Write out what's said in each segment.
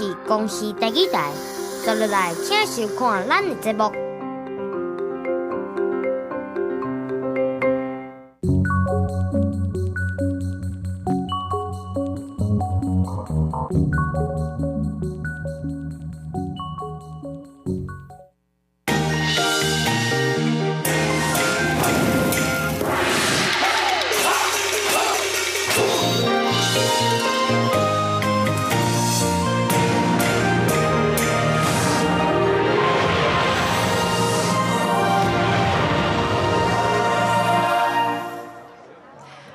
是公視台語台，接落來請收看咱的節目。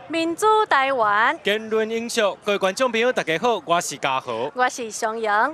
民主台灣，言論英雄，各位觀眾朋友，大家好，我是嘉豪，我是雙陽。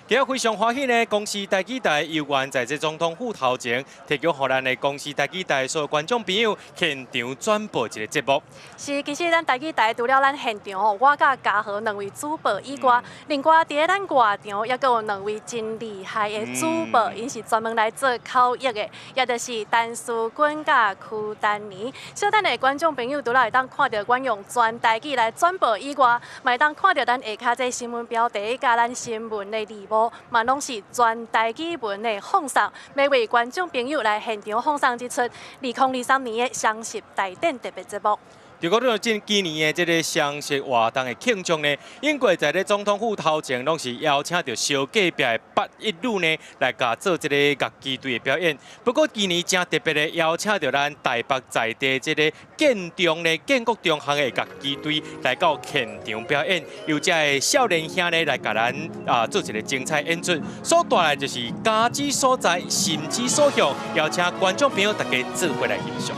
今日非常歡喜呢，公視台語台猶原在這總統府頭前，提供予咱的公視台語台所有觀眾朋友現場轉播一個節目。是，其實咱台語台除了咱現場吼，我佮嘉豪兩位主播以外，另外佇咧咱外場猶閣有兩位真厲害的主播，𪜶是專門來做口譯的，也就是陳思君佮柯丹妮。小等下觀眾朋友除了會當看著阮用全台語來轉播以外，嘛會當看著咱下跤這新聞標題佮咱新聞的字幕。嘛，攏是全台語文的放送，欲為觀眾朋友來現場放送這齣2023年的雙十大典特別節目。就講到這今年的這个雙十活動的慶祝呢，英國在咧總統府頭前，攏是邀請著小隔壁的八一女呢來共做這个樂器隊的表演。不過今年誠特別的邀請著咱台北在地這个建中呢建國中學的樂器隊來到現場表演，由這个少年兄呢來共咱做一个精彩演出。所帶來就是家之所在，心之所向，邀請觀眾朋友大家做伙來欣賞。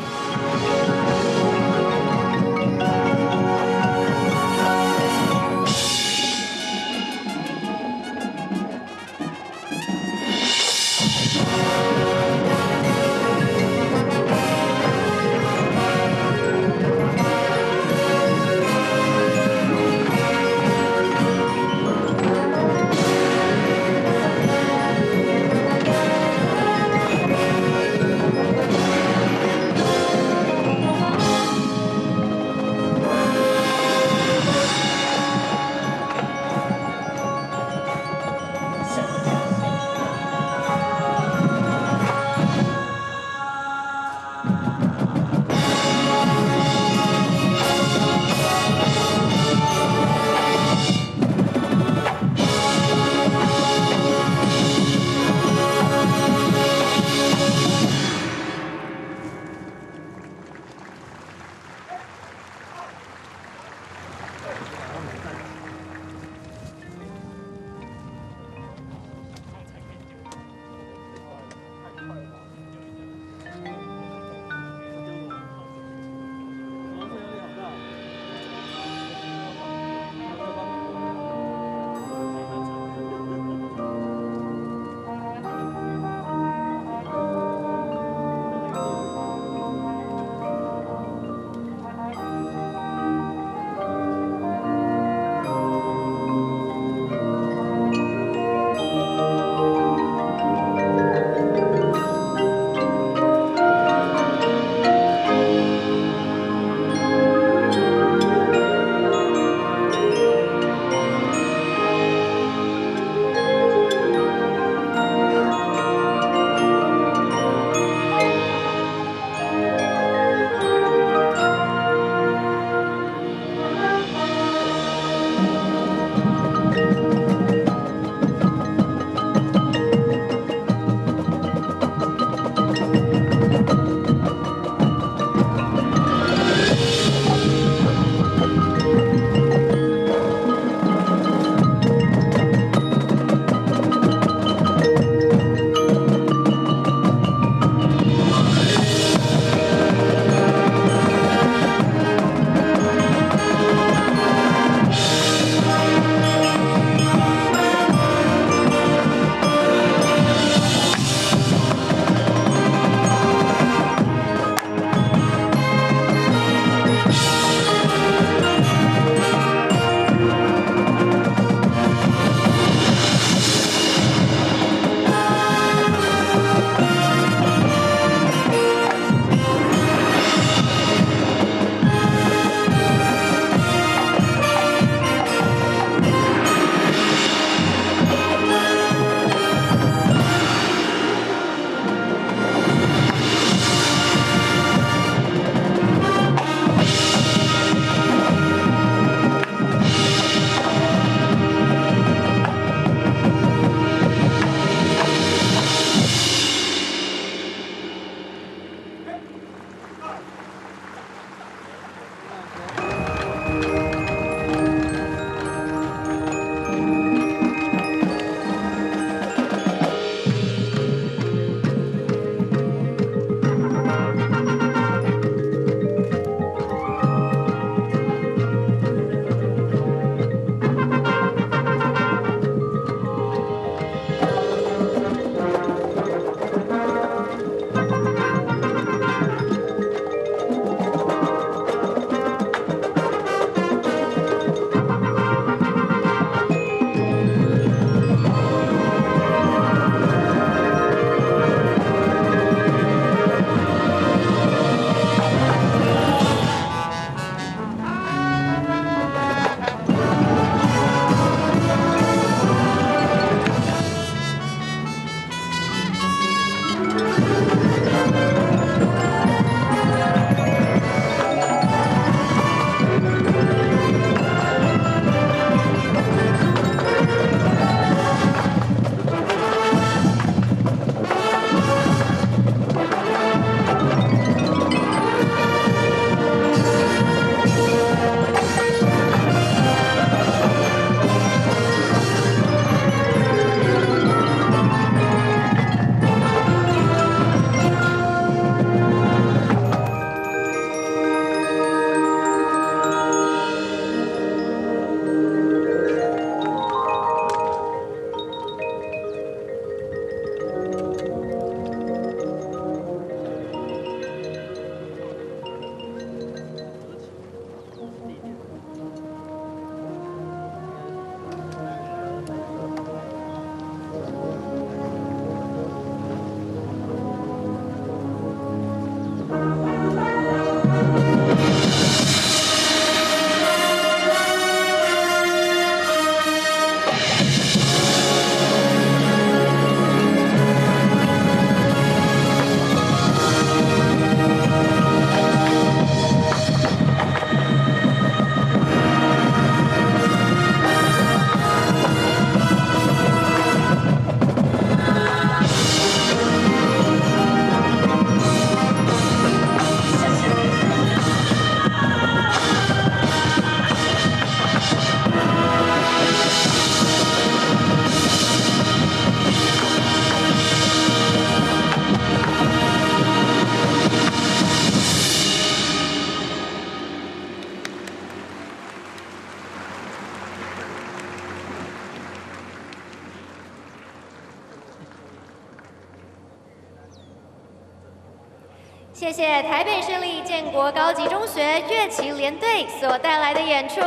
謝謝台北市立建國高級中學樂旗聯隊所帶來的演出。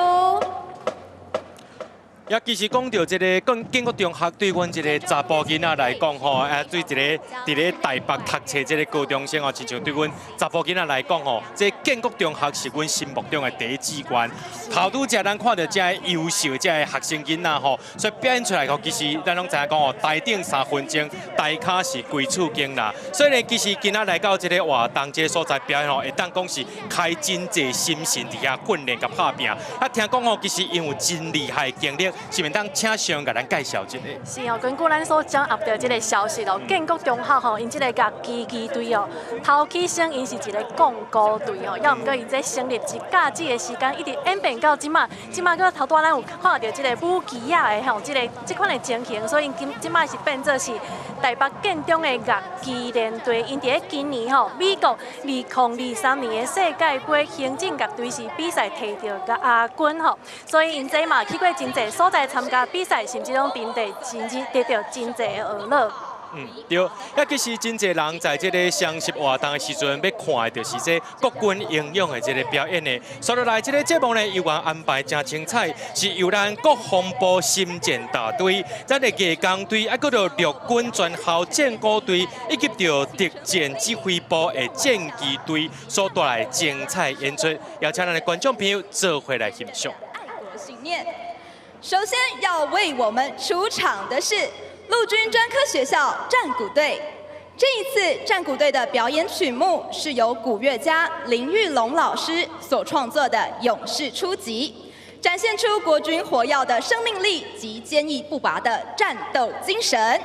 也其實講到這個建國中學對阮這個查埔囡仔來講吼，啊對一個佇咧台北讀冊這個高中生哦，親像對阮查埔囡仔來講吼，這建國中學是阮心目中的第一志願。頭拄則咱看到這優秀這學生囡仔吼，所以表現出來吼，其實咱攏知影講吼，台頂3分鐘，台跤是規厝間啦。所以呢，其實今仔來到這個活動這個所在表演吼，會當講是開真濟心神佇遐訓練佮拍拚。啊，聽講吼，其實𪜶有真厲害的經歷。是毋當請上共咱介紹一下？是哦，根據咱所掌握到這個消息哦，建國中學吼，𪜶這個樂旗旗隊哦，頭起先𪜶是一個講古隊哦，猶毋過𪜶這成立一甲子的時間，一直演變到這馬，這馬閣頭拄仔咱有看到這個舞旗仔的吼，這個這款的情形，所以𪜶今這馬是變做是台北建中的樂旗聯隊，𪜶佇咧今年吼，美國2023年的世界盃行進樂隊是比賽摕著亞軍吼，所以𪜶這嘛去過真濟所在參加比賽，甚至攏陣地真濟得著真濟的學樂。嗯，對，啊，其實真濟人在這個雙十活動的時陣，欲看的就是這國軍英勇的這個表演的。所以來這個節目呢，猶原安排誠精彩，是由咱國防部心戰大隊、咱的藝工隊，啊，閣著陸軍專校戰鼓隊，以及著特戰指揮部的戰機隊所帶來精彩演出，邀請咱的觀眾朋友做伙來欣賞。愛國信念。首先要為我們出場的是陸軍專科學校戰鼓隊。這一次戰鼓隊的表演曲目是由鼓樂家林玉龍老師所創作的《勇士出擊》，展現出國軍火藥的生命力及堅毅不拔的戰鬥精神。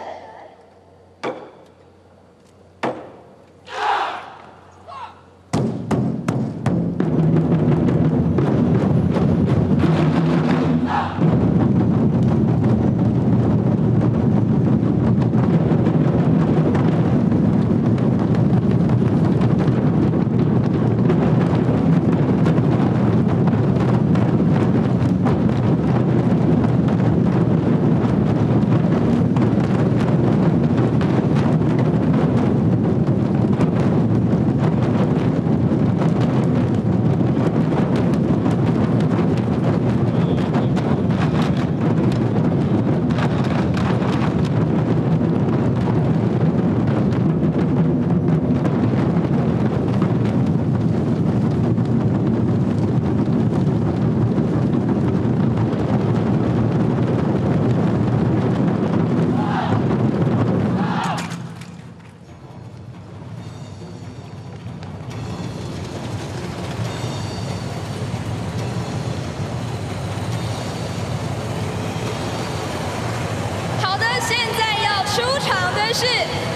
是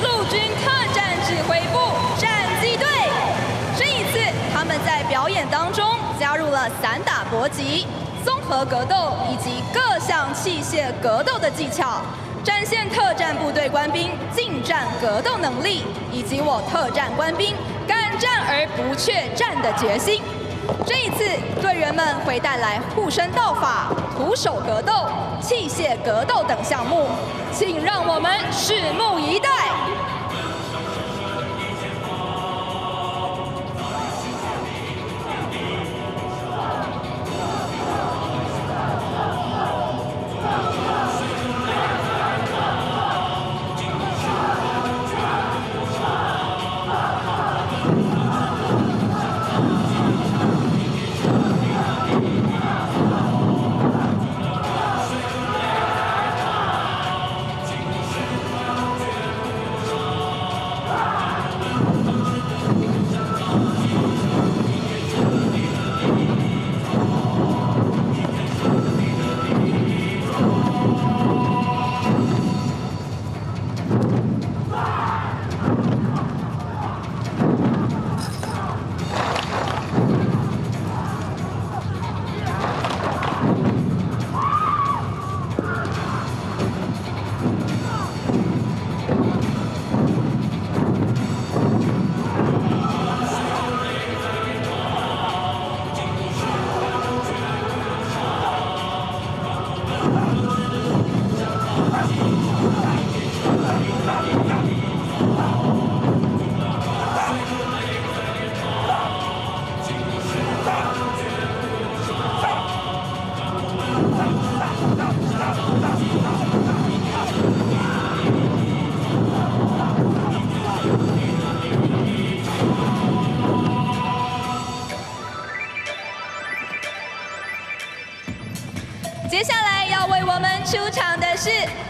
陸軍特戰指揮部戰機隊。這一次，他們在表演當中加入了散打搏擊、綜合格鬥以及各項器械格鬥的技巧，展現特戰部隊官兵近戰格鬥能力，以及我特戰官兵敢戰而不怯戰的決心。這一次，隊員們會帶來護身道法、徒手格鬥、器械格鬥等項目，請讓我們拭目以待。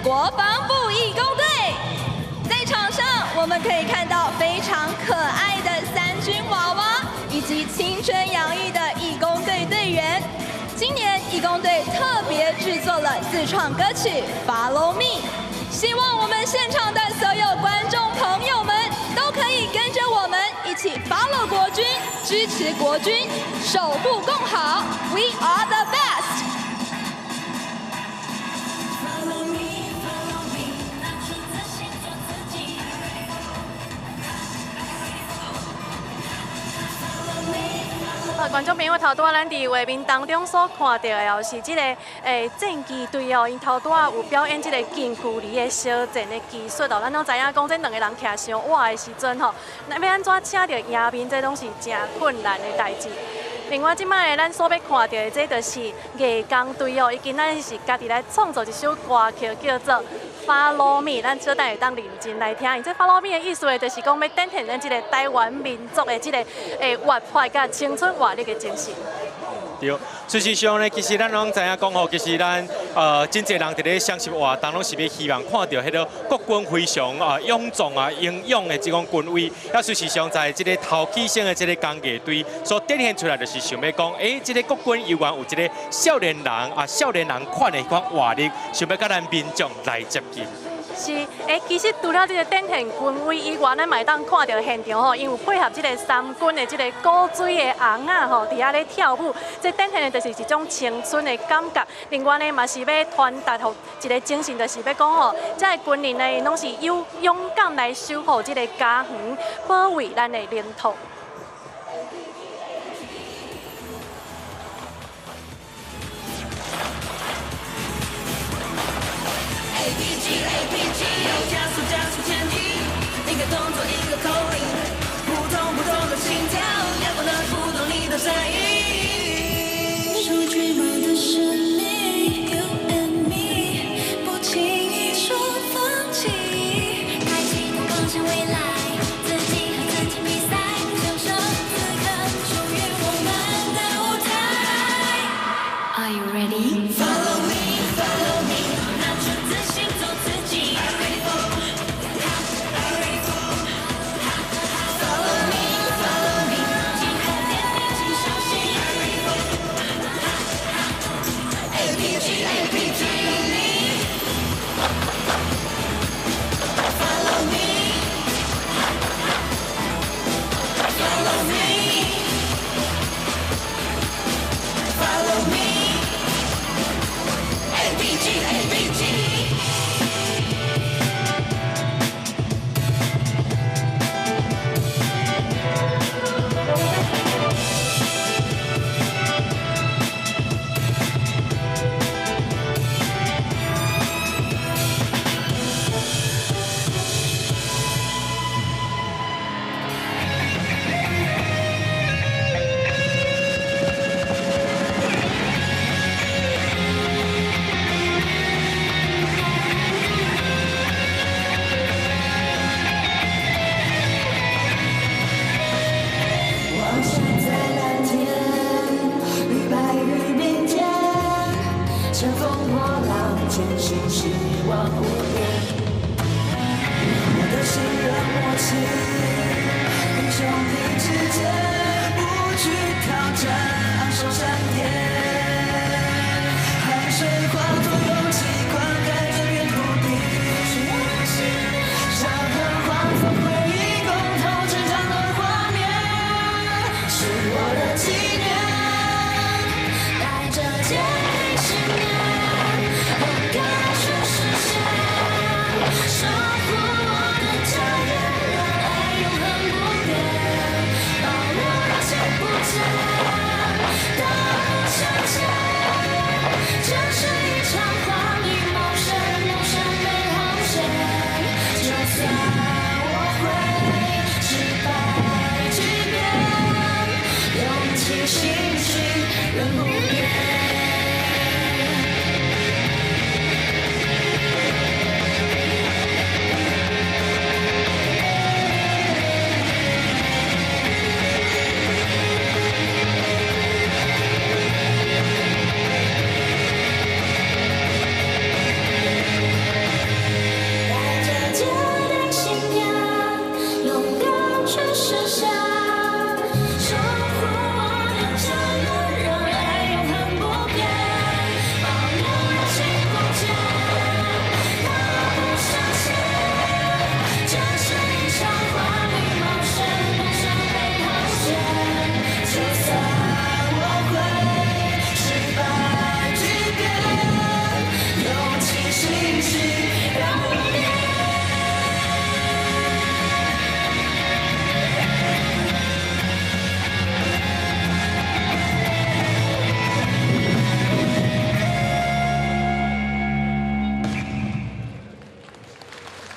國防部義工隊。在場上，我們可以看到非常可愛的三軍娃娃，以及青春洋溢的義工隊隊員。今年義工隊特別製作了自創歌曲《Follow Me》，希望我們現場的所有觀眾朋友們都可以跟着我們一起 follow 國軍，支持國軍，守護共好。We are the best。 Follow me, follow me，拿出自信做自己。Follow me。啊，觀眾朋友，頭拄仔咱佇畫面當中所看到的哦，是這个戰機隊哦，𪜶頭拄仔有表演這个近距離的相戰的技術哦。咱攏知影講，這兩个人徛傷倚的時陣吼，若欲按怎請著贏面，這攏是誠困難的代誌。另外，這擺咱所欲看到的，這就是藝工隊哦，伊今仔日是家己來創作一首歌曲，叫做《Follow Me》，咱小等會當認真來聽。𪜶這 Follow Me 的意思，就是講欲展現咱這个台灣民族的這个活潑佮青春活力的精神。對，事實上呢，其實咱攏知影講吼，其實咱真濟人佇咧雙十活動，攏是欲希望看著彼个國軍非常啊勇壯啊英勇的這種軍威。啊，事實上，在這个頭起先的這个工藝隊所展現出來，就是想欲講，這个國軍猶原有這个少年人啊，少年人款的彼款活力，想欲佮咱民眾來接近。是，其實除了這个展現軍威以外，咱嘛會當看著現場吼，𪜶有配合這个三軍的這个鼓吹的尪仔吼，佇遐咧跳舞，這展現的就是一種青春的感覺。另外呢，嘛是欲傳達予一个精神，就是欲講吼，這个軍人呢，𪜶攏是有勇敢來守護這个家園，保衛咱的領土。 A B G A B G，加速加速前進，一個動作一個口令，撲通撲通的心跳，陽光的觸動你的聲音。數據碼的生命，You and me，不輕易說放棄。開啟通往向未來，自己和自己比賽，享受此刻屬於我們的舞台。Are you ready? Follow me, follow me，拿出自信做自己。 Follow me, follow me，集合點名請小心。 A B G A B G。Follow me, follow me, follow me. A B G A B G。我站在藍天與白雲並肩，乘風破浪，前行希望無邊。我的信任默契，英雄意志堅，不懼挑戰，昂首閃電。汗水化作勇氣，灌溉這片土地。山河化作回憶，共同成長的畫面，是我的紀念。帶著堅定信念，勇敢去實現，守護我的家園，讓愛永恆不變，把握那些不見，大步向前，這是一場華麗冒險，夢想沒航線，就算我會失敗幾遍，勇氣是守護我的家園，讓愛永恆不變，保留熱情空間，踏步向前。這是一場華麗冒險，夢想被冒險。就算我會失敗幾遍，勇氣信心讓不變。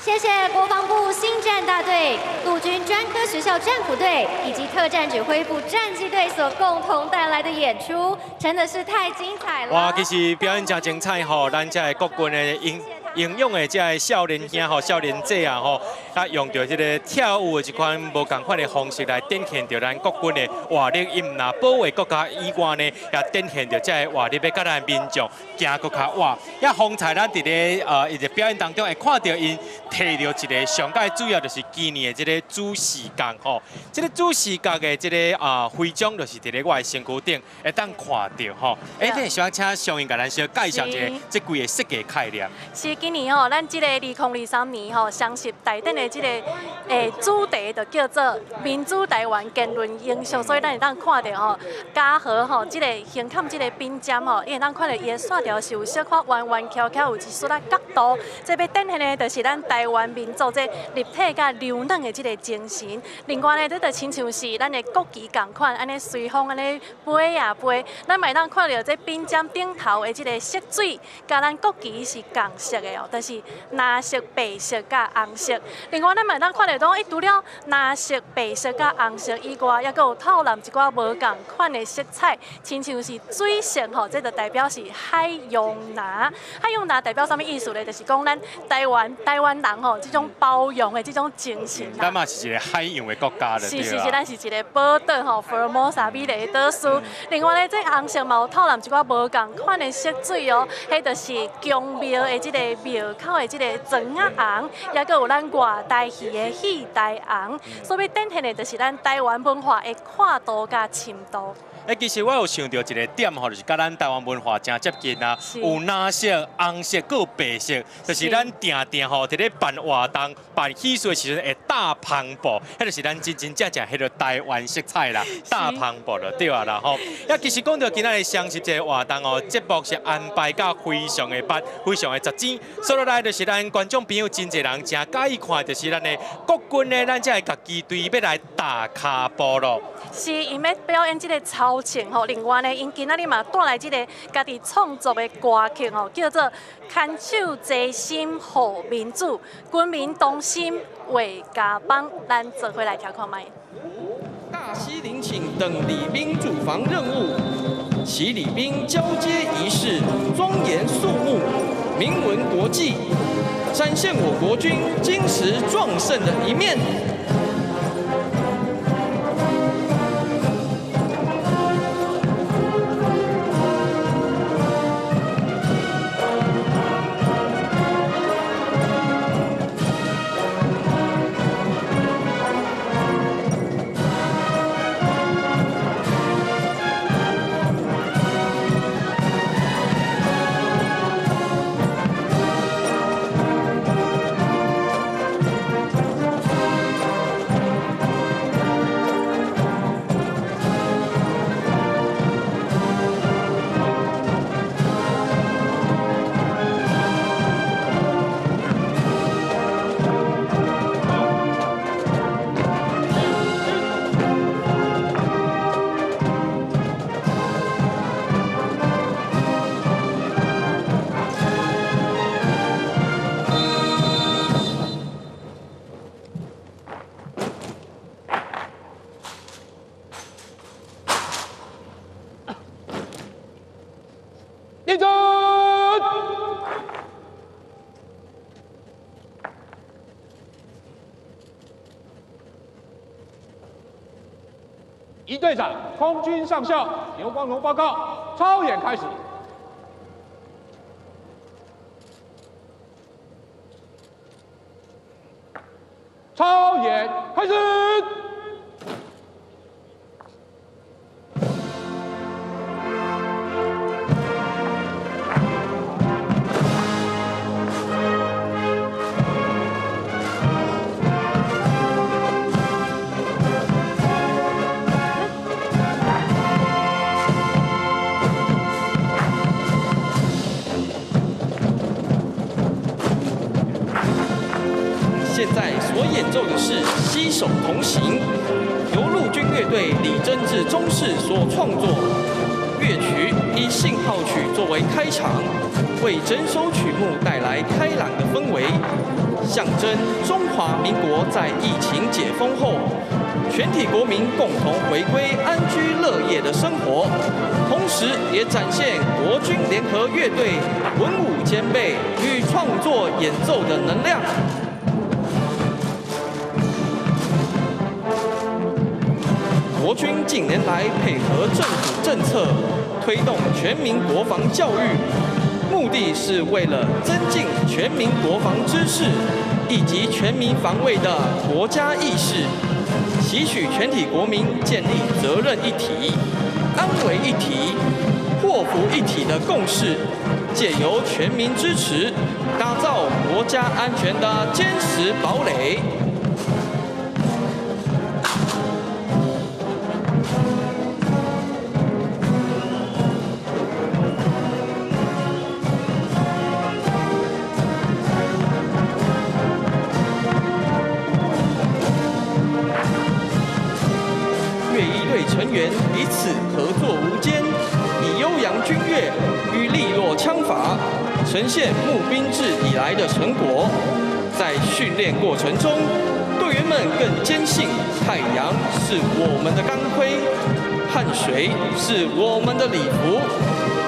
謝謝國防部星戰大隊、陸軍專科學校戰虎隊以及特戰指揮部戰機隊所共同帶來的演出，真的是太精彩了！哇，其實表演真精彩吼，咱這個國軍的英英勇的這個少年兄吼、少年姐啊吼，啊用著這個跳舞的這款無仝款的方式來展現著咱國軍的活力，伊毋但保衛國家以外呢，也展現著這個活力，欲佮咱民眾行閣較倚。也方才咱佇咧伊個表演當中會看著𪜶提著一個上蓋主要就是今年的這個主視覺吼，這個主視覺的這個徽章就是佇咧我的身軀頂會當看著吼。欸，你會請上英共咱小介紹一下這幾个設計概念。是今年吼，咱這個2023年吼，雙十大典的這個主題就叫做民主台灣堅韌英雄，所以咱會當看著吼，嘉禾吼，這個胸坎這個筆尖吼，伊會當看著伊的線條是有小可彎彎翹翹，有一絲仔角度，這欲展現的就是咱台灣民族這立體佮柔軟的這個精神。另外呢，這就親像是咱的國旗仝款，按呢隨風按呢飛啊飛，咱嘛會當看著這筆尖頂頭的這個色水，佮咱國旗是仝色的哦，就是藍色、白色佮紅色。另外，咱嘛會當看著講，伊除了藍色、白色佮紅色以外，猶閣有透濫一寡無仝款的色彩，親像是水色吼，這就代表是海洋藍。海洋藍代表啥物意思咧？就是講咱台灣人吼，這種包容的這種精神。咱嘛是一個海洋的國家了，是是是，咱是一個寶島吼，福爾摩沙美麗的島嶼。另外咧，這紅色嘛有透濫一寡無仝款的色水哦，彼就是宮廟的這個廟口的這個磚仔紅，猶閣有咱外台戲的戲台紅，所以展現的就是咱台灣文化的闊度佮深度。欸，其實我有想著一個點吼，就是佮咱台灣文化誠接近啊，有藍色、紅色，閣有白色，就是咱定定吼，佇咧辦活動、辦喜事的時陣會搭帆布，彼就是咱真真正正彼個台灣色彩啦，搭帆布就對啊啦吼。啊，其實講著今仔日雙十這個活動哦，節目是安排甲非常的密，非常的紮實。所以來就是咱觀眾朋友真濟人誠佮意看，就是咱的國軍的咱這个樂機隊欲來踏跤步咯。是，𪜶欲表演這個操程吼，另外呢，𪜶今仔日嘛帶來這个家己創作的歌曲吼，叫做《牽手齊心護民主，軍民同心衛家邦》，咱做伙來聽看覓。大溪陵寢等禮兵駐防任務，其禮兵交接儀式莊嚴肅穆，明文國際，展現我國軍堅實壯盛的一面。立正！一隊長，空軍上校劉光榮報告，操演開始。操演開始。手同行》，由陆军乐队李真志中士所创作。乐曲以信号曲作为开场，为整首曲目带来开朗的氛围，象征中华民国在疫情解封后，全体国民共同回归安居乐业的生活，同时也展现国军联合乐队文武兼备与创作演奏的能量。国军近年来配合政府政策，推动全民国防教育，目的是为了增进全民国防知识以及全民防卫的国家意识，期许全体国民建立责任一体、安危一体、祸福一体的共识，借由全民支持，打造国家安全的坚实堡垒。成员彼此合作无间，以悠扬军乐与利落枪法，呈现募兵制以来的成果。在训练过程中，队员们更坚信太阳是我们的钢盔，汗水是我们的礼服，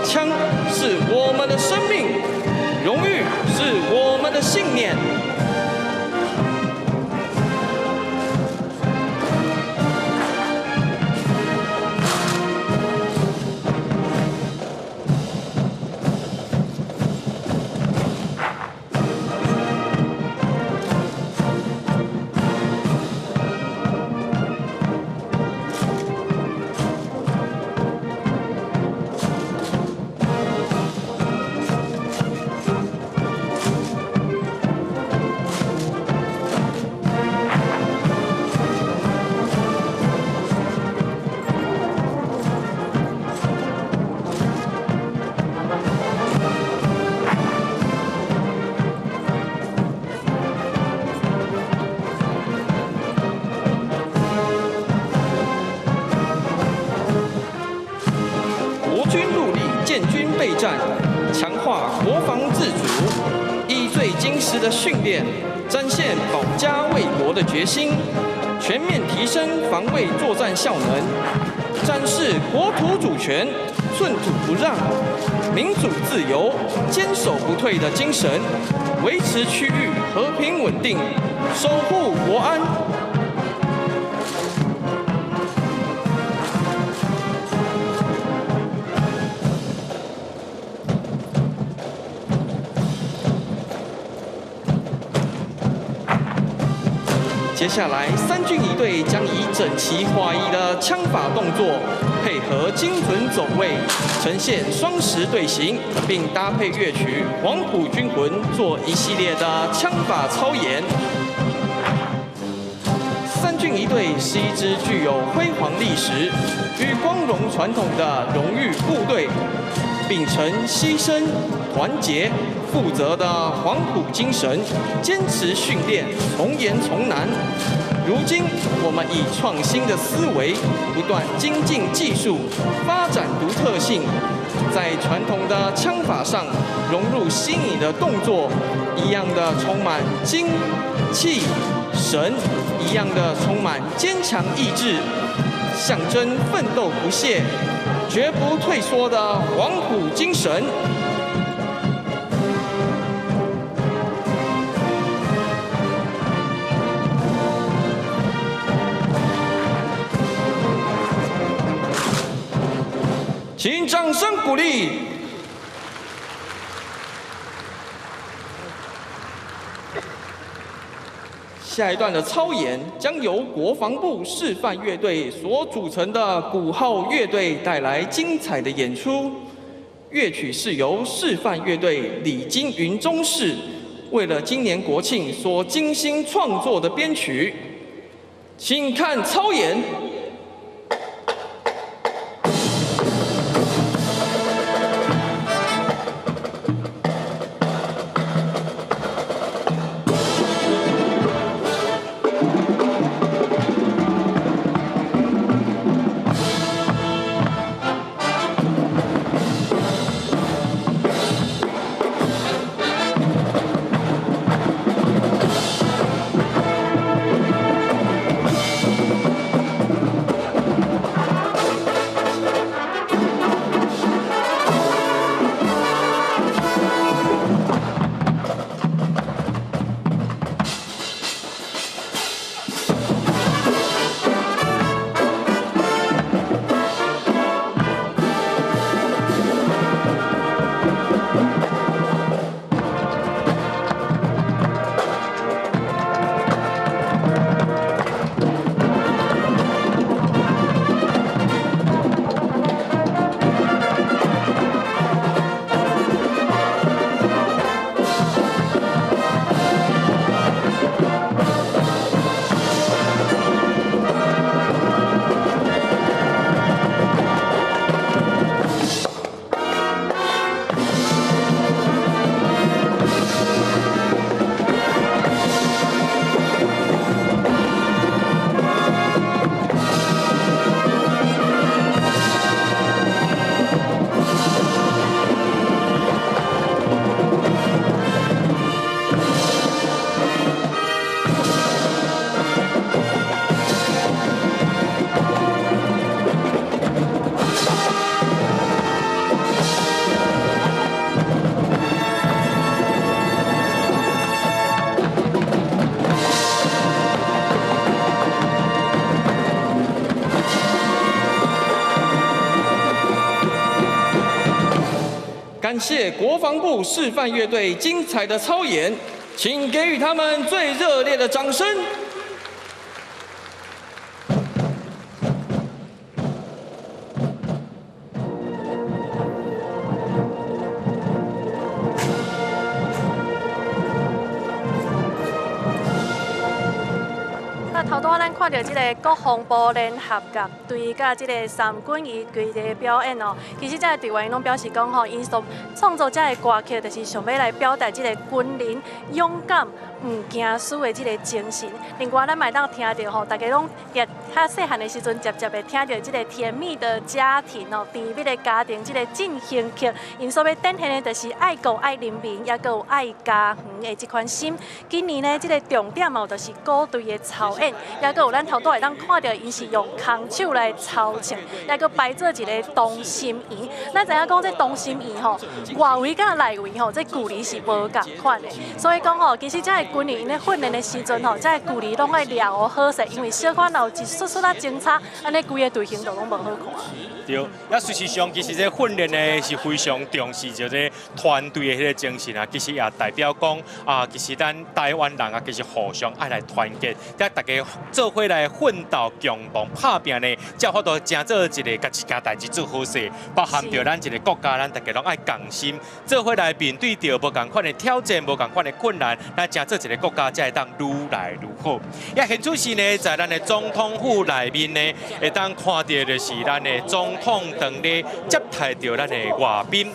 枪是我们的生命，荣誉是我们的信念。备战，强化国防自主，以最精实的训练展现保家卫国的决心，全面提升防卫作战效能，展示国土主权、寸土不让、民主自由、坚守不退的精神，维持区域和平稳定，守护国安。接下来，三军一队将以整齐划一的枪法动作，配合精准走位，呈现双十队形，并搭配乐曲《黄埔军魂》做一系列的枪法操演。三军一队是一支具有辉煌历史与光荣传统的荣誉部队，秉承牺牲、团结、负责的黄埔精神，坚持训练，从严从难。如今，我们以创新的思维，不断精进技术，发展独特性，在传统的枪法上融入新颖的动作，一样的充满精气神，一样的充满坚强意志，象征奋斗不懈、绝不退缩的黄埔精神。请掌声鼓励。下一段的操演将由国防部示范乐队所组成的鼓号乐队带来精彩的演出。乐曲是由示范乐队李金云中士为了今年国庆所精心创作的编曲，请看操演。謝國防部示範樂隊精彩的操演，請給予他們最熱烈的掌聲。頭拄仔咱看著這个國防部聯合樂隊佮這个三軍儀規个表演哦，其實這个隊員攏表示講吼，𪜶所創作這个歌曲，就是想欲來表達這个軍人勇敢、毋驚輸的這个精神。另外，咱嘛會當聽著吼，大家攏佇較細漢的時陣，捷捷會聽著這个甜蜜的家庭哦，甜蜜的家庭這个進行曲，𪜶所欲展現的，就是愛國愛人民，抑閣有愛家園的這款心。今年呢，這个重點哦，就是鼓隊的操演。抑閣有咱頭拄會當看著，𪜶是用空手來操唱，抑閣排做一个同心圓。咱知影講這同心圓吼，外圍佮內圍吼，這距離是無仝款的。所以講吼，其實這个軍人𪜶咧訓練的時陣吼，這个距離攏愛抓好勢，因為小可若有一絲絲仔爭差，按呢規个隊形就攏無好看。對，啊，事實上，其實這訓練呢是非常重視這个團隊的彼个精神啊。其實也代表講啊，其實咱台灣人啊，其實互相愛來團結，才大家做伙來奮鬥，共同拍拚呢，才有法度成做一个共一件代誌做好勢。包含著咱一个國家，咱大家攏愛仝心，做伙來面對著無仝款的挑戰，無仝款的困難，咱成做一个國家，才會當愈來愈好。也現此時呢，在咱的總統府內面呢，會當看著就是咱的總統當咧接待著咱的外賓。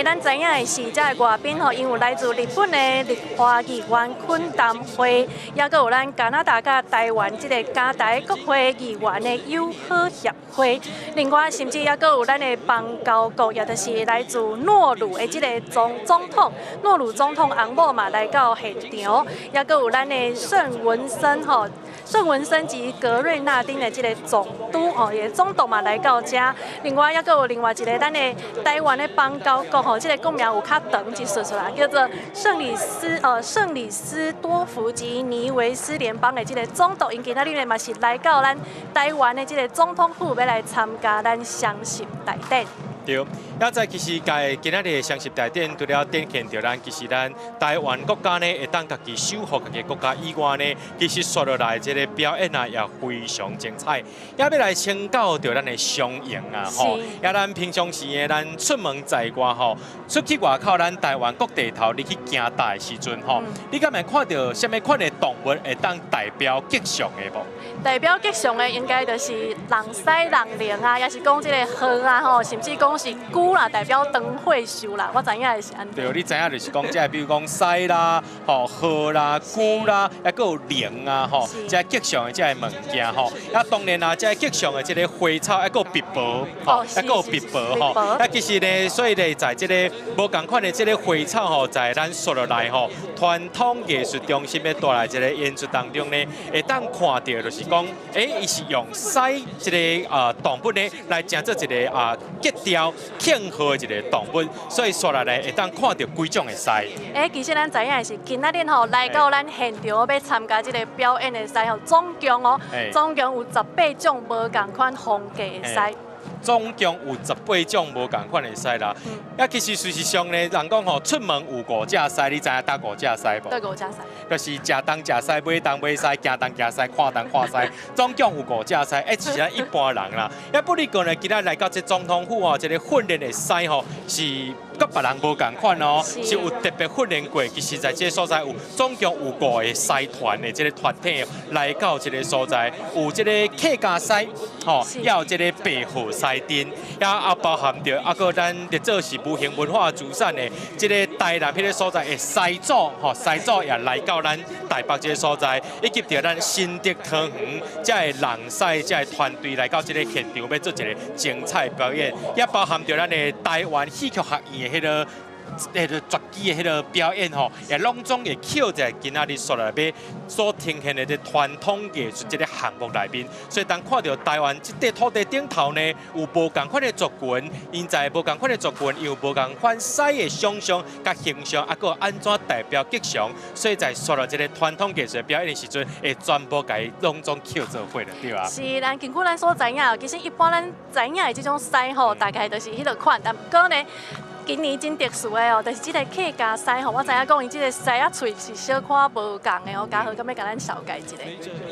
咱知影的是，這个外賓吼，𪜶有來自日本的立法議員懇談會，抑閣有咱加拿大佮台灣這个加台國會議員的友好協會，另外甚至抑閣有咱的邦交國，也就是來自諾魯的這个總統，諾魯總統翁某嘛來到現場，抑閣有咱的聖文森吼。聖文森及格瑞納丁的這个總督吼，伊總督嘛來到遮。另外，抑閣有另外一个咱的台灣的邦交國吼，這个國名有較長一絲絲啦，叫做聖里斯多福及尼維斯聯邦的這个總督，𪜶今仔日呢嘛是來到咱台灣的這个總統府，欲來參加咱雙十大典。對，啊，在其實在今仔日的雙十大典，除了展現著咱其實咱台灣國家呢，會當家己守護家己國家以外呢，其實紲落來這个表演啊，也非常精彩。也欲來請教著咱的雙贏啊，吼，也咱平常時的咱出門在外吼，出去外口咱台灣各地頭，你去行大的時陣吼，你敢會看著啥物款的動物會當代表吉祥的無？代表吉祥的應該就是人獅、人龍啊，抑是講這个鶴啊吼，甚至講是龜啦，代表長歲壽啦。我知影的是按呢。對，你知影就是講這个，比如講獅啦、吼鶴啦、龜啦，抑閣有龍啊，吼，這吉祥的這个物件吼。啊，當然啊，這个吉祥的這个花草，抑閣有碧寶，吼，抑閣有碧寶吼。啊，其實呢，所以呢，在這个無仝款的這个花草吼，在咱紲落來吼，傳統藝術中心欲帶來這个演出當中呢，會當看著就是講，伊是用獅這个動物呢來成做一个吉調慶賀的一个動物，所以紲落來會當看著幾種的獅。其實咱知影的是，今仔日吼來到咱現場欲參加這个表演的獅吼，總共哦，總共有18種無仝款風格的獅。總共有18種無仝款的獅啦。啊，其實事實上呢，人講吼，出門有五隻獅，你知影佗五隻獅無？佗五隻獅？就是食東食西，買東買西，行東行西，看東看西，總共有五隻獅。其實咱一般人啦，啊，不哩過呢，今仔來到這總統府哦，這个訓練的獅吼是佮別人無仝款哦，是有特別訓練過。其實在這个所在有總共有5個獅團的這个團體來到這个所在，有這个客家獅，吼，也有這个白鶴獅陣，也啊包含著啊閣咱咧做是無形文化資產的這个台南彼个所在的獅祖，吼，獅祖也來到咱台北這个所在，以及著咱新竹桃園這个人獅這个團隊來到這个現場，欲做一个精彩表演，也包含著咱的台灣戲曲學院的彼个絕技的彼个表演吼，也攏總會扣在今仔日紲落來欲所呈現的這傳統藝術這个項目內面。所以當看著台灣這塊土地頂頭呢，有無仝款的族群，𪜶在無仝款的族群，有無仝款獅的想像佮形象，啊，閣按怎代表吉祥，所以在紲落這个傳統藝術表演的時陣，會全部共伊攏總扣做伙了，對吧？是，咱根據咱所知影，其實一般咱知影的這種獅吼，大概就是彼个款，但毋過呢。今年真特殊的哦，就是這个客家狮吼，我知影講伊這个狮仔喙是小可無仝的哦，嘉豪敢欲共咱紹介一下？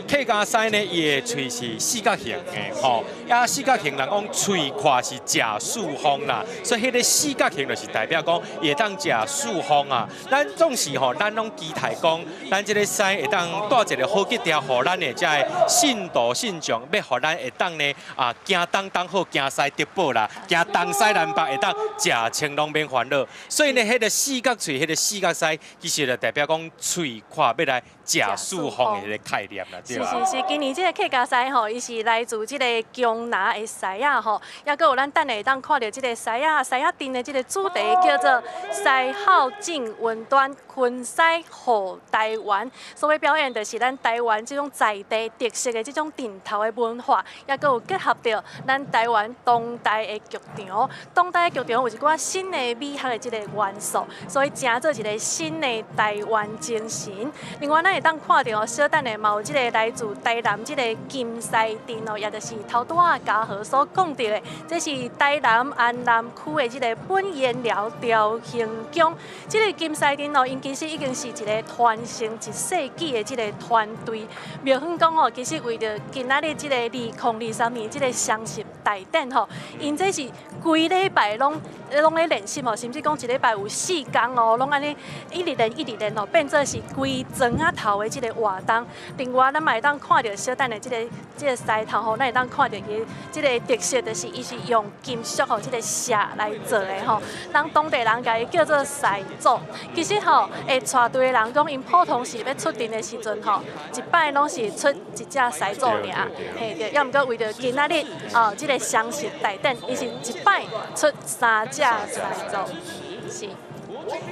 客家狮呢，伊的喙是四角形的吼，啊四角形人講喙闊是食四方啦，所以彼个四角形就是代表講伊會當食四方啊。咱總是吼，咱攏期待講，咱這个狮會當帶一个好吉兆，予咱的這个信徒信眾，欲予咱會當呢啊，行東東好，行西得寶啦，行東西南北會當食清攏免煩惱。所以呢，彼个四角喙，彼个四角狮，其實就代表講喙闊欲來食四方的彼个概念啦，對吧？是是是，今年這个客家狮吼，伊是來自這个江南的狮仔吼，抑閣有咱等下會當看著這个狮仔獅仔陣的這个主題叫做獅吼進雲端，群獅護台灣。所以表演就是咱台灣這種在地特色的這種陣頭的文化，抑閣有結合著咱台灣當代的劇場。當代的劇場有一寡新的美學的這个元素，所以成做一个新的台灣精神。另外，咱會當看著小等下嘛有這个來自台南這个金獅陣哦，也就是頭拄仔嘉豪所講著的，這是台南安南區的這个本煙寮朝興宮。這个金獅陣哦，𪜶其實已經是一个傳承一世紀的這个團隊。廟方講哦，其實為著今仔日這个2023年這个雙十大典吼，𪜶這是規禮拜攏咧練習吼，甚至講一禮拜有四工哦，攏按呢一直練一直練吼，變做是規莊仔頭的這个活動。另外，咱嘛會當看著小等的這个獅頭吼，咱會當看著伊這个特色，就是伊是用金屬吼這个錫來做的吼，咱當地人共伊叫做獅祖。其實吼，會帶隊的人講，𪜶普通時欲出陣的時陣吼，一擺攏是出一隻獅祖爾，嘿對。抑毋過為著今仔日哦，這个雙十大典，伊是一擺出三隻獅祖，是。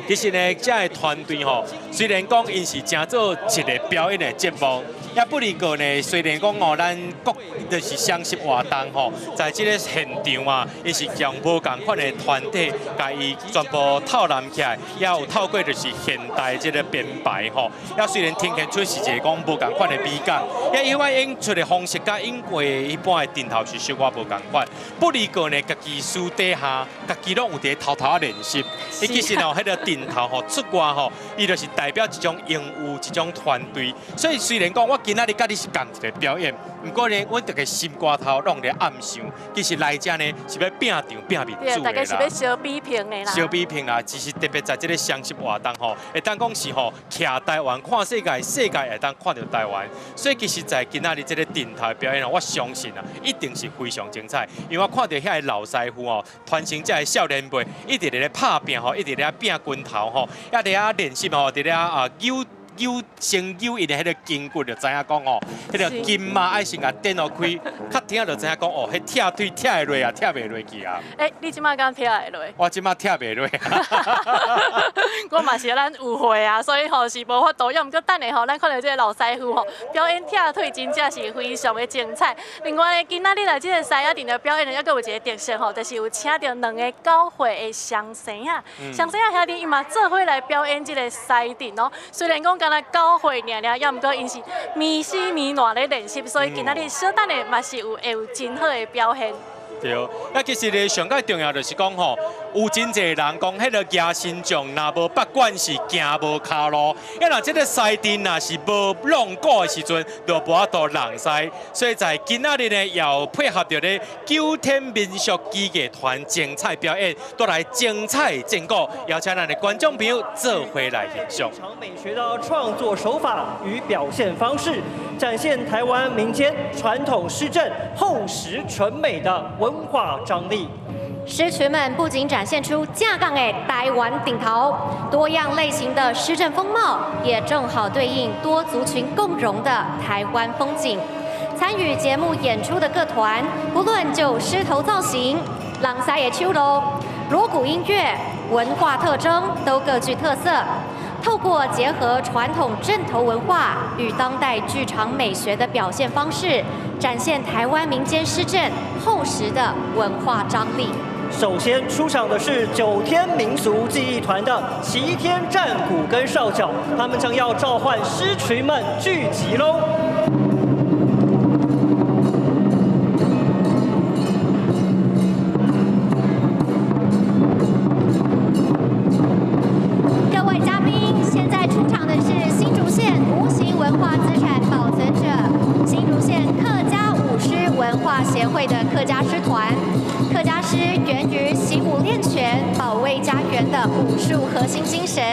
其實呢，這个團隊吼，雖然講𪜶是成做一个表演的節目，也不離過呢。雖然講哦，咱國就是雙十活動吼，在這个現場啊，伊是用無仝款的團體，共伊全部套攬起來，也有透過就是現代這个編排吼。也雖然呈現出是一个講無仝款的美感，也因為演出的方式佮演過一般的陣頭是小可無仝款。不離過呢，家己私底下，家己攏有佇偷偷仔練習。伊其實哦，彼个陣頭吼出外吼，伊就是代表一種英武，一種團隊。所以雖然講我今仔日佮你是仝一个表演，毋過呢，阮逐个心肝頭攏咧暗想，其實來遮呢是欲拚場拚面子的啦。大家是欲相比拼的啦。相比拼啦，只是特別在這个雙十活動吼，會當講是吼，徛台灣看世界，世界會當看著台灣。所以其實，在今仔日這个陣頭表演，我相信啊，一定是非常精彩。因為我看著遐个老師傅吼，傳承這个少年輩，一直佇咧拍拚吼，一直咧拚拳頭吼，也佇遐練習吼，佇咧啊扭扭先扭伊的彼个筋骨就知影講吼，彼个筋嘛愛先共展予開，較聽就知影講哦，彼拆腿拆會落啊，拆袂落去啊。欸，你這擺敢拆會落？我這擺拆袂落。我嘛是咱有會啊，所以吼是無法度。抑毋過等下吼，咱看著這个老師傅吼表演拆腿，真正是非常的精彩。另外呢，今仔日來這个獅仔陣的表演呢，抑閣有一个特色吼，就是有請著兩个九歲的雙生仔，雙生仔兄弟伊嘛做伙來表演這个獅陣哦。雖然講敢若九歲爾爾，抑毋過𪜶是暝死暝爛咧練習，所以今仔日小等下嘛是有會有真好的表現。對，啊，其實咧，上蓋重要就是講吼，有真濟人講，彼个夜神將若無八關是行無跤路，啊，若這个獅陣若是無弄鼓的時陣，就無法度弄獅。所以在今仔日呢，也有配合著咧九天民俗技藝團精彩表演，帶來精彩戰果，邀請咱的觀眾朋友做伙來欣賞。美學的創作手法與表現方式，展現台灣民間傳統獅陣厚實純美的文化張力。獅群們不僅展現出正港的台灣陣頭，多樣類型的獅陣風貌，也正好對應多族群共榮的台灣風景。參與節目演出的各團，不論就獅頭造型、人獅的手路、鑼鼓音樂、文化特徵，都各具特色。透過結合傳統陣頭文化與當代劇場美學的表現方式，展現台灣民間獅陣厚實的文化張力。首先出場的是九天民俗技藝團的齊天戰鼓跟哨角，他們將要召喚獅群們聚集嘍。的客家狮团。客家狮源于习武练拳、保卫家园的武术核心精神，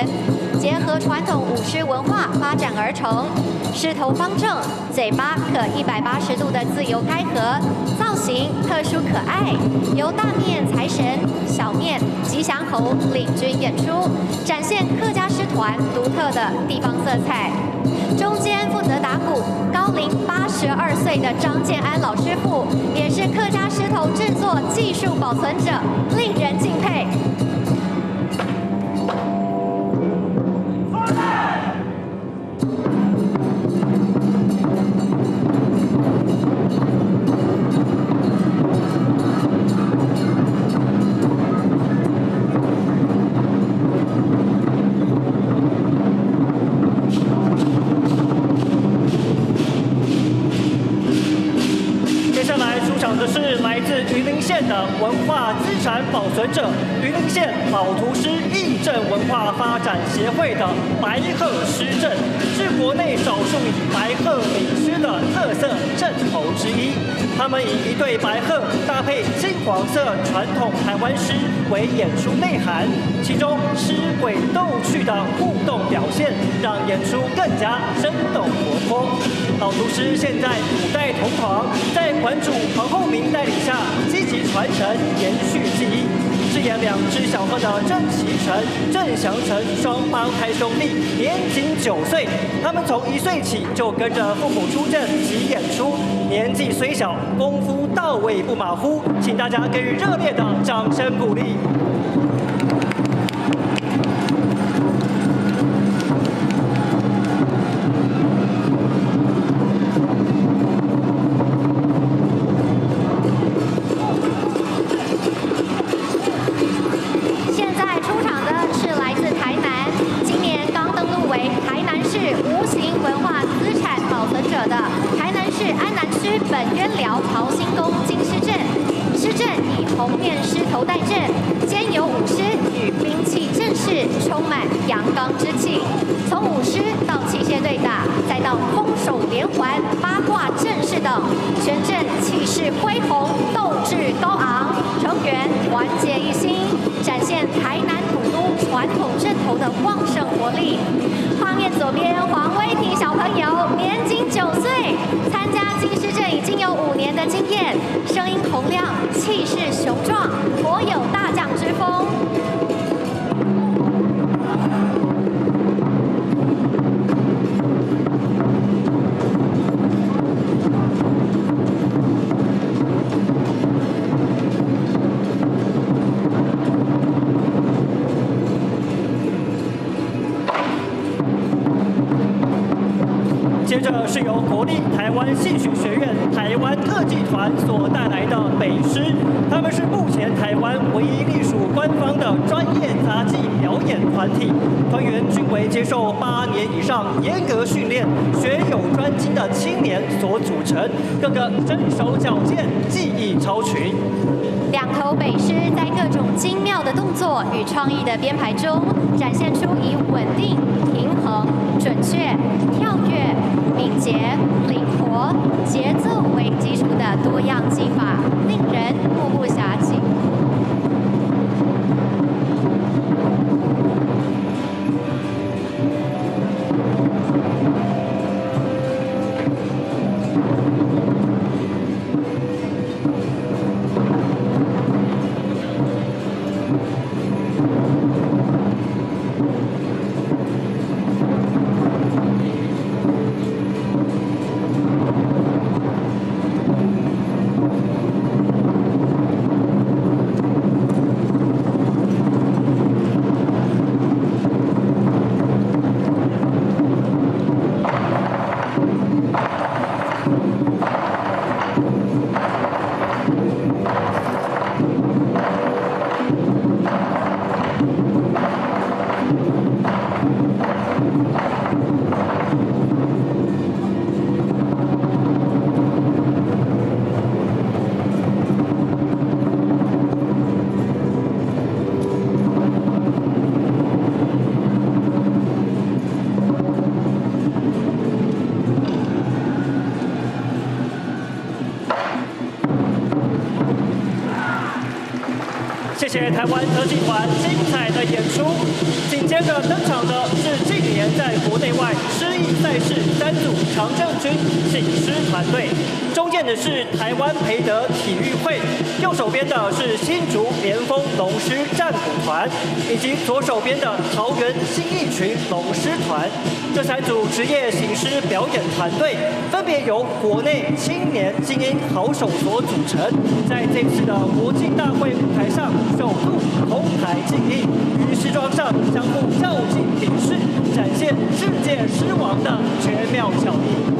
结合传统舞狮文化发展而成。狮头方正，嘴巴可180度的自由开合，造型特殊可爱。由大面财神、小面吉祥猴领军演出，展现客家狮团独特的地方色彩。中间负责打鼓、高龄82岁的张建安老师傅，也是客家狮头制作技术保存者，令人敬佩。的文化资产保存者，云林县老图师义镇文化发展协会的白鹤狮阵，是国内少数以白鹤领狮的特色阵头之一。他们以一对白鹤搭配金黄色传统台湾狮为演出内涵，其中狮鬼逗趣的互动表现，让演出更加生动活泼。老图师现在五代同堂，在馆主黄厚明带领下，积极传承延续技艺。饰演两只小鹤的郑其成、郑祥成双胞胎兄弟，年仅9岁。他们从1岁起就跟着父母出阵及演出，年纪虽小，功夫到位不马虎，请大家给予热烈的掌声鼓励。接着是由国立台湾戏曲学院台湾特技团所带来的北狮，他们是目前台湾唯一隶属官方的专业杂技表演团体，团员均为接受8年以上严格训练、学有专精的青年所组成，个个身手矫健、技艺超群。两头北狮在各种精妙的动作与创意的编排中，展现出以稳定、平衡、准确、跳跃、敏捷、灵活、节奏为基础的多样技法，令人目不暇接。謝謝台灣特技團精彩的演出。緊接着登場的是近年在國內外獅藝賽事三組常勝軍醒獅團隊，中間的是台灣培德體育會，右手邊的是新竹聯豐龍獅戰鼓團，以及左手邊的桃園新義群龍獅團。這三組職業醒獅表演團隊分別由國內青年精英好手所組成，在這次的國際大會舞台上首度同台競藝，於獅裝上相互較勁比試，展現世界獅王的絕妙巧藝。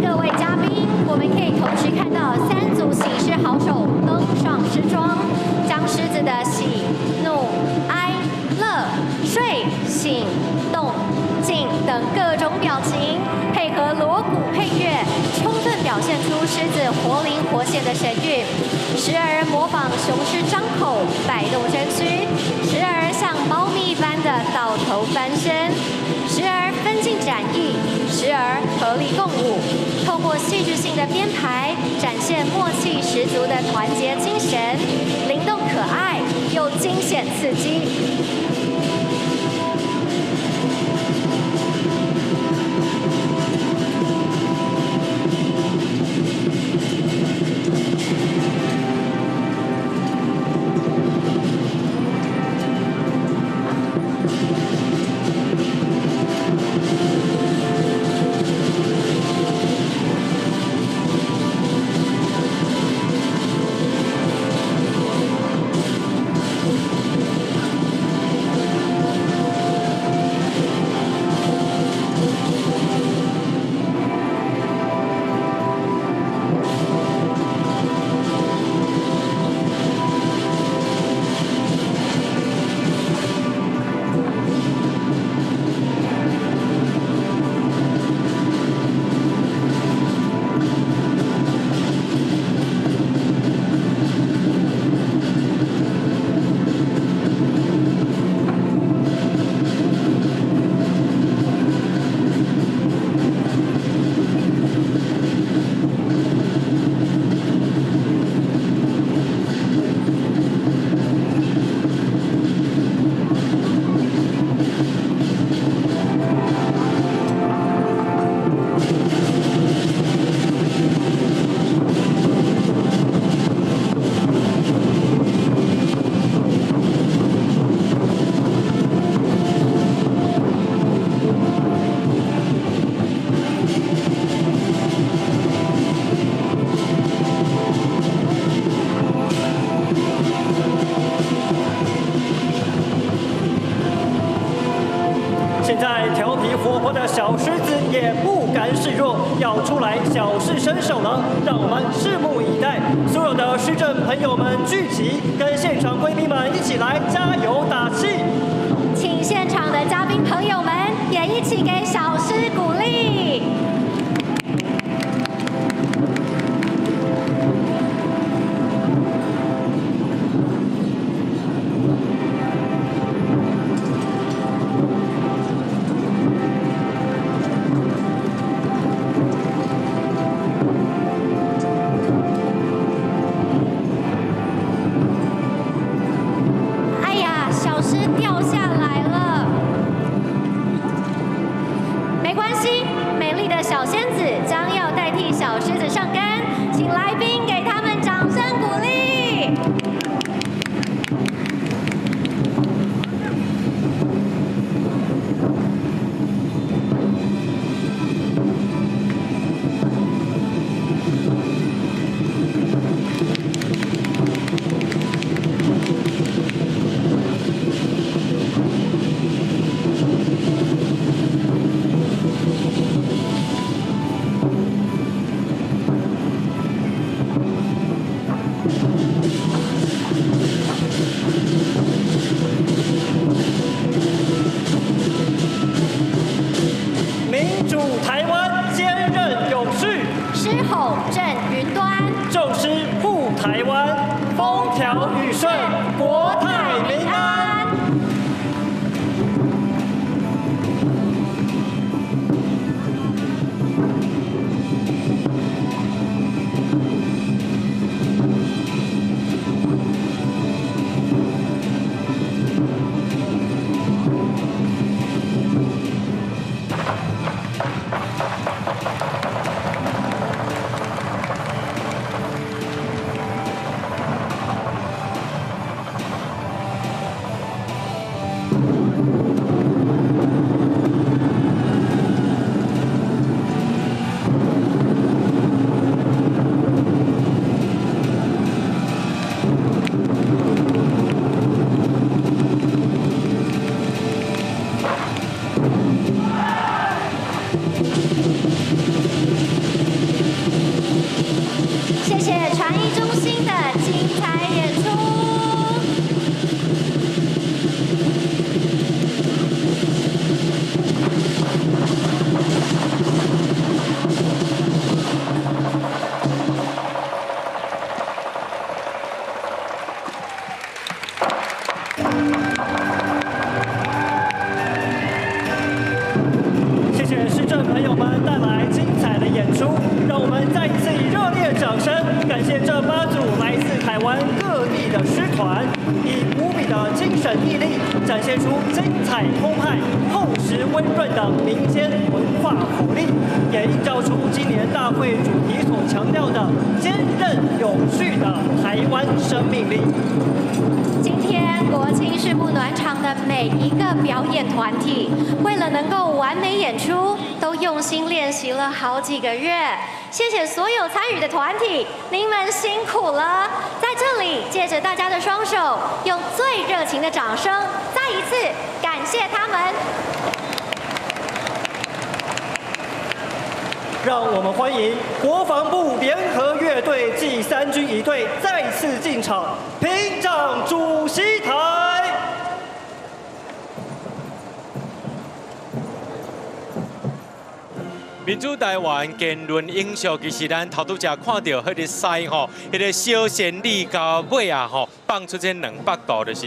各位嘉賓，我們可以同時看到三組醒獅好手登上獅樁，將獅子的喜、怒、哀、樂、睡、醒、動、靜等各種表情，配合鑼鼓配樂，充分表現出獅子活靈活現的神韻。時而模仿雄獅張口擺動身軀，時而像貓咪般的倒頭翻身，時而分鏡展翼，時而合力共舞。透過戲劇性的編排，展現默契十足的團結精神，靈動可愛又驚險刺激。現在調皮活潑的小獅子也不甘示弱，要出來小試身手了，讓我們拭目以待。所有的獅陣朋友們聚集，跟現場貴賓們一起來加油打氣。請現場的嘉賓朋友們也一起給小獅鼓勵。哎呀，小獅掉下來了。沒關係，美麗的小仙子將要代替小獅子上桿，請來賓給他們掌聲鼓勵。朋友們帶來精彩的演出，讓我們再一次以熱烈掌聲感謝這八組來自台灣各地的獅團，以無比的精神毅力，展現出精彩澎湃、厚實溫潤的民間文化活力，也映照出今年大會主題所強調的堅韌有序的台灣生命力。今天國慶序幕暖場的每一個表演團體，為了能夠完美演出，都用心練習了好幾個月。謝謝所有參與的團體，您們辛苦了。在這裡，借着大家的雙手，用最熱情的掌聲，再一次感謝他們。讓我們歡迎國防部聯合樂隊暨三軍儀隊再次進場，平掌主席台。民主台灣言論英雄，其實咱頭拄才看到彼个獅吼，彼个小仙女到尾啊吼，放出這200度，就是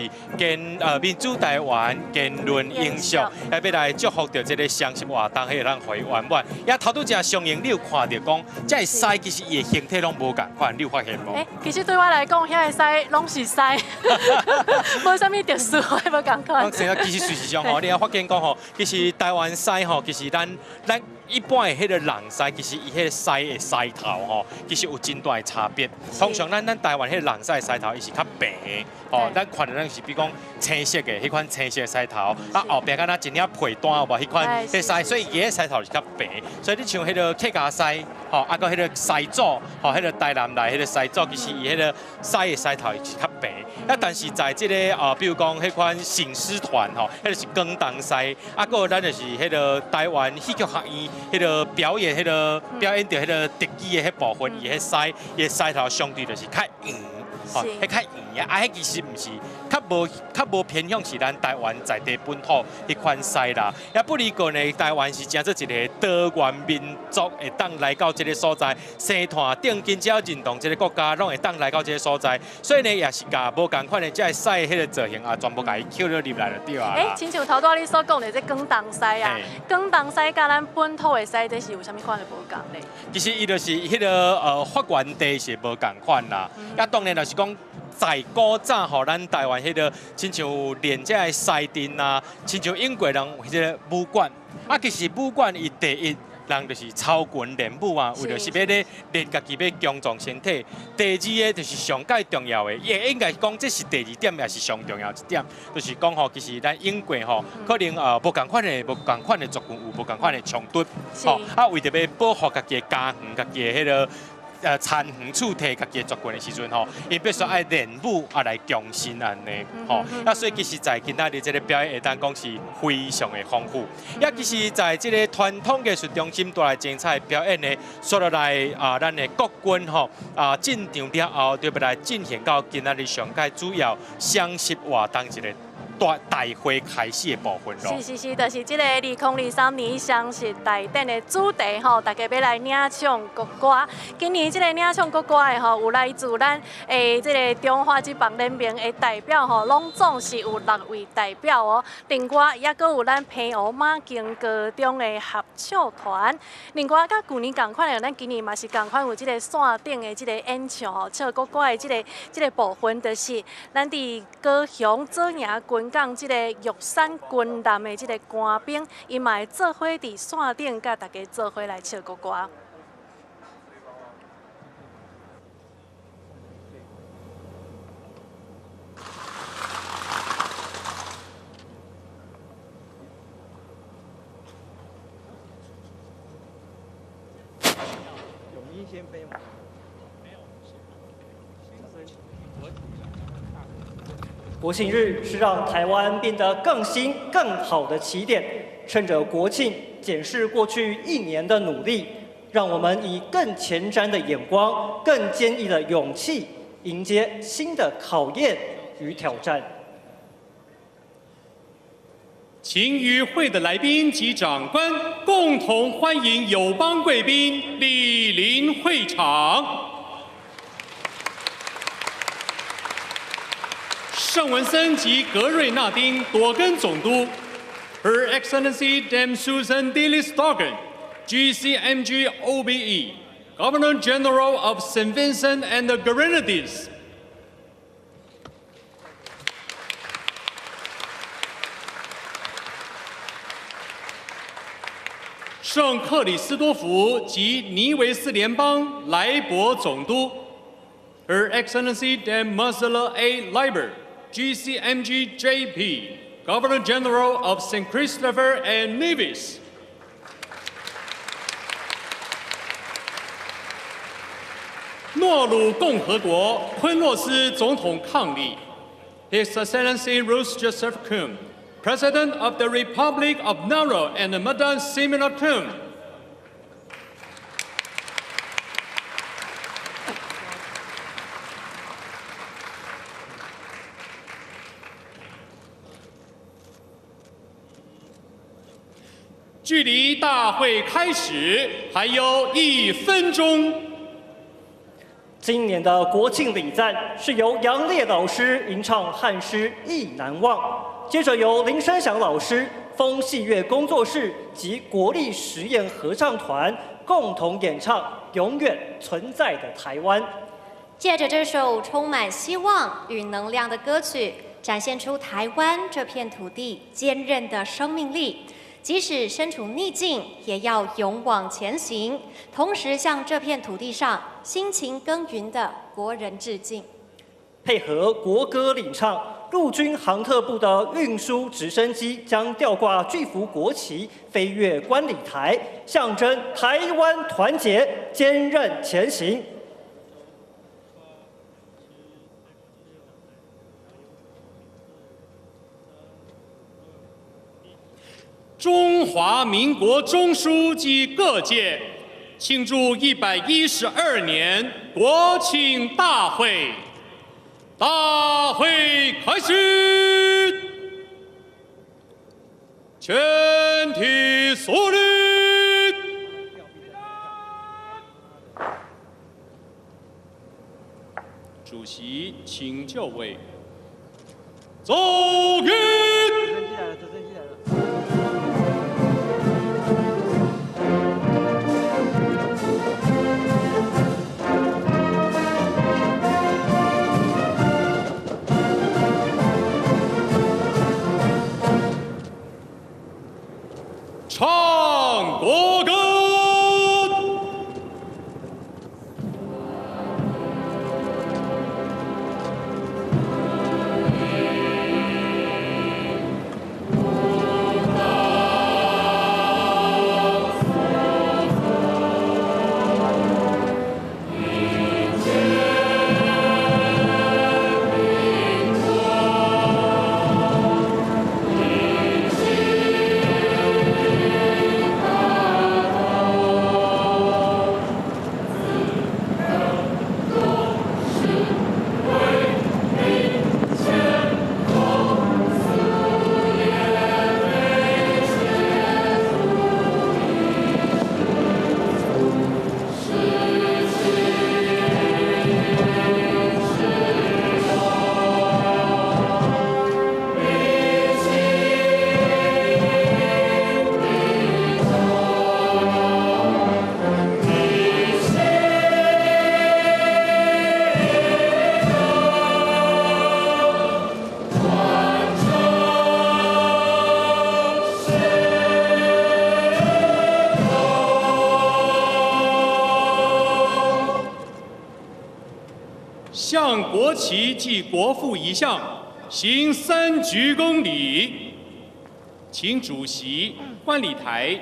民主台灣言論英雄，也欲來祝福著這个雙十活動，彼个咱予伊圓滿。也頭拄才相應，你有看著講，這个獅其實伊的形體攏無仝款，你有發現無？其實對我來講，遐个獅攏是獅，無啥物特殊，無仝款。其實事實上吼，你也發現講吼，其實台灣獅吼，其實咱一般的彼个人獅，其實伊彼个獅的獅頭吼，其實有真大的差別。通常咱台灣彼个人獅的獅頭，伊是較平的，吼，咱看著咱是比如講青色的彼款青色的獅頭，啊後壁敢若一領皮單有無？彼款彼獅，所以伊个獅頭是較平。所以你像彼个客家獅，吼，啊閣彼個獅祖，吼，彼个台南來彼个獅祖，其實伊彼个獅的獅頭是較平。啊，但是在這个比如講彼款醒獅團吼，彼个是廣東獅，啊，閣有咱就是彼个台灣戲曲學院。彼个表演，彼个表演著彼个特技的彼部分，伊彼狮，伊的狮头相對就是較圓，吼，彼較圓啊，啊，彼其實毋是，較無偏向是咱台灣在地本土彼款獅啦。也不離過呢，台灣是成做一个多元民族會當來到這个所在，生團頂緊只要認同這个國家，攏會當來到這个所在。所以呢，也是共無仝款的這个獅的彼个造型啊，全部共伊抾了入來就對啊。親像頭拄仔你所講的這廣東獅啊，廣東獅佮咱本土的獅，這是有啥物款的無仝咧？其實伊就是彼个發源地是無仝款啦。啊，當然就是講。在古早吼，咱台灣彼个親像練這个獅陣啊，親像英國人彼个武館，啊，其實武館伊第一，人就是操群練武啊，為著是欲咧練家己欲強壯身體。第二个就是上蓋重要的，也應該講這是第二點，也是上重要一點，就是講吼，其實咱英國吼，可能無仝款的族群有無仝款的衝突，吼，啊，為著欲保護家己的家園、家己的彼个。田園厝地家己的族群的時陣吼，伊必須愛練武啊來強身按呢，吼。啊，所以其實在今仔日這个表演會當講是非常的豐富。也其實在這个傳統藝術中心帶來精彩表演呢，紲落來啊，咱的國軍吼啊進場了後，就欲來進行到今仔日上蓋主要雙十活動一個大會開始的部分咯。是是是，就是這个2023年雙十大典的主題吼，大家欲來領唱國歌。今年這个領唱國歌的吼，有來自咱這个中華職棒聯盟的代表吼，攏總是有6位代表哦。另外，也閣有咱澎湖馬經高中的合唱團。另外，佮舊年仝款的，咱今年嘛是仝款有這个線頂的這个演唱吼，唱國歌的這个部分，就是咱佇高雄左營軍港這个玉山軍艦的這个官兵，伊嘛會做伙佇線頂，佮大家做伙來唱國歌。泳衣先飛嗎？國慶日是讓台灣變得更新、更好的起點。趁着國慶，檢視過去一年的努力，讓我們以更前瞻的眼光、更堅毅的勇氣，迎接新的考驗與挑戰。請與會的來賓及長官共同歡迎友邦貴賓蒞臨會場。聖文森及格瑞納丁多根總督，Her Excellency Dame Susan Dilys Dorgan， GCMG OBE, Governor General of St. Vincent and the Grenadines. 圣克里斯多福及尼维斯联邦莱伯总督，Her Excellency Dame Marcella A. Liber, GCMG JP, Governor General of St. Christopher and Nevis。诺鲁共和国昆洛斯总统伉俪，His Excellency Ruth Joseph Koon, President of the Republic of Nauru and Madam Simona Koon。距离大会开始还有1分钟。今年的国庆礼赞是由杨烈老师吟唱汉诗《意难忘》，接着由林生祥老师、风戏乐工作室及国立实验合唱团共同演唱《永远存在的台湾》。借着这首充满希望与能量的歌曲，展现出台湾这片土地坚韧的生命力。即使身处逆境，也要勇往前行。同时向这片土地上辛勤耕耘的国人致敬。配合国歌领唱，陆军航特部的运输直升机将吊挂巨幅国旗，飞越观礼台，象征台湾团结、坚韧前行。中华民国中枢及各界庆祝112年国庆大会，大会开始，全体肃立。主席请就位，走运。唱国歌。向国旗及国父遗像行3鞠躬礼，请主席、观礼台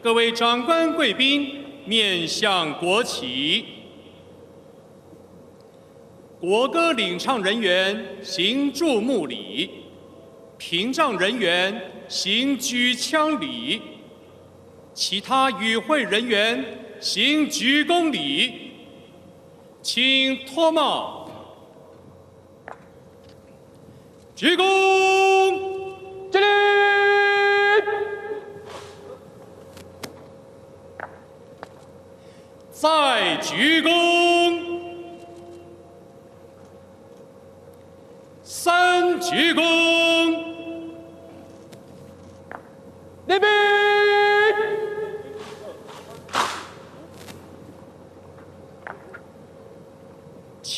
各位长官贵宾面向国旗。国歌领唱人员行注目礼，屏障人员行举枪礼，其他与会人员行鞠躬礼。请脱帽，鞠躬，敬礼。再鞠躬，3鞠躬，立兵。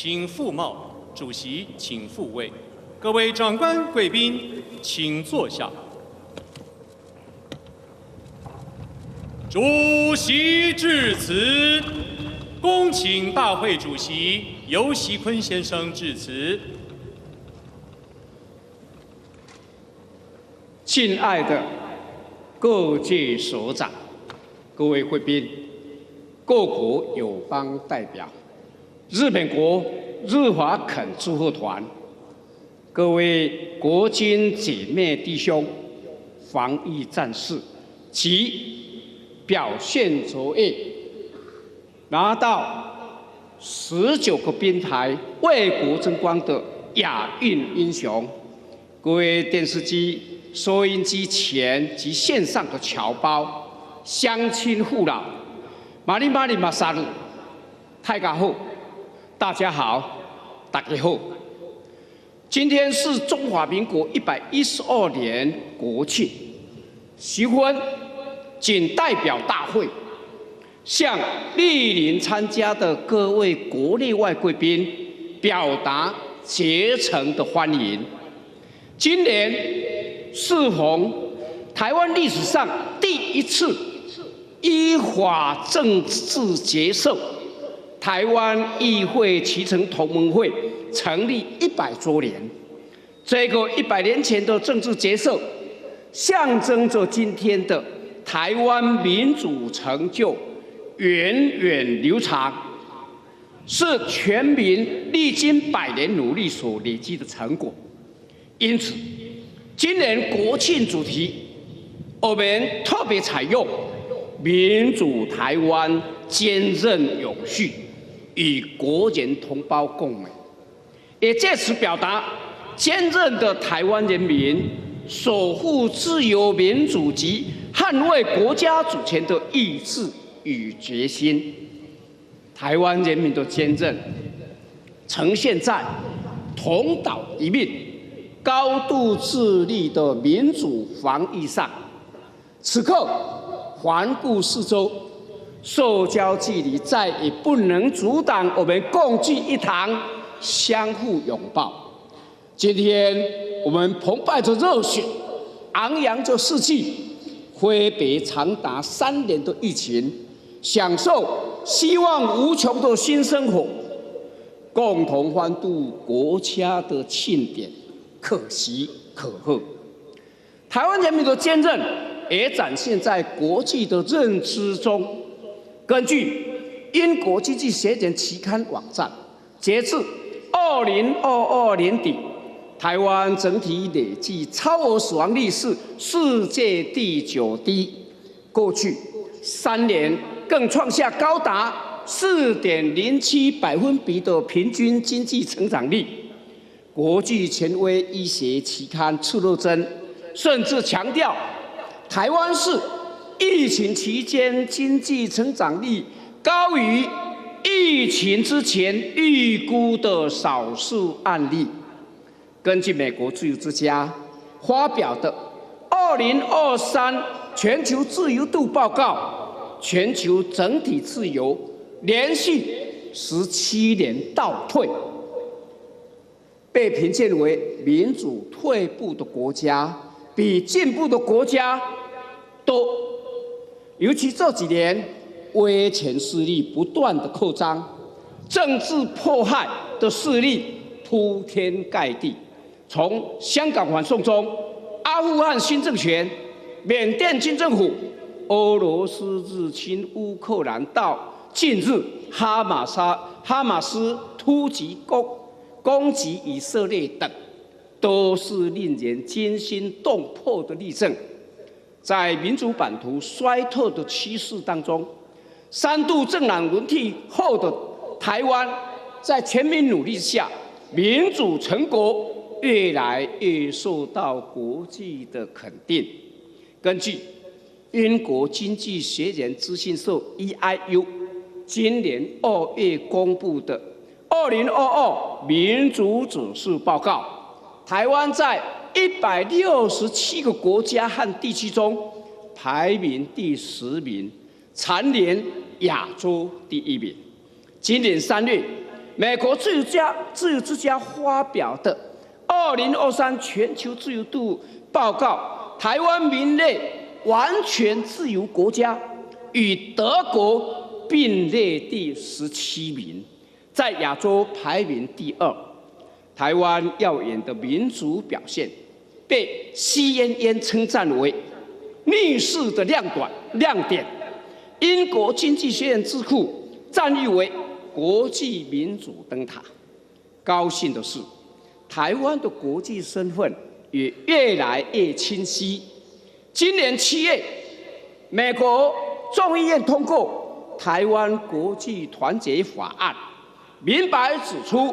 请复帽，主席请复位，各位长官贵宾请坐下。主席致辞，恭请大会主席游锡堃先生致辞。亲爱的各界首长、各位贵宾、各国友邦代表、日本国日华肯祝贺团、各位国军姐妹弟兄、防疫战士及表现卓越，拿到19个金牌为国争光的亚运英雄，各位电视机、收音机前及线上的侨胞、乡亲父老，马里马里马萨鲁，泰嘎后，大家好，大家好。今天是中华民国112年国庆，锡堃仅代表大会，向莅临参加的各位国内外贵宾表达竭诚的欢迎。今年适逢台湾历史上第一次依法政治结社，台湾议会期成同盟会成立100周年。这个100年前的政治结社，象征着今天的台湾民主成就源远流长，是全民历经100年努力所累积的成果。因此，今年国庆主题，我们特别采用“民主台湾坚韧永续，与国人同胞共美”，也借此表达坚韧的台湾人民守护自由民主及捍卫国家主权的意志与决心。台湾人民的坚韧，呈现在同岛一命、高度自立的民主防疫上。此刻环顾四周，社交距离再也不能阻挡我们共聚一堂、相互拥抱。今天我们澎湃着热血，昂扬着士气，挥别长达3年的疫情，享受希望无穷的新生活，共同欢度国家的庆典，可喜可贺。台湾人民的坚韧也展现在国际的认知中。根据英国经济学人期刊网站，截至2022年底，台湾整体累计超额死亡率是世界第9低，过去3年更创下高达4.07百分比的平均经济成长率。国际权威医学期刊《刺热针》甚至强调，台湾是疫情期间经济成长率高于疫情之前预估的少数案例。根据美国自由之家发表的2023全球自由度报告，全球整体自由连续17年倒退，被评鉴为民主退步的国家比进步的国家多。尤其这几年，威权势力不断的扩张，政治迫害的势力铺天盖地。从香港反送中、阿富汗新政权、缅甸军政府、俄罗斯入侵乌克兰，到近日哈马斯突击攻击以色列等，都是令人惊心动魄的例证。在民主版图衰退的趋势当中，3度政党轮替后的台湾，在全民努力下，民主成果越来越受到国际的肯定。根据英国经济学人资讯社 EIU 今年2月公布的2022民主指数报告，台湾在167个国家和地区中排名第10名，蝉联亚洲第1名。今年3月，美国自由之家发表的2023全球自由度报告，台湾名列完全自由国家，与德国并列第17名，在亚洲排名第二。台湾耀眼的民主表现，被 CNN 称赞为逆势的亮点。英国经济学院智库赞誉为国际民主灯塔。高兴的是，台湾的国际身份也越来越清晰。今年7月，美国众议院通过《台湾国际团结法案》，明白指出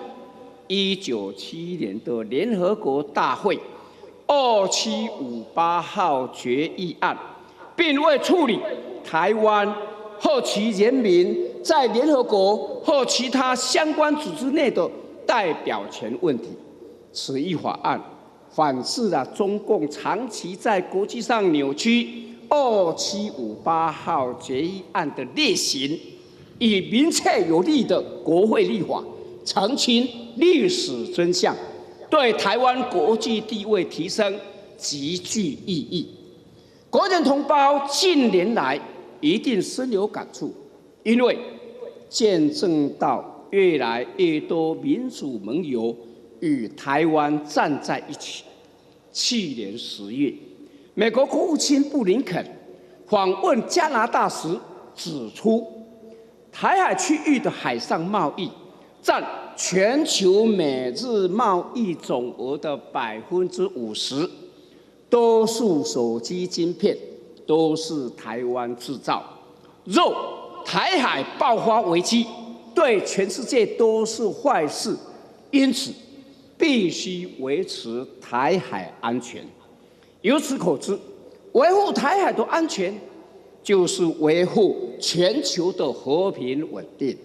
，1971年的联合国大会2758号决议案，并未处理台湾或其人民在联合国或其他相关组织内的代表权问题。此一法案反噬了中共长期在国际上扭曲2758号决议案的劣行，以明确有力的国会立法澄清历史真相，对台湾国际地位提升极具意义。国人同胞近年来一定深有感触，因为见证到越来越多民主盟友与台湾站在一起。去年10月，美国国务卿布林肯访问加拿大时指出，台海区域的海上贸易占全球每日贸易总额的50%，多数手机晶片都是台湾制造。若台海爆发危机，对全世界都是坏事，因此必须维持台海安全。由此可知，维护台海的安全，就是维护全球的和平稳定，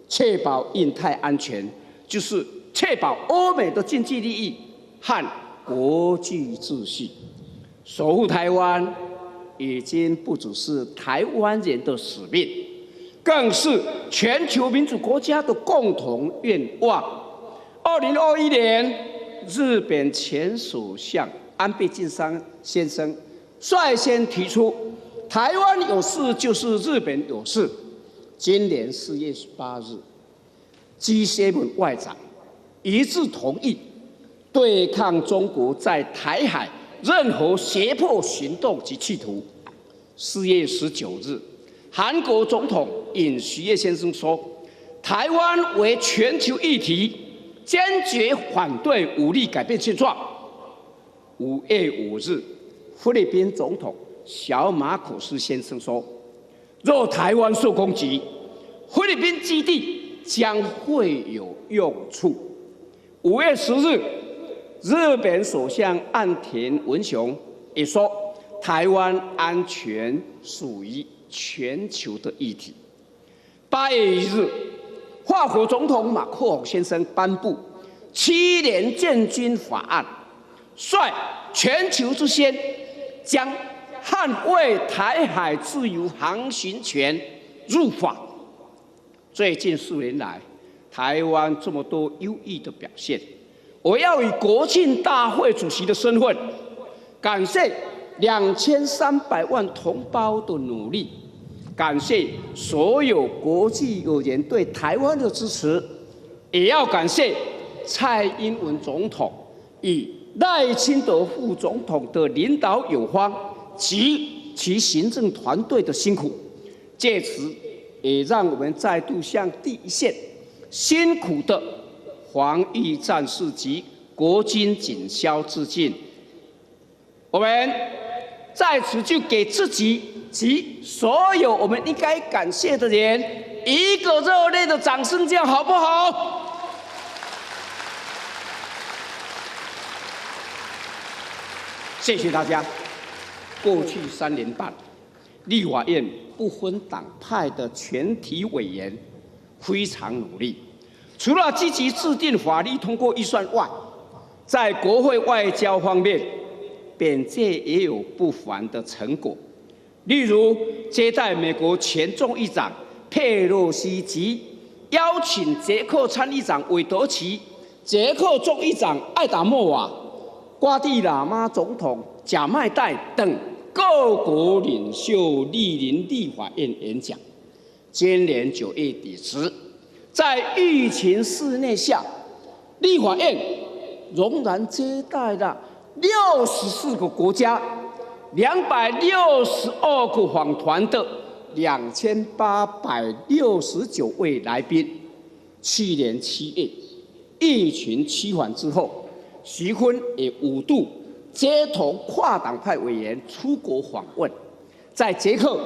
确保印太安全，就是确保欧美的经济利益和国际秩序。守护台湾，已经不只是台湾人的使命，更是全球民主国家的共同愿望。2021年，日本前首相安倍晋三先生率先提出，台湾有事就是日本有事。今年4月18日，G7 外长一致同意对抗中国在台海任何胁迫行动及企图。4月19日，韩国总统尹锡悦先生说：“台湾为全球议题，坚决反对武力改变现状。”5月5日，菲律宾总统小马可斯先生说：“若台湾受攻击，菲律宾基地将会有用处。”5月10日，日本首相岸田文雄也说：“台湾安全属于全球的议题。”8月1日，法国总统马克宏先生颁布七年建军法案，率全球之先，将捍卫台海自由航行权入法。最近4年来，台湾这么多优异的表现，我要以国庆大会主席的身份，感谢2300万同胞的努力，感谢所有国际友人对台湾的支持，也要感谢蔡英文总统与赖清德副总统的领导有方及其行政团队的辛苦。借此，也让我们再度向第一线辛苦的防疫战士及国军警消致敬。我们在此就给自己及所有我们应该感谢的人一个热烈的掌声，这样好不好？谢谢大家。过去3年半，立法院不分党派的全体委员非常努力，除了积极制定法律、通过预算外，在国会外交方面，本届也有不凡的成果。例如，接待美国前众议长佩洛西及邀请捷克参议长韦德奇、捷克众议长艾达莫瓦、瓜地马拉总统贾麦代等各国领袖莅临立法院演讲。今年9月底时，在疫情肆虐下，立法院仍然接待了64个国家、262个访团的2869位来宾。去年7月，疫情趋缓之后，徐坤也5度接同跨党派委员出国访问，在捷克、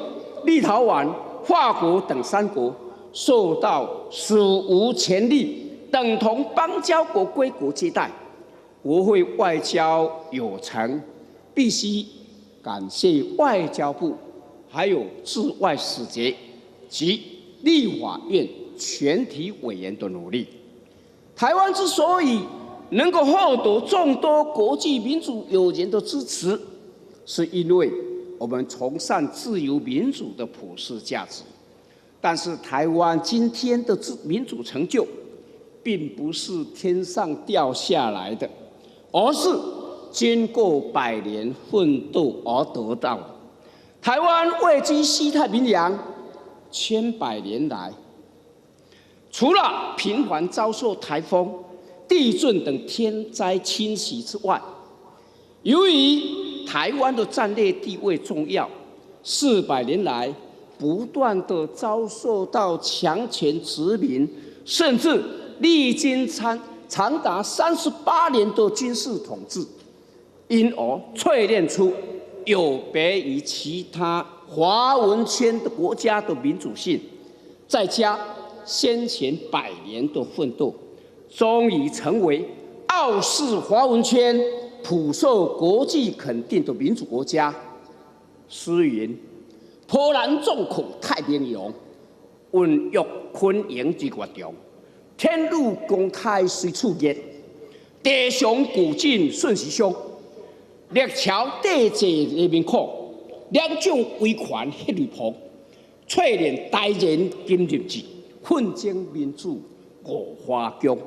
立陶宛、法国等3国受到史无前例、等同邦交国规格接待。国会外交有成，必须感谢外交部、还有驻外使节及立法院全体委员的努力。台湾之所以能够获得众多国际民主友人的支持，是因为我们崇尚自由民主的普世价值。但是，台湾今天的自民主成就，并不是天上掉下来的，而是经过百年奋斗而得到的。台湾位居西太平洋，千百年来，除了频繁遭受台风、地震等天灾侵袭之外，由于台湾的战略地位重要，400年来不断的遭受到强权殖民，甚至历经长达38年的军事统治，因而淬炼出有别于其他华文圈的国家的民主性，再加先前百年的奋斗，终于成为傲视华文圈、普受国际肯定的民主国家。诗云：“波澜壮阔太平洋，孕育鲲鹏之月中。天女公开随处热，地上古今顺时相。历朝帝制人民苦，两将威权血泪曝，淬炼台人金日志，奋争民主五花疆。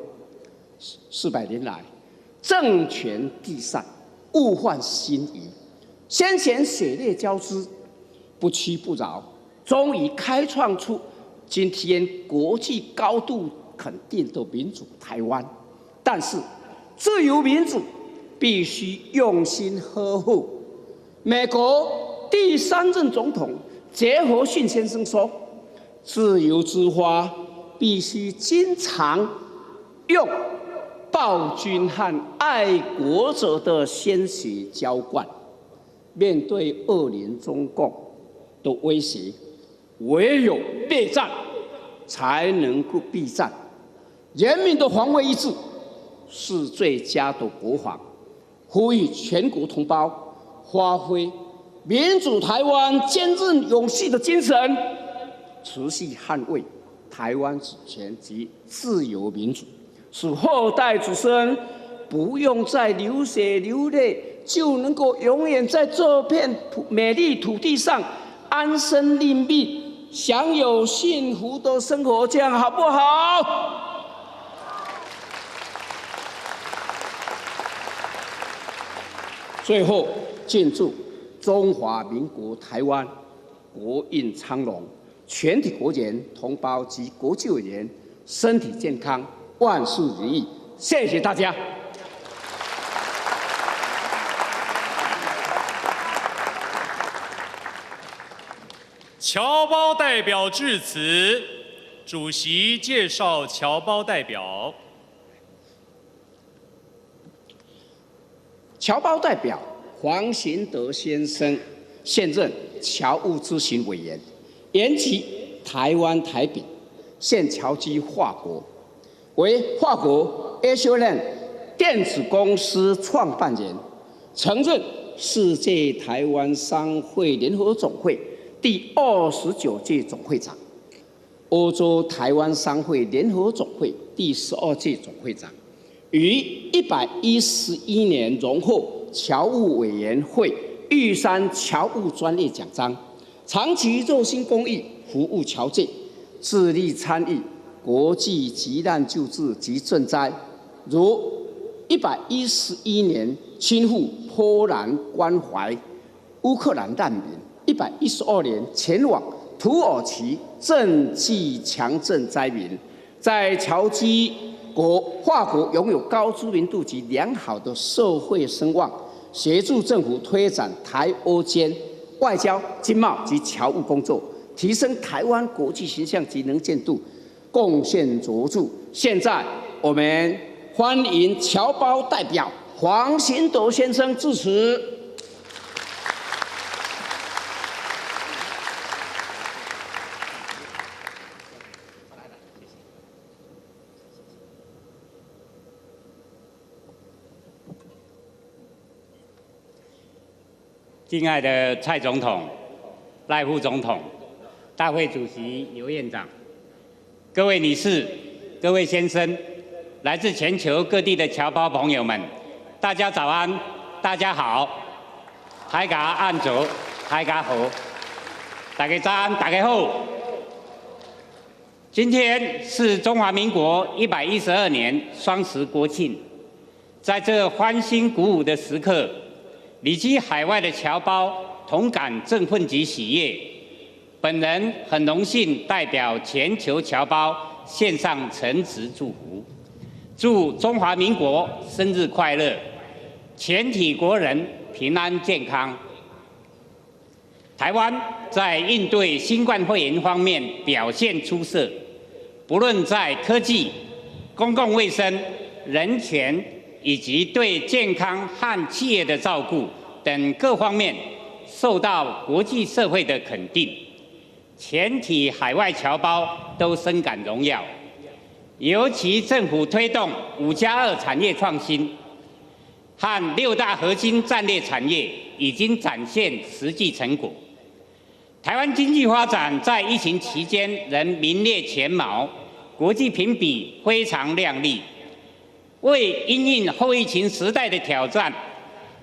400年来，政权递散，物换星移，先贤血泪交织，不屈不挠，终于开创出今天国际高度肯定的民主台湾。但是，自由民主必须用心呵护。美国第三任总统杰佛逊先生说：“自由之花必须经常用暴君和爱国者的鲜血浇灌。”面对恶邻中共的威胁，唯有备战，才能够避战。人民的防卫意志是最佳的国防。呼吁全国同胞发挥民主台湾坚韧勇气的精神，持续捍卫台湾主权及自由民主，使后代子孙不用再流血流泪，就能够永远在这片美丽土地上安身立命，享有幸福的生活，这样好不好？最后，敬祝中华民国台湾国运昌隆，全体国人同胞及国际委员身体健康，万事如意。谢谢大家。侨胞代表致辞，主席介绍侨胞代表。侨胞代表黄行德先生，现任侨务咨询委员，原籍台湾台北，现侨居法国，为法国 Asialand 电子公司创办人，曾任世界台湾商会联合总会第29届总会长，欧洲台湾商会联合总会第12届总会长，于111年荣获侨务委员会玉山侨务专业奖章，长期热心公益，服务侨界，致力参与国际急难救助及赈灾，如111年亲赴波兰关怀乌克兰难民，112年前往土耳其赈济强震灾民，在侨居国法国拥有高知名度及良好的社会声望，协助政府推展台欧间外交、经贸及侨务工作，提升台湾国际形象及能见度，贡献卓著。现在我们欢迎侨胞代表黄行德先生致辞。敬爱的蔡总统、赖副总统、大会主席刘院长、各位女士、各位先生，来自全球各地的侨胞朋友们，大家早安，大家好，大家按早，大家好，大家早安，大家好。今天是中华民国112年双十国庆，在这欢欣鼓舞的时刻，旅居海外的侨胞同感振奋及喜悦。本人很荣幸代表全球侨胞献上诚挚祝福，祝中华民国生日快乐，全体国人平安健康。台湾在应对新冠肺炎方面表现出色，不论在科技、公共卫生、人权以及对健康和企业的照顾等各方面，受到国际社会的肯定，全体海外侨胞都深感荣耀。尤其政府推动5+2产业创新和6大核心战略产业，已经展现实际成果。台湾经济发展在疫情期间仍名列前茅，国际评比非常亮丽。为因应后疫情时代的挑战，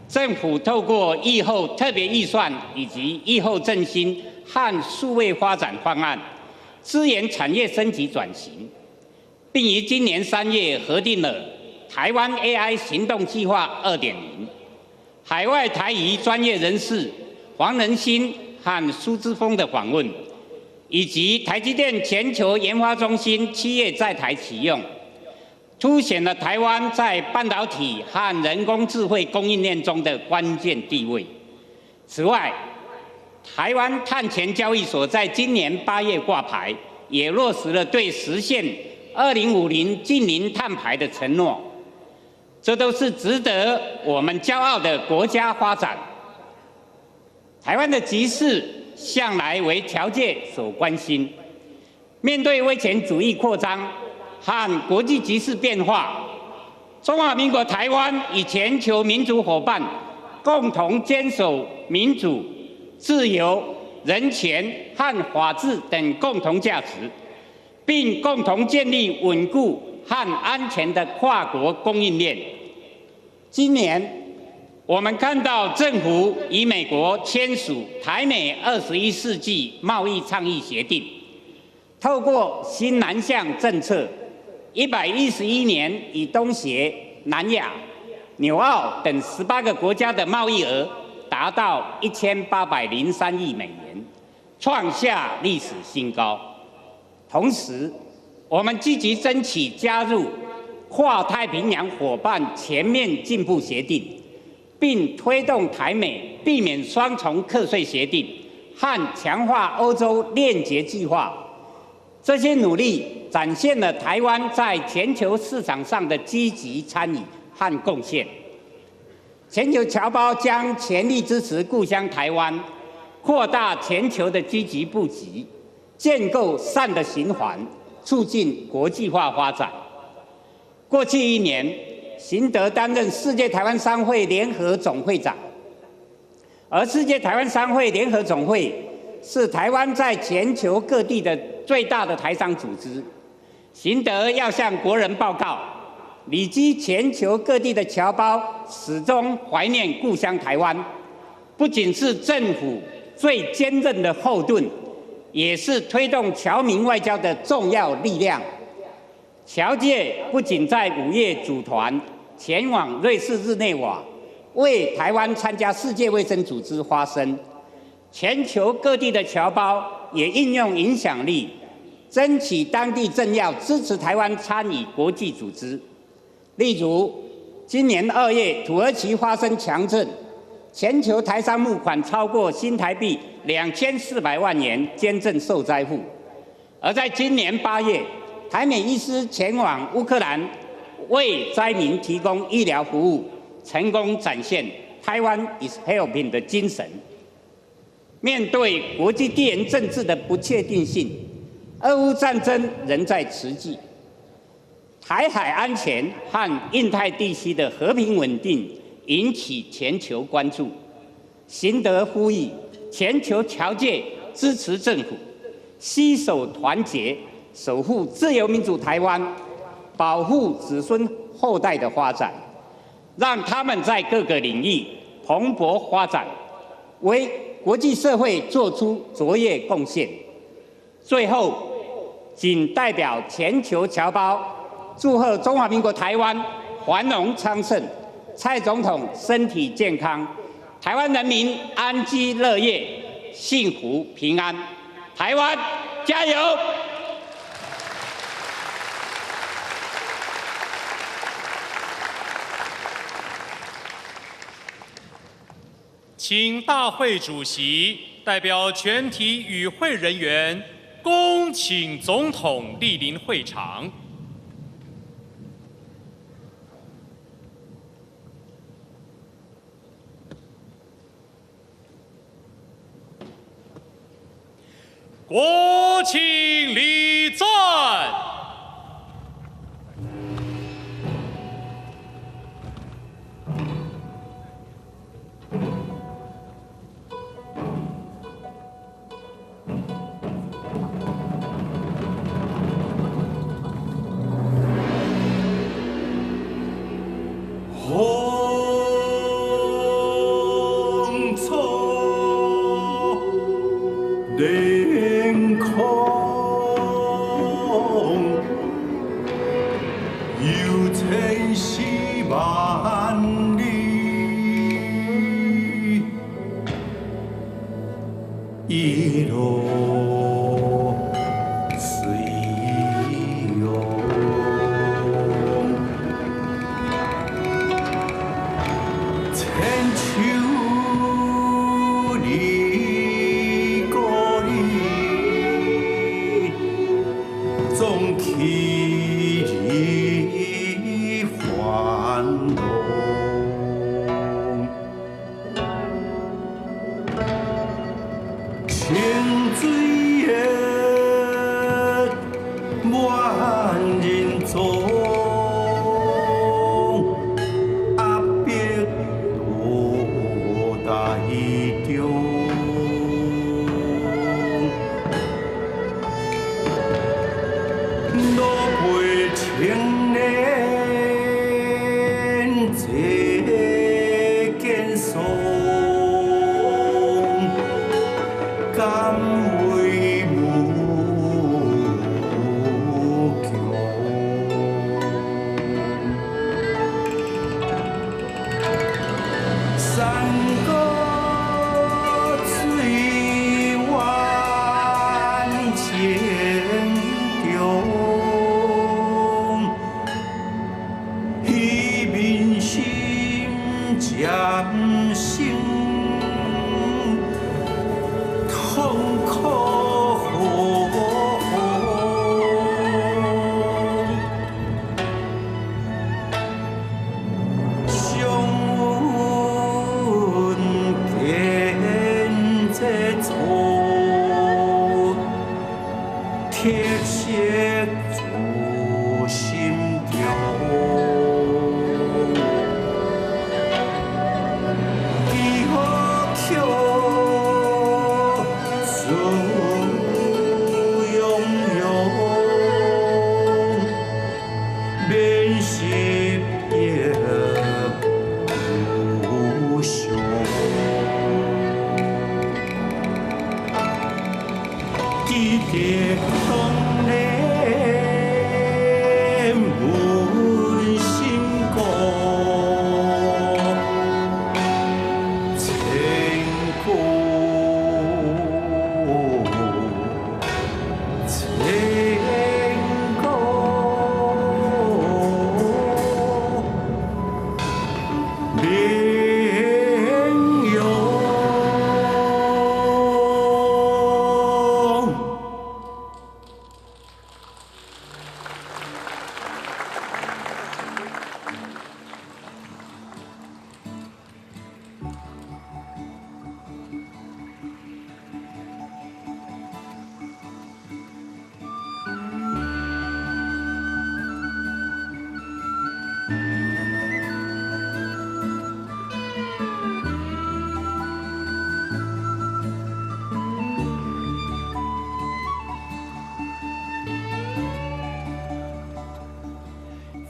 政府透过疫后特别预算以及疫后振兴和数位发展方案，支援产业升级转型，并于今年3月核定了台湾 AI 行动计划2.0。海外台裔专业人士黄仁勋和苏姿丰的访问，以及台积电全球研发中心7月在台启用，凸显了台湾在半导体和人工智慧供应链中的关键地位。此外，台湾碳权交易所在今年8月挂牌，也落实了对实现2050净零碳排的承诺。这都是值得我们骄傲的国家发展。台湾的局势向来为侨界所关心，面对威权主义扩张和国际局势变化，中华民国台湾与全球民主伙伴共同坚守民主、自由、人权和法治等共同价值，并共同建立稳固和安全的跨国供应链。今年，我们看到政府与美国签署台美21世纪贸易倡议协定，透过新南向政策，111年与东协、南亚、纽澳等18个国家的贸易额达到1803亿美元，创下历史新高。同时，我们积极争取加入跨太平洋伙伴全面进步协定，并推动台美避免双重课税协定和强化欧洲链接计划。这些努力展现了台湾在全球市场上的积极参与和贡献。全球侨胞将全力支持故乡台湾，扩大全球的积极布局，建构善的循环，促进国际化发展。过去一年，邢德担任世界台湾商会联合总会长，而世界台湾商会联合总会是台湾在全球各地的最大的台商组织。邢德要向国人报告，旅居全球各地的侨胞始终怀念故乡台湾，不仅是政府最坚韧的后盾，也是推动侨民外交的重要力量。侨界不仅在5月组团前往瑞士日内瓦，为台湾参加世界卫生组织发声，全球各地的侨胞也运用影响力，争取当地政要支持台湾参与国际组织。例如，今年2月土耳其发生强震，全球台商募款超过新台币2400万元捐赠受灾户。而在今年8月，台美医师前往乌克兰为灾民提供医疗服务，成功展现台湾 is helping 的精神。面对国际地缘政治的不确定性，俄乌战争仍在持续，台海安全和印太地区的和平稳定引起全球关注。邢德呼吁全球侨界支持政府，携手团结，守护自由民主台湾，保护子孙后代的发展，让他们在各个领域蓬勃发展，为国际社会做出卓越贡献。最后，仅代表全球侨胞，祝贺中华民国台湾繁荣昌盛，蔡总统身体健康，台湾人民安居乐业，幸福平安。台湾加油！请大会主席代表全体与会人员，恭请总统莅临会场。国庆礼赞。风草连空，有千丝万缕，一路随勇。千秋离故里，总起日繁荣。清水的万人踪，压迫落台中。老辈青年这坚爽，甘为无穷。山高水远情长，彼民心渐生痛苦。相阮见这错，铁石自心中。祈福曲自悠悠，免失业无常。记得当年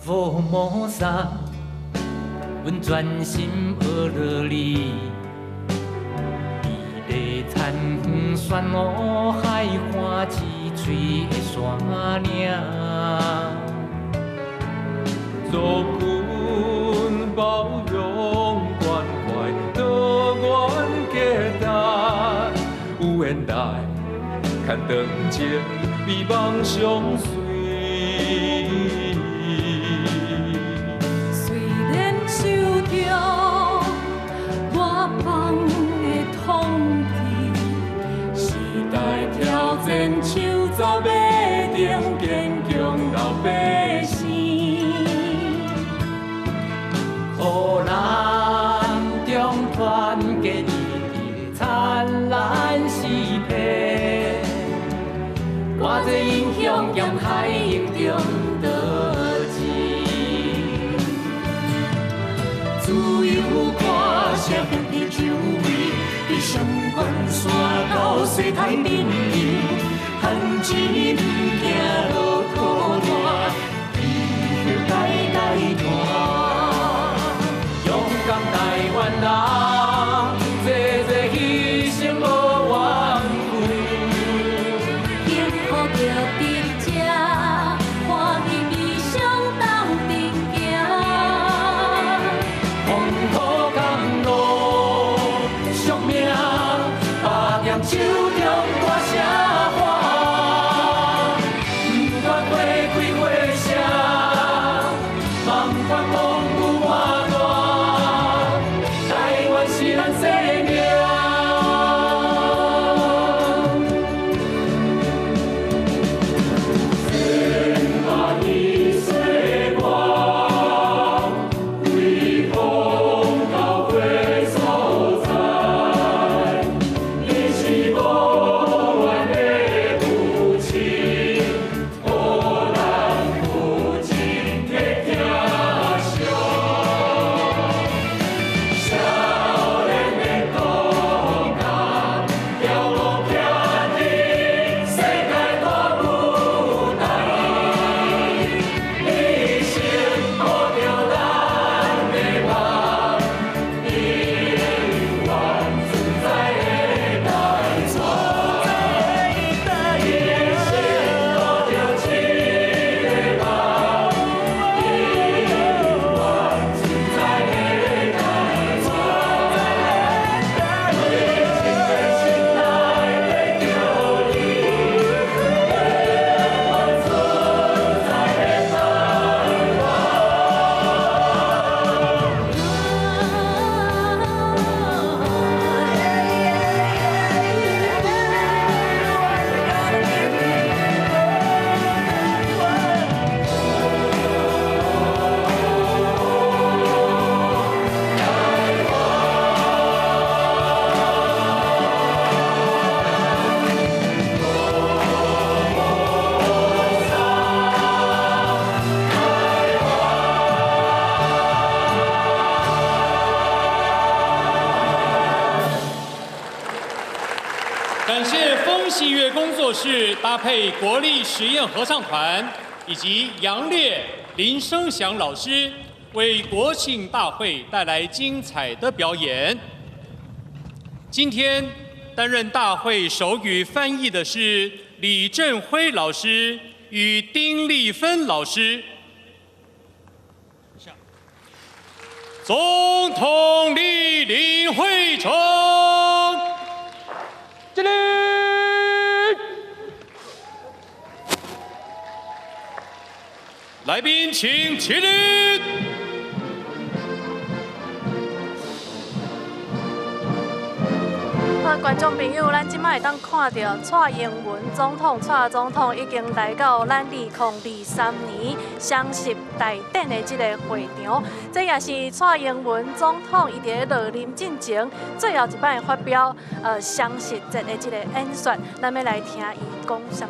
福摩沙，阮专心学落你，美丽田园山路海岸青翠的山岭。祖君包容关怀多元价值，有缘来牵长情美梦相随。虽然受著外邦的统治，时代挑战手十马灯，坚强老百姓。予咱中团结一致灿烂诗篇，偌济英雄剑海英中得志。自由歌声响彻周围，伫双关山到西台面顶，番钱毋惊落雨大，枝叶代代传。勇敢台湾人，济济牺牲无怨悔。幸福就伫这，欢喜悲伤斗阵行。风雨甘露惜命，把剑手中大声喊。不管花开花谢，不管风雨偌大，台湾是咱生命。千万里西外，威风交汇所在，你是无怨的父亲，予咱父亲的疼惜。少年的国家，骄傲徛伫世界大舞台，你是抱着咱的梦，永远存在的台湾。你是抱着这个梦，永远存在的台湾。你心内的叫你，永远存在的台湾。感谢风信乐工作室搭配国立实验合唱团以及杨烈、林生祥老师，为国庆大会带来精彩的表演。今天担任大会手语翻译的是李振辉老师与丁丽芬老师。总统莅临会场。起立。来宾请起立。好，观众朋友，咱這擺會當看著蔡英文總統，蔡總統已經來到咱2023年雙十大典的這个會場。這也是蔡英文總統伊佇咧落任進前最後一擺發表雙十節的這个演說。咱欲來聽伊講啥物。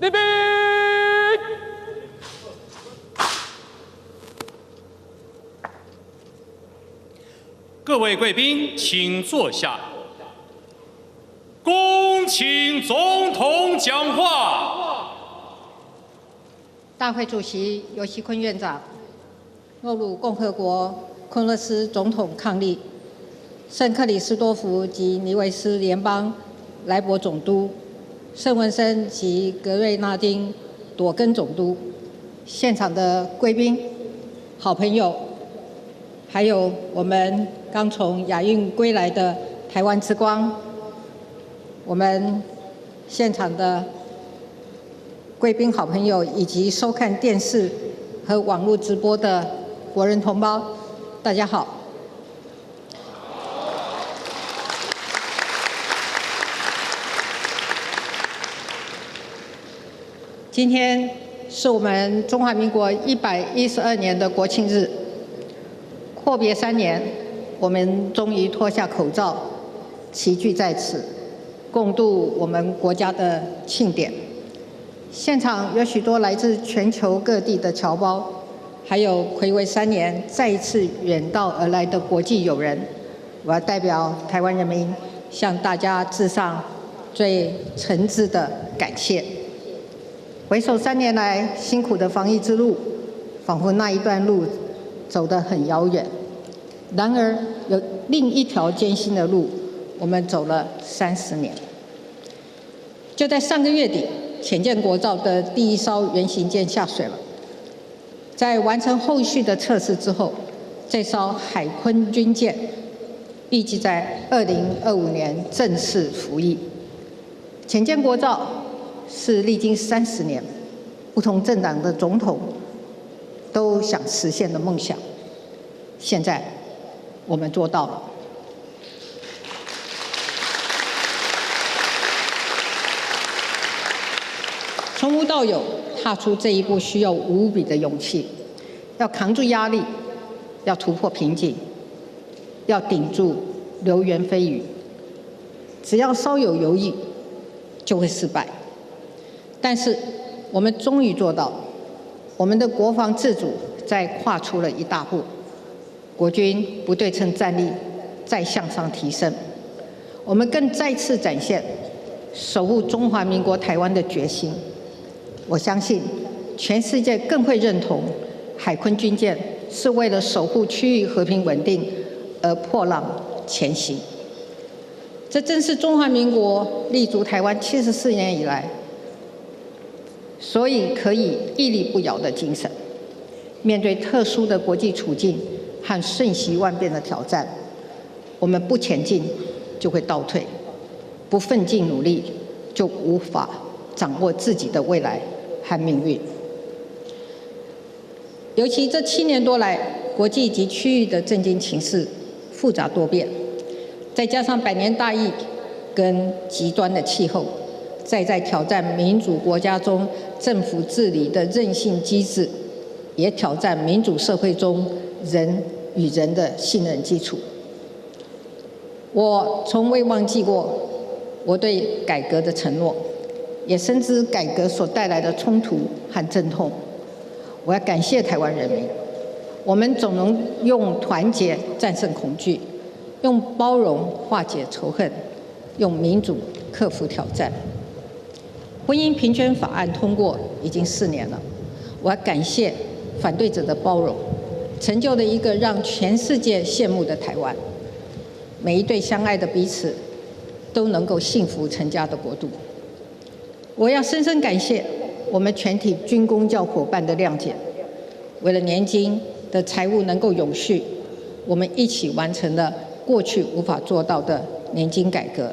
立兵。各位贵宾，请坐下。恭请总统讲话。大会主席游锡堃院长，诺鲁共和国昆勒斯总统伉俪，圣克里斯多福及尼维斯联邦莱伯总督，圣文森及格瑞纳丁朵根总督，现场的贵宾、好朋友，还有我们刚从亚运归来的台湾之光，我们现场的贵宾、好朋友，以及收看电视和网络直播的国人同胞，大家好。今天是我们中华民国112年的国庆日，阔别3年，我们终于脱下口罩，齐聚在此，共度我们国家的庆典。现场有许多来自全球各地的侨胞，还有睽违三年再一次远道而来的国际友人。我要代表台湾人民向大家致上最诚挚的感谢。回首3年来辛苦的防疫之路，仿佛那一段路走得很遥远。然而，有另一条艰辛的路，我们走了30年。就在上个月底，潜舰国造的第一艘原型舰下水了。在完成后续的测试之后，这艘海鲲军舰预计在2025年正式服役。潜舰国造是历经三十年，不同政党的总统都想实现的梦想。现在我们做到了。从无到有，踏出这一步需要无比的勇气，要扛住压力，要突破瓶颈，要顶住流言蜚语。只要稍有犹豫，就会失败。但是我们终于做到，我们的国防自主再跨出了一大步，国军不对称战力再向上提升，我们更再次展现守护中华民国台湾的决心。我相信，全世界更会认同海鲲军舰是为了守护区域和平稳定而破浪前行。这正是中华民国立足台湾74年以来，所以可以屹立不摇的精神。面对特殊的国际处境和瞬息万变的挑战，我们不前进就会倒退，不奋进努力就无法掌握自己的未来和命运。尤其这7年多来，国际及区域的政经情势复杂多变，再加上百年大疫跟极端的气候，再再挑战民主国家中政府治理的韧性机制，也挑战民主社会中人与人的信任基础。我从未忘记过我对改革的承诺，也深知改革所带来的冲突和阵痛。我要感谢台湾人民，我们总能用团结战胜恐惧，用包容化解仇恨，用民主克服挑战。婚姻平权法案通过已经4年了，我要感谢反对者的包容，成就了一个让全世界羡慕的台湾。每一对相爱的彼此都能够幸福成家的国度。我要深深感谢我们全体军公教伙伴的谅解，为了年金的财务能够永续，我们一起完成了过去无法做到的年金改革，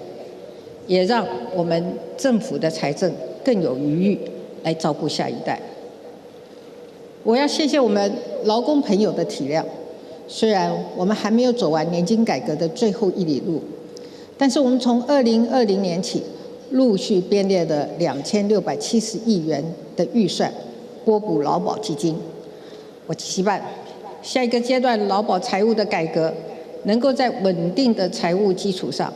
也让我们政府的财政更有余裕来照顾下一代。我要谢谢我们劳工朋友的体谅，虽然我们还没有走完年金改革的最后一里路，但是我们从2020年起，陆续编列了2670亿元的预算，拨补劳保基金。我期盼下一个阶段劳保财务的改革，能够在稳定的财务基础上，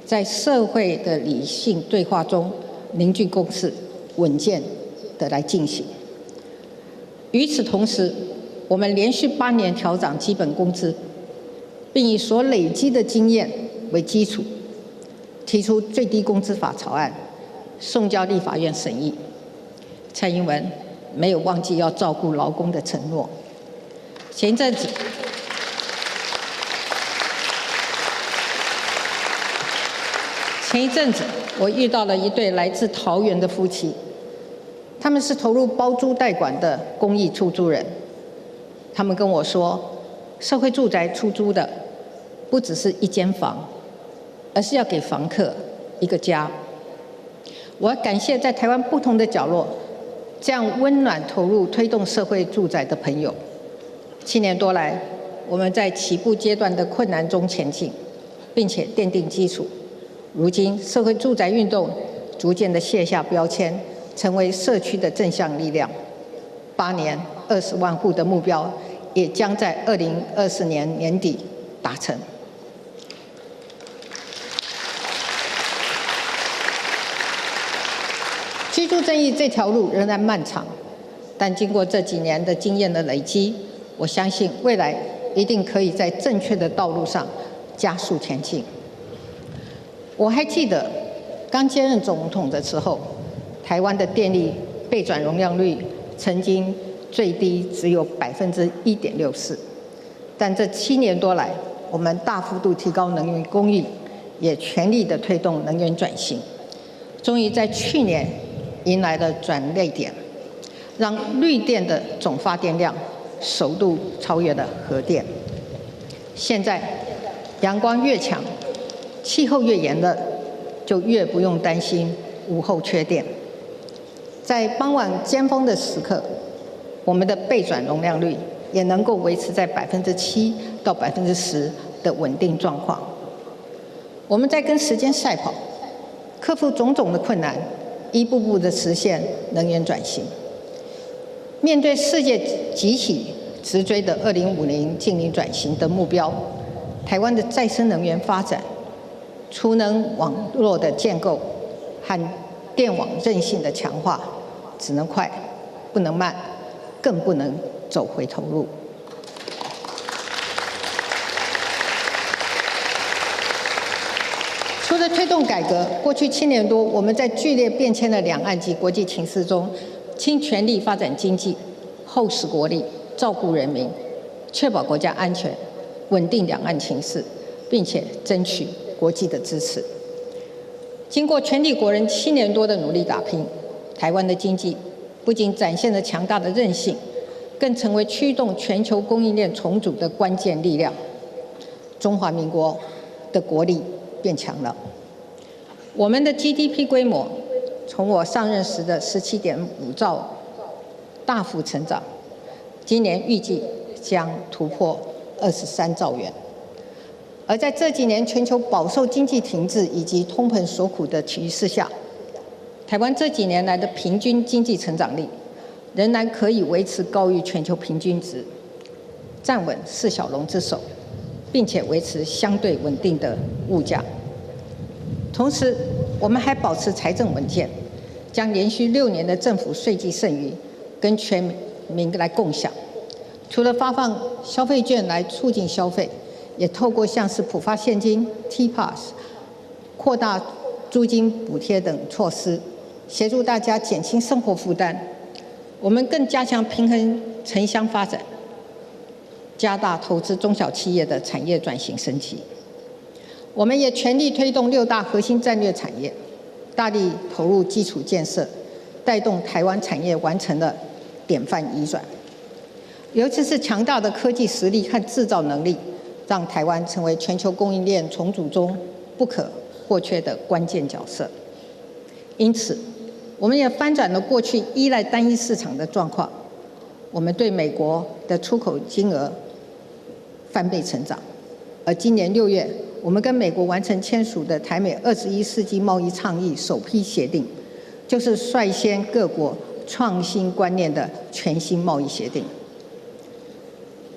在社会的理性对话中凝聚共识，稳健的来进行。与此同时，我们连续8年调涨基本工资，并以所累积的经验为基础，提出最低工资法草案，送交立法院审议。蔡英文没有忘记要照顾劳工的承诺。前一阵子，我遇到了一对来自桃园的夫妻，他们是投入包租代管的公益出租人。他们跟我说，社会住宅出租的不只是一间房，而是要给房客一个家。我要感谢在台湾不同的角落，这样温暖投入推动社会住宅的朋友。7年多来，我们在起步阶段的困难中前进，并且奠定基础。如今，社会住宅运动逐渐的卸下标签，成为社区的正向力量。8年20万户的目标，也将在2024年年底达成。居住正义这条路仍然漫长，但经过这几年的经验的累积，我相信未来一定可以在正确的道路上加速前进。我还记得刚接任总统的时候，台湾的电力备转容量率曾经最低只有1.64%，但这7年多来，我们大幅度提高能源供应，也全力的推动能源转型，终于在去年迎来了转捩点，让绿电的总发电量首度超越了核电。现在阳光越强，气候越炎热，就越不用担心午后缺电。在傍晚尖峰的时刻，我们的备转容量率也能够维持在7%到10%的稳定状况。我们在跟时间赛跑，克服种种的困难，一步步的实现能源转型。面对世界集体直追的2050净零转型的目标，台湾的再生能源发展、储能网络的建构和电网韧性的强化，只能快，不能慢，更不能走回头路。除了推动改革，过去7年多，我们在剧烈变迁的两岸及国际情势中，倾全力发展经济，厚实国力，照顾人民，确保国家安全，稳定两岸情势，并且争取国际的支持。经过全体国人七年多的努力打拼，台湾的经济不仅展现了强大的韧性，更成为驱动全球供应链重组的关键力量。中华民国的国力变强了。我们的 GDP 规模从我上任时的17.5兆大幅成长，今年预计将突破23兆元。而在这几年全球饱受经济停滞以及通膨所苦的局势下，台湾这几年来的平均经济成长率仍然可以维持高于全球平均值，站稳四小龙之首，并且维持相对稳定的物价。同时，我们还保持财政稳健，将连续6年的政府税计剩余跟全民来共享。除了发放消费券来促进消费，也透过像是普发现金、T-Pass、扩大租金补贴等措施，协助大家减轻生活负担。我们更加强平衡城乡发展，加大投资中小企业的产业转型升级。我们也全力推动六大核心战略产业，大力投入基础建设，带动台湾产业完成了典范移转。尤其是强大的科技实力和制造能力，让台湾成为全球供应链重组中不可或缺的关键角色。因此，我们也翻转了过去依赖单一市场的状况，我们对美国的出口金额翻倍成长。而今年6月，我们跟美国完成签署的台美21世纪贸易倡议首批协定，就是率先各国创新观念的全新贸易协定。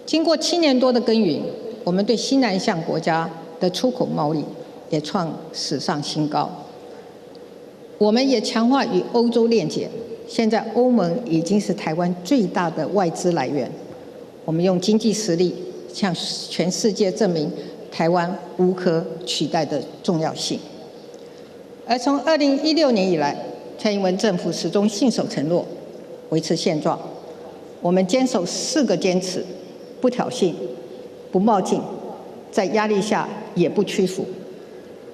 经过七年多的耕耘，我们对新南向国家的出口贸易也创史上新高。我们也强化与欧洲链接，现在欧盟已经是台湾最大的外资来源。我们用经济实力向全世界证明，台灣無可取代的重要性。而從2016年以來，蔡英文政府始終信守承諾，維持現狀。我們堅守四個堅持：不挑釁、不冒進，在壓力下也不屈服，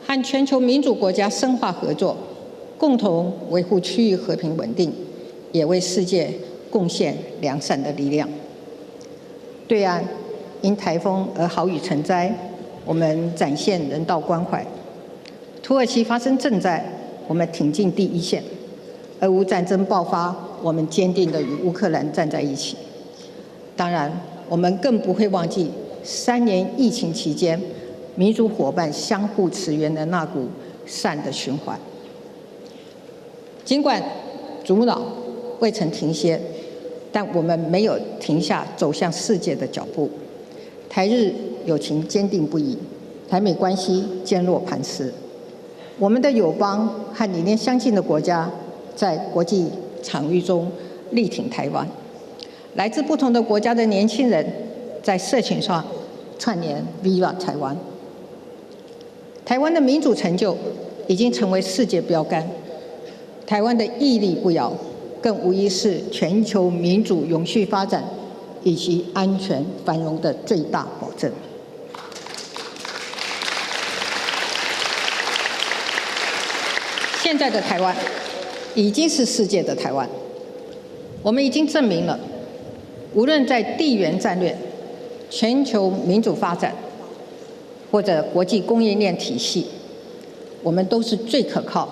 和全球民主國家深化合作，共同維護區域和平穩定，也為世界貢獻良善的力量。對岸因颱風而豪雨成災，我們展現人道關懷；土耳其發生震災，我們挺進第一線；俄烏戰爭爆發，我們堅定地與烏克蘭站在一起。當然，我們更不會忘記3年疫情期間，民主夥伴相互馳援的那股善的循環。儘管阻撓未曾停歇，但我們沒有停下走向世界的腳步。台日友情堅定不移，台美關係堅若磐石。我們的友邦和理念相近的國家，在國際場域中力挺台灣。來自不同的國家的年輕人，在社群上串聯 Viva 台灣。台灣的民主成就已經成為世界標杆，台灣的屹立不搖，更無疑是全球民主永續發展以及安全繁榮的最大保證。現在的台灣已經是世界的台灣，我們已經證明了，無論在地緣戰略、全球民主發展，或者國際供應鏈體系，我們都是最可靠、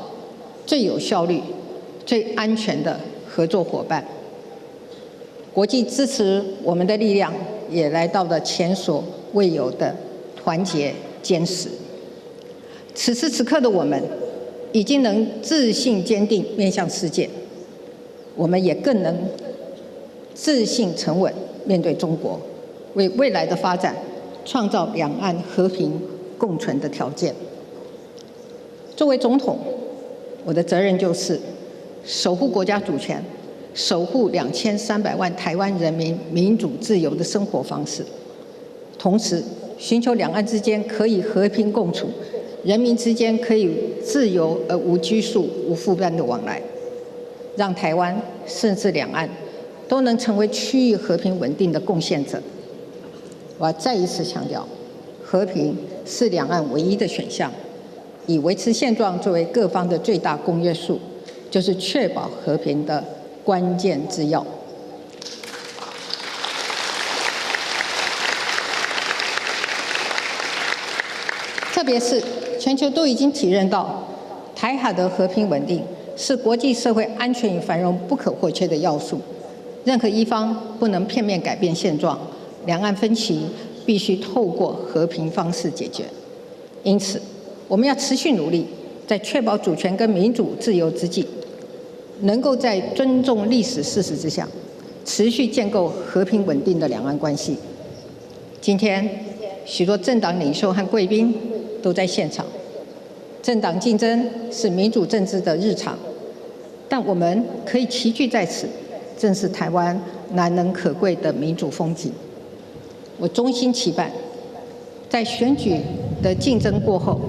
最有效率、最安全的合作夥伴。國際支持我們的力量也來到了前所未有的團結堅實。此時此刻的我們，已經能自信堅定面向世界，我們也更能自信沉穩面對中國，為未來的發展創造兩岸和平共存的條件。作為總統，我的責任就是守護國家主權，守護2300萬台灣人民民主自由的生活方式，同時尋求兩岸之間可以和平共處，人民之間可以自由而無拘束、無負擔的往來，讓台灣甚至兩岸都能成為區域和平穩定的貢獻者。我要再一次強調，和平是兩岸唯一的選項，以維持現狀作為各方的最大公約數，就是確保和平的關鍵之要。特別是全球都已經體認到，台海的和平穩定是國際社會安全與繁榮不可或缺的要素。任何一方不能片面改變現狀，兩岸分歧必須透過和平方式解決。因此，我們要持續努力，在確保主權跟民主自由之際，能夠在尊重歷史事實之下，持續建構和平穩定的兩岸關係。今天，許多政黨領袖和貴賓都在現場。政黨競爭是民主政治的日常，但我們可以齊聚在此，正是台灣難能可貴的民主風景。我衷心期盼，在選舉的競爭過後，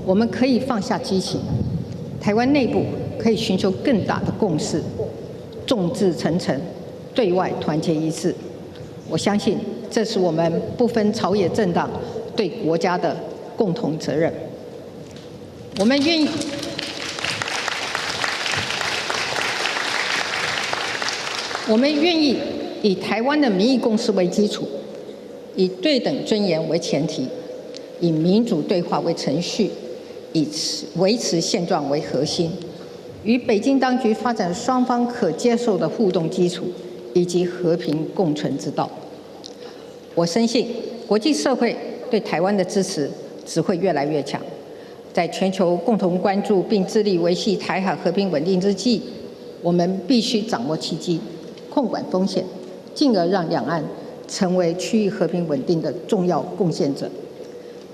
我們可以放下激情，台灣內部可以尋求更大的共識，眾志成城，對外團結一致。我相信這是我們不分朝野政黨對國家的共同責任。我們願意以台灣的民意共識為基礎，以對等尊嚴為前提，以民主對話為程序，以維持現狀為核心，與北京當局發展雙方可接受的互動基礎以及和平共存之道。我深信國際社會對台灣的支持只會越來越強。在全球共同關注並致力維繫台海和平穩定之際，我們必須掌握契機，控管風險，進而讓兩岸成為區域和平穩定的重要貢獻者。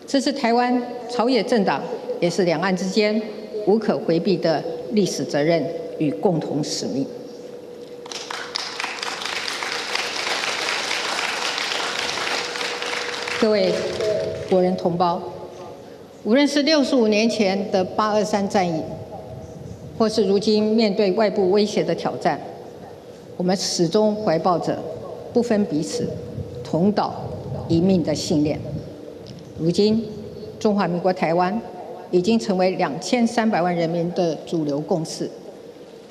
這是台灣朝野政黨，也是兩岸之間無可迴避的歷史責任與共同使命。各位國人同胞，無論是65年前的8·23戰役，或是如今面對外部威脅的挑戰，我們始終懷抱着不分彼此、同島一命的信念。如今，中華民國台灣已經成為2300萬人民的主流共識。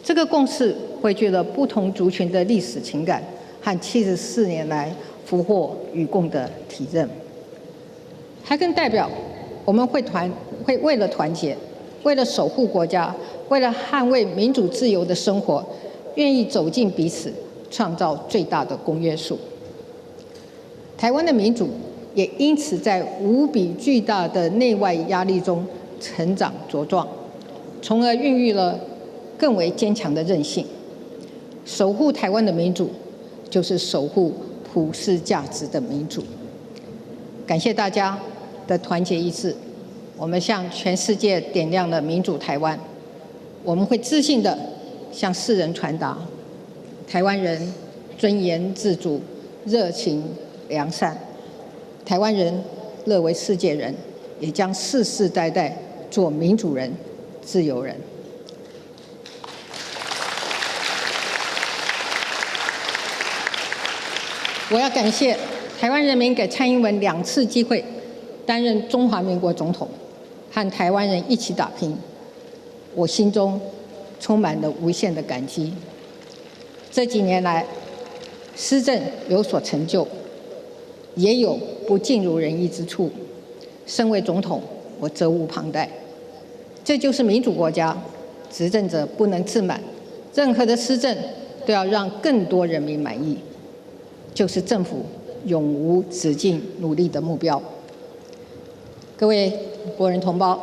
這個共識匯聚了不同族群的歷史情感和74年來福禍與共的體認，還更代表我們會為了團結，為了守護國家，為了捍衛民主自由的生活，願意走進彼此，創造最大的公約數。台灣的民主也因此在無比巨大的內外壓力中成長茁壯，從而孕育了更為堅強的韌性。守護台灣的民主，就是守護普世價值的民主。感謝大家的團結一致，我們向全世界點亮了民主台灣。我們會自信地向世人傳達，台灣人尊嚴自主、熱情良善。台灣人樂為世界人，也將世世代代做民主人、自由人。我要感謝台灣人民給蔡英文兩次機會擔任中華民國總統，和台灣人一起打拼，我心中充滿了無限的感激。這幾年來，施政有所成就，也有不盡如人意之處。身為總統，我責無旁貸。這就是民主國家，執政者不能自滿，任何的施政都要讓更多人民滿意，就是政府永無止境努力的目標。各位國人同胞，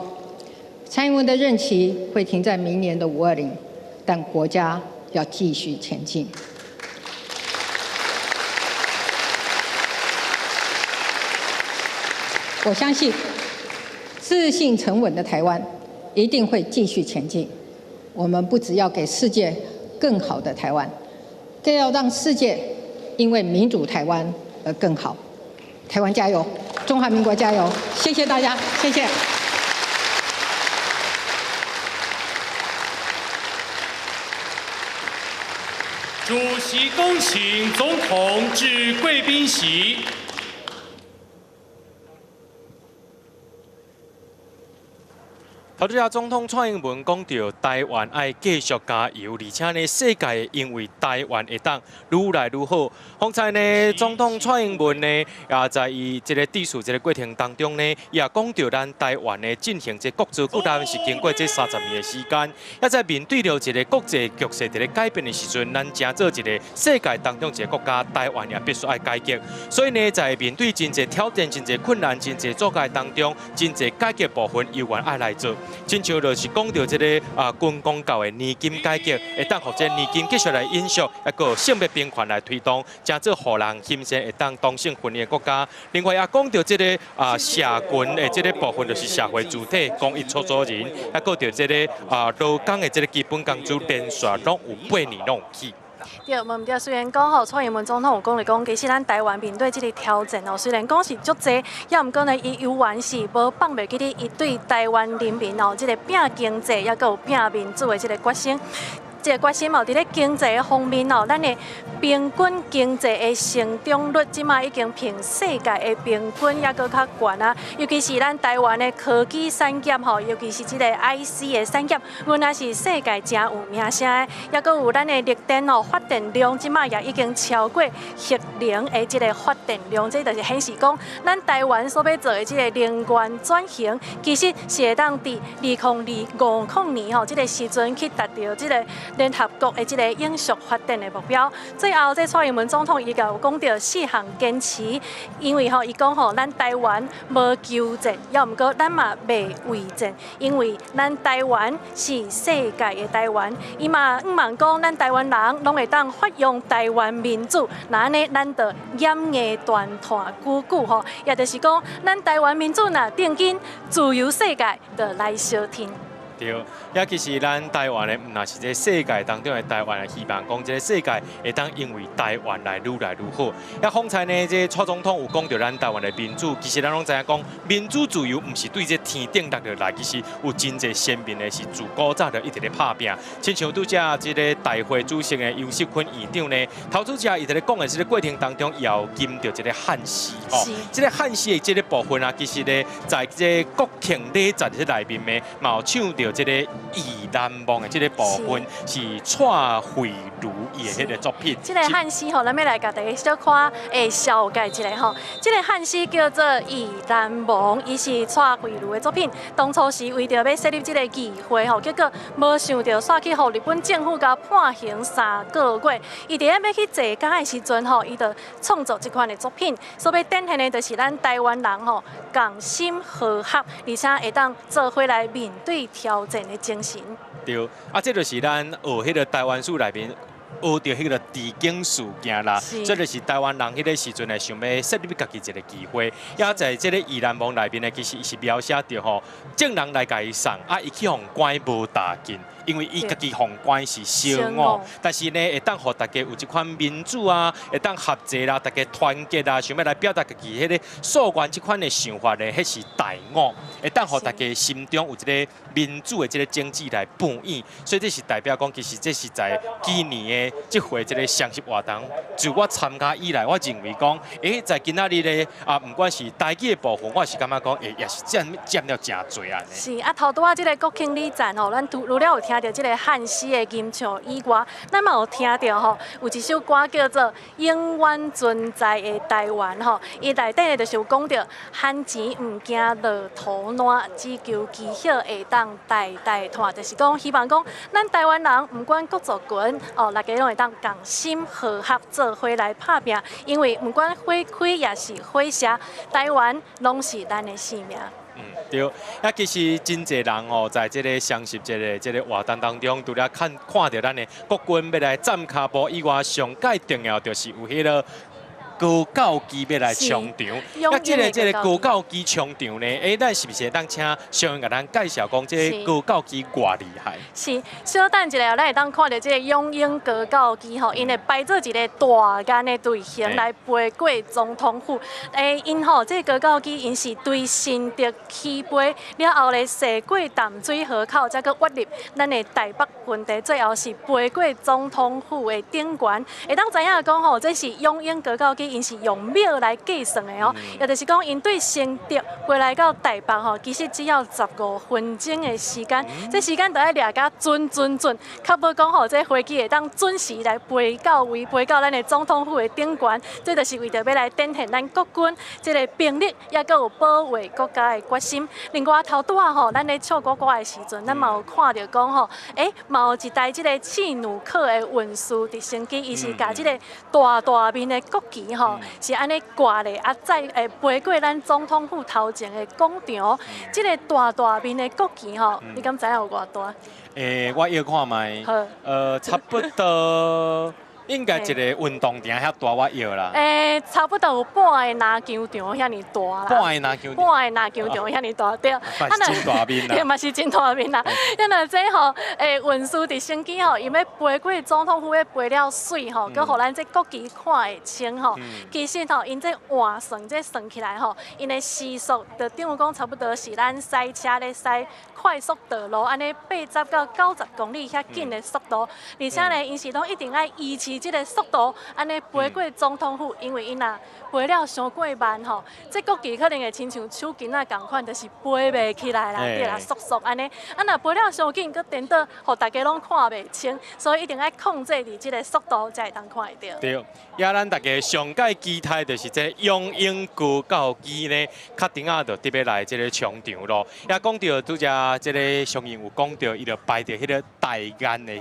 蔡英文的任期會停在明年的5·20，但國家要繼續前進。我相信，自信沉穩的台灣一定會繼續前進。我們不只要給世界更好的台灣，更要讓世界因為民主台灣而更好。台灣加油，中華民國加油！謝謝大家，謝謝。主席恭請總統至貴賓席。頭拄仔總統蔡英文講著台灣愛繼續加油，而且呢，世界因為台灣會當愈來愈好。方才呢，總統蔡英文呢，也在伊這个致辭這个過程當中呢，也講著咱台灣呢進行這國造國力是經過這30年的時間，也在面對著一个國際局勢佇咧改變的時陣，咱成做一个世界當中一个國家，台灣也必須愛改革。所以呢，在面對真濟挑戰、真濟困難、真濟阻礙當中，真濟改革部分猶原愛來做。親像就是講著這个軍公教的年金改革，會當予這年金繼續來延續，抑閣性別平權來推動，成做予人欣羨會當同性婚姻的國家。另外也講著這个社群的這个部分，就是社會主體、公益出租人，抑閣著這个勞工的這个基本工資連續攏有8年攏有起。對，無毋對。雖然講吼，蔡英文總統有講來講，其實咱台灣面對這个挑戰哦，雖然講是足濟，猶毋過呢，伊猶原是無放袂記得伊對台灣人民哦，這个拼經濟，抑閣有拼民主的這个決心。這个決心哦，佇咧經濟方面哦，咱的平均經濟的成長率，這馬已經憑世界的平均抑閣較懸啊。尤其是咱台灣的科技產業吼，尤其是這个 IC 的產業，原來是世界誠有名聲的。抑閣有咱的綠電哦，發電量這馬也已經超過核能的這个發電量，這就是顯示講，咱台灣所欲做的這个能源轉型，其實是會當佇2025年吼，這个時陣去達到這个聯合國的這个永續發展的目標。最後，這蔡英文總統伊就有講著四項堅持，因為吼，伊講吼，咱台灣無求戰，猶毋過咱嘛袂畏戰，因為咱台灣是世界的台灣。伊嘛向望講，咱台灣人攏會當發揚台灣民主，若按呢，咱就掩牙斷炭久久吼，也就是講，咱台灣民主若頂緊，自由世界就來相聽。對，也其實咱台灣的，毋若是這世界當中的台灣，希望講這個世界會當因為台灣來愈來愈好。也方才呢，這蔡總統有講著咱台灣的民主，其實咱攏知影講，民主自由毋是對這天頂落落來，其實有真濟先民的是自古早就一直咧拍拚。親像拄才這個大會主席的游錫堃院長呢，頭拄才伊佇咧講的這個過程當中，也有吟著一個漢詩吼。這個漢詩的這個部分啊，其實呢，在這個國慶禮節這內面呢，嘛有唱著這個意難忘的這個部分，是蔡惠如伊的彼個作品。這個漢詩吼，咱欲來共大家小可會紹介一下吼。這個漢詩叫做《意難忘》，伊是蔡惠如的作品。當初是為著欲設立這個議會吼，結果無想著煞去予日本政府共判刑3個月。伊佇咧欲去坐監的時陣吼，伊就創作這款的作品，所欲展現的就是咱台灣人吼共心和合，而且會當做伙來面對挑戰的精神。對，啊，這就是咱學彼個台灣史內面學著彼個治警事件啦。這就是台灣人彼個時陣呢，想欲設立家己一個議會。也在這個意難忘內面呢，其實伊是描寫著吼，眾人來共伊送，啊，伊去予關無大緊，因為伊家己予關是小五，但是呢，會當予大家有這款民主啊，會當合作啦，大家團結啊，想欲來表達家己彼個訴願這款的想法呢，彼是大我，會當予大家心中有這個民主的這個種子來培養，所以這是代表講，其實這是在今年的這回這個雙十活動，自我參加以來，我認為講，在今仔日咧啊，毋管是台語的部分，我是感覺講，也是佔了誠濟按呢。是啊，頭拄仔這個國慶禮讚吼，咱除了有聽著這個漢詩的吟唱以外，咱嘛有聽著吼，有一首歌叫做《永遠存在的台灣》吼，伊內底就是有講著，番錢毋驚落塗爛，只求基業會當代代傳，就是講希望講，咱台灣人毋管各族群哦，大家攏會當共心和合做伙來拍拚，因為毋管火開抑是火燒，台灣攏是咱的性命。對，啊，其實真濟人吼，在這個雙十節的這個活動當中，除了看看著咱的國軍欲來站跤步以外，上蓋重要就是有彼個高教機欲來衝場。啊，這個高教機衝場呢，咱是毋是會當請小英共咱介紹講，這個高教機偌厲害？是，小等一下，咱會當看著這個勇鷹高教機吼，𪜶會排做一個大雁的隊形來飛過總統府。𪜶吼，這個高教機𪜶是對新竹起飛了後咧，駛過淡水河口，才閣躍入咱的台北盆地，最後是飛過總統府的頂懸。會當知影講吼，這是勇鷹高教機，𪜶是用秒來計算的哦，也就是講，𪜶對新竹飛來到台北吼，其實只要15分鐘的時間，這時間都愛掠甲準準準，確保講吼，這飛機會當準時來飛到位，飛到咱的總統府的頂懸。這就是為著欲來展現咱國軍這個兵力，抑閣有保衛國家的決心。另外頭拄仔吼，咱咧唱國歌的時陣，咱嘛有看著講吼，嘛有一台這個契努克的運輸直升機，伊是共這個大大面的國旗吼，是按呢掛咧，啊，再飛過咱總統府頭前的廣場。這個大大面的國旗吼，你敢知影有偌大？我臆看覓，差不多應該一個運動場遐大，我臆啦。差不多有半个籃球場遐爾大啦。半个籃球場。半个籃球場遐爾大，對。嘛是真大面啦。對，嘛是真大面啦。啊若這吼，運輸直升機吼，伊欲飛過總統府，欲飛了媠吼，閣予咱這國旗看會清吼。其實吼，𪜶這換算這算起來吼，𪜶的時速就等於講差不多是咱駛車咧駛快速道路，按呢80到90公里遐緊的速度。而且呢，𪜶是攏一定愛維持這個速度，按呢飛過總統府，因為𪜶若飛了傷過慢吼，這國旗可能會親像手巾仔仝款，就是飛袂起來啦，對啦，速速按呢。啊，若飛了傷緊，閣顛倒，予大家攏看袂清，所以一定愛控制佇這個速度，才會當看會著。對，也咱大家上蓋期待就是這勇鷹高教機呢，確定仔就特別來這個衝場咯。也講著拄才這個上英有講著，伊就排著彼個大雁的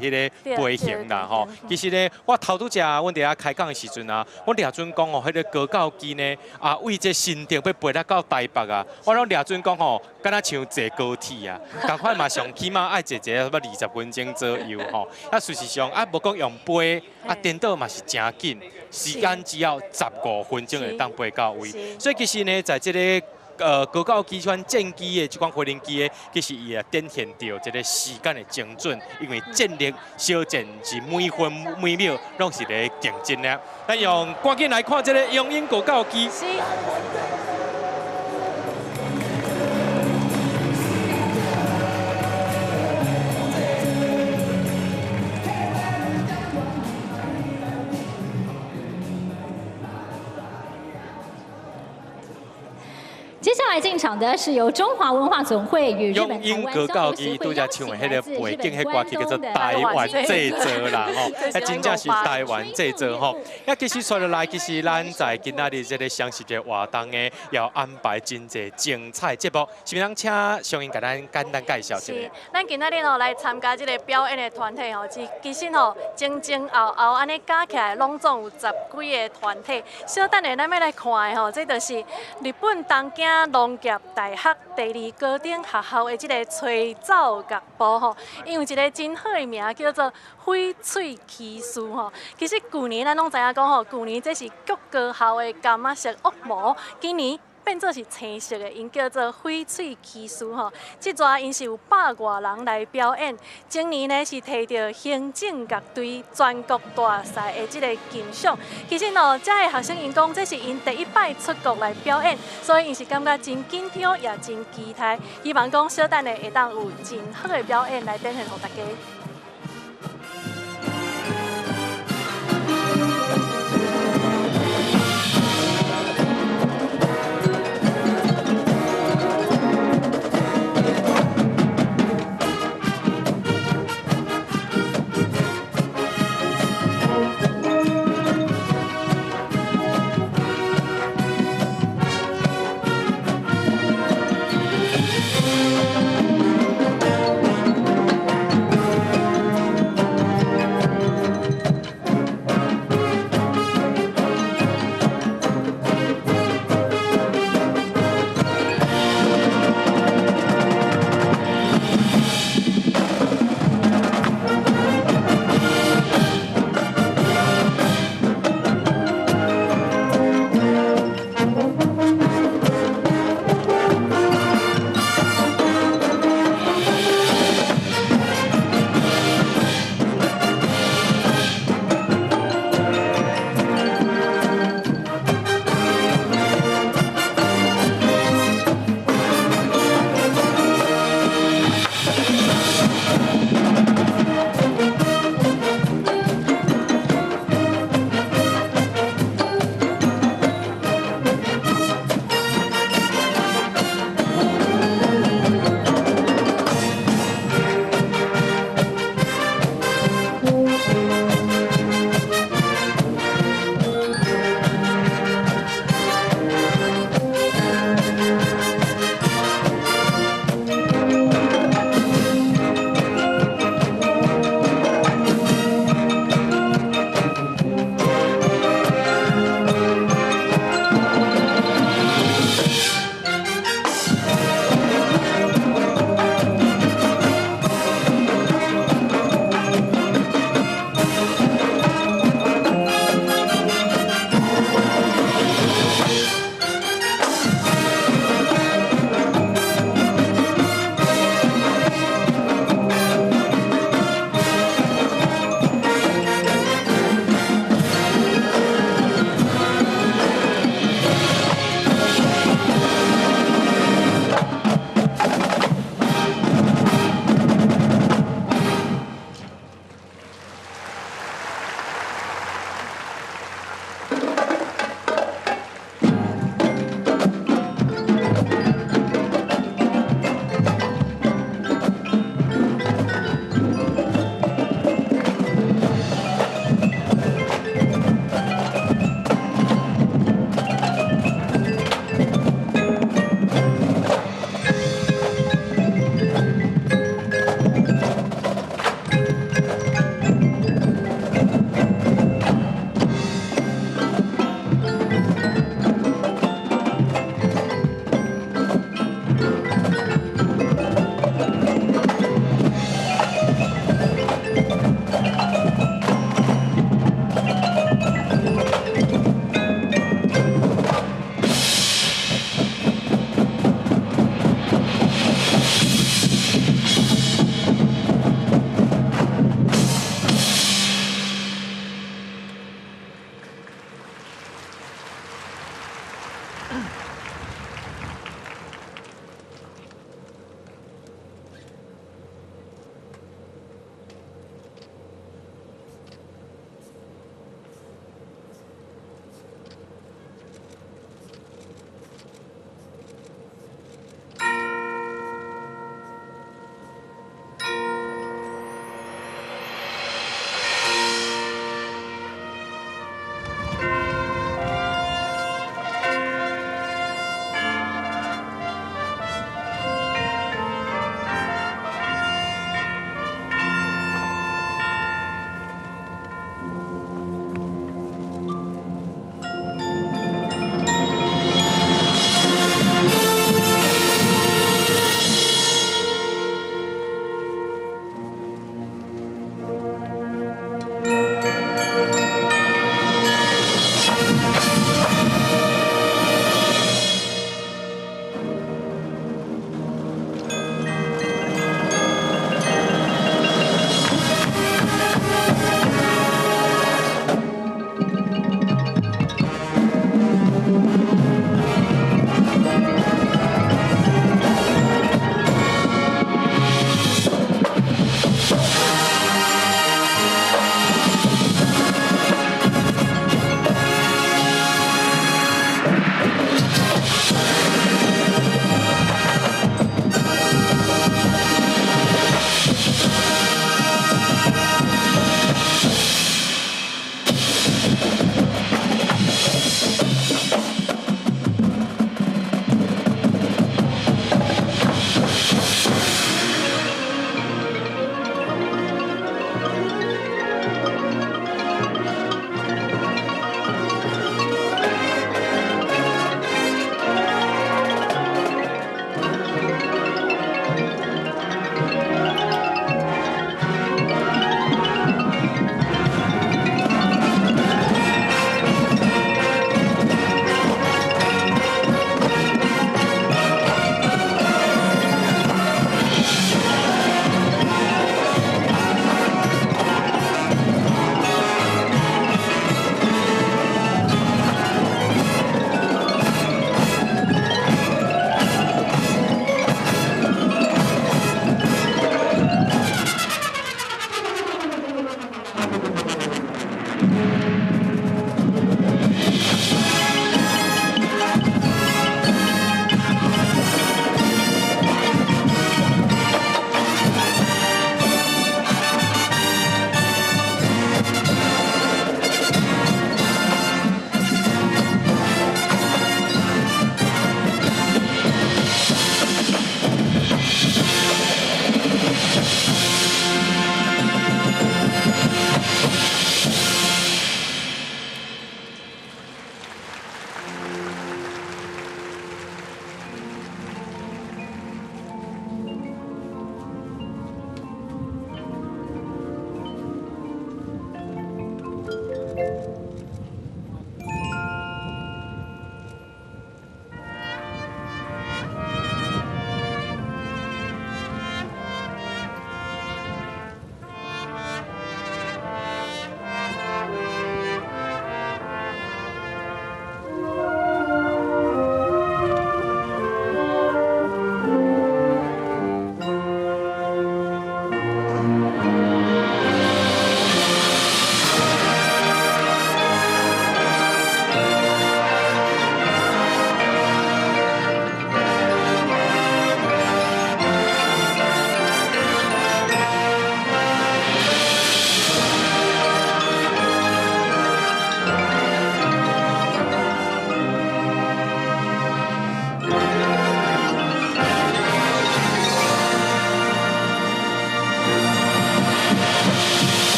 彼個飛行啦吼。其實呢，我頭拄才阮佇遐開講的時陣啊，我掠準講哦，彼個高教機呢，啊，為這新竹欲飛來到台北啊，我攏掠準講吼，敢若像坐高鐵啊，仝款嘛上起碼愛坐一个20分鐘左右吼。啊，事實上啊，無講用飛，啊，顛倒嘛是誠緊，時間只要15分鐘會當飛到位。所以其實呢，在這個高教機款戰機的這款飛行機的，其實伊也展現著這个時間的精準，因為戰力小戰是每分每秒攏是咧競爭的。咱用趕緊來看這个雄鷹高教機。接下來進場的是由中華文化總會與日本台灣交流協會邀請來自日本關東的台灣製造啦，吼，啊，真正是台灣製造吼。啊，其實說落來，其實咱在今仔日這个雙十節活動的，要安排真濟精彩節目，是毋是？咱請小英共咱簡單介紹一下。咱今仔日吼來參加這个表演的團體吼，是其實吼前前後後按呢加起來，攏總有十幾个團體。小等下咱欲來看的吼，這就是日本東京農業大學第二高等學校的這个吹奏樂部吼，𪜶有一个真好的名叫做翡翠騎士吼。其實舊年咱攏知影講吼，舊年這是國高校的柑仔色惡魔，今年變做是青色的，𪜶叫做翡翠騎士吼。這逝𪜶是有百外人來表演。今年呢是提著行政樂隊全國大賽的這个金獎。其實哦，這个學生𪜶講，這是𪜶第一擺出國來表演，所以𪜶是感覺真緊張，也真期待。希望講小等下會當有真好的表演來展現予大家。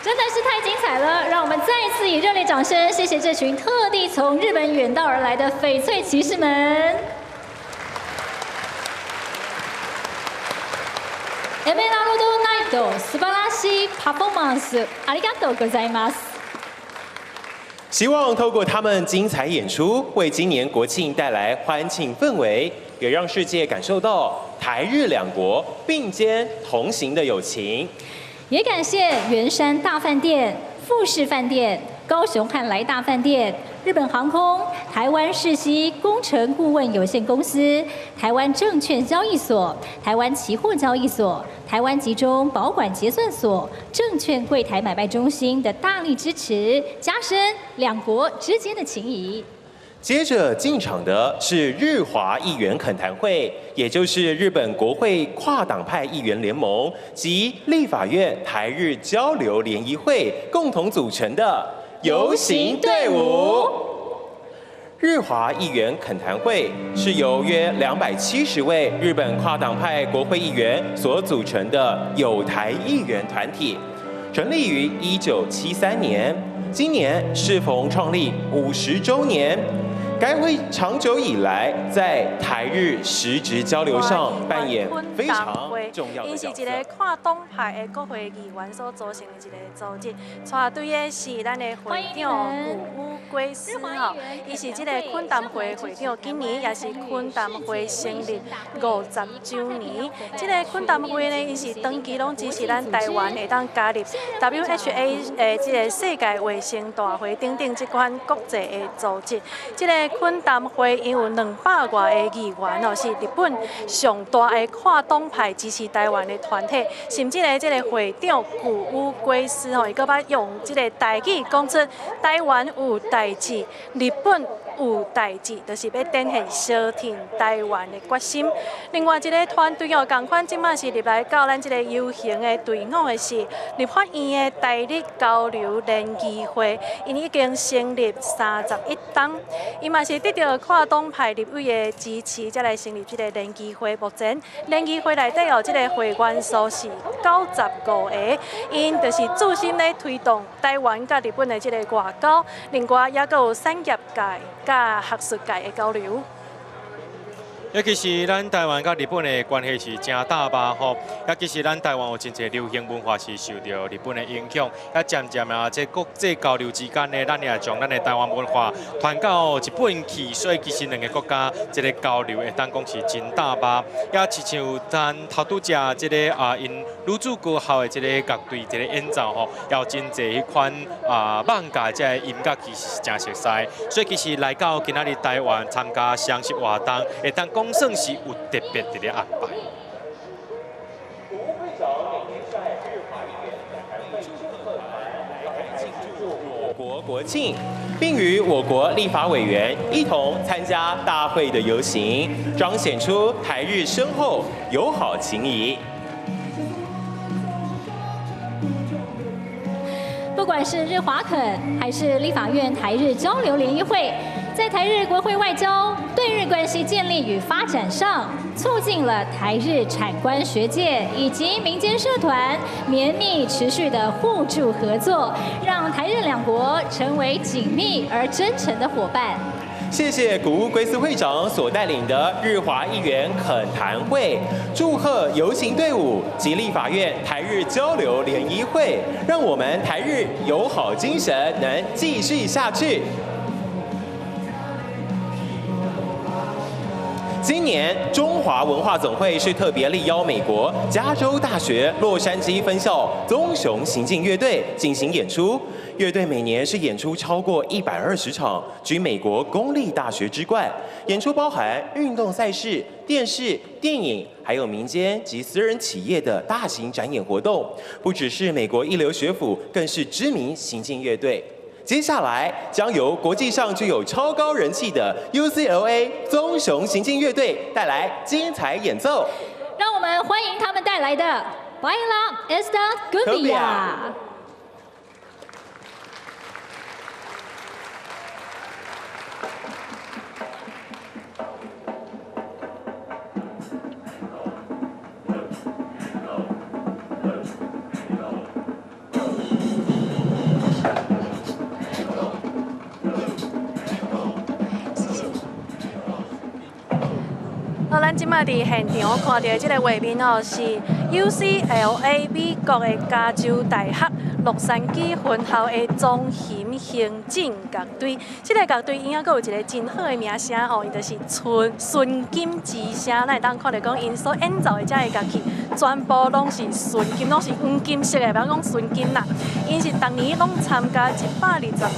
真的是太精彩了！讓我們再次以熱烈掌聲，謝謝這群特地從日本遠道而來的翡翠騎士們。エメラルドナイト素晴らしいパフォーマンスありがとうございます。希望透過他們精彩演出，為今年國慶帶來歡慶氛圍，也讓世界感受到台日兩國並肩同行的友情。也感謝圓山大飯店、富士飯店、高雄漢來大飯店、日本航空、台灣世熙工程顧問有限公司、台灣證券交易所、台灣期貨交易所、台灣集中保管結算所、證券櫃台買賣中心的大力支持，加深兩國之間的情誼。接着進場的是日華議員懇談會，也就是日本國會跨黨派議員聯盟及立法院台日交流聯誼會共同組成的遊行隊伍。日華議員懇談會是由約270位日本跨黨派國會議員所組成的友台議員團體，成立於1973年，今年適逢創立50週年。該會長久以來在台日實質交流上扮演非常重要的角色。𪜶是一个跨黨派的國會議員所組成的一个組織，帶隊的是咱的會長谷武圭司吼，伊是這个懇談會會長，今年也是懇談會成立50週年。這个懇談會呢，伊是長期攏支持咱台灣會當加入 WHA 的這个世界衛生大會等等這款國際的組織。這个懇談會𪜶有200外个議員哦，是日本上大的跨黨派支持台灣的團體，甚至呢，這个會長谷武圭司吼，伊閣捌用這个台語講出台灣有代誌，日本有代誌，就是欲展現相挺台灣的決心。另外一个團隊哦，仝款這擺是入來到咱這个遊行的隊伍的是立法院的台日交流聯誼會，𪜶已經成立31冬，伊嘛是得到跨黨派立委的支持，才來成立這个聯誼會。目前聯誼會內底哦，這个會員數是95个，𪜶就是注心咧推動台灣佮日本的這个外交，另外也閣有產業界佮學術界的交流。尤其是咱台灣佮日本的關係是誠大吧吼，也其實咱台灣有真濟流行文化是受著日本的影響，也漸漸啊，這國際交流之間呢，咱也將咱的台灣文化傳到日本去，所以其實兩个國家這个交流會當講是真大吧。也親像咱頭拄才這个啊，𪜶女子高校的這个樂隊這个演奏吼，也有真濟彼款啊，漫画這个音樂其實是誠熟悉，所以其實來到今仔日台灣參加雙十活動，會當講算是有特別佇咧安排。我國國慶，並與我國立法委員一同參加大會的遊行，彰顯出台日深厚友好情誼。不管是日華懇，還是立法院台日交流聯誼會，在台日國會外交、對日關係建立與發展上，促進了台日產官學界以及民間社團綿密持續的互助合作，讓台日兩國成為緊密而真誠的夥伴。謝謝谷物圭司會長所帶領的日華議員懇談會，祝賀遊行隊伍及立法院台日交流聯誼會，讓我們台日友好精神能繼續下去。今年中華文化總會是特別力邀美國加州大學洛杉磯分校棕熊行進樂隊進行演出。樂隊每年是演出超過120場，居美國公立大學之冠。演出包含運動賽事、電視、電影，還有民間及私人企業的大型展演活動。不只是美國一流學府，更是知名行進樂隊。接下來將由國際上具有超高人氣的 UCLA 棕熊行進樂隊帶來精彩演奏。讓我們歡迎他們帶來的 Baila Esta Cumbia。這擺佇現場看著的這个畫面哦，是 UCLA 美國的加州大學洛杉磯分校的中型行政樂隊。這个樂隊𪜶猶閣有一个真好的名聲吼，伊就是純純金之聲。咱會當看著講，𪜶所演奏的這个樂器，全部攏是純金，攏是黃金色的，袂曉講純金啦。𪜶是逐年攏參加120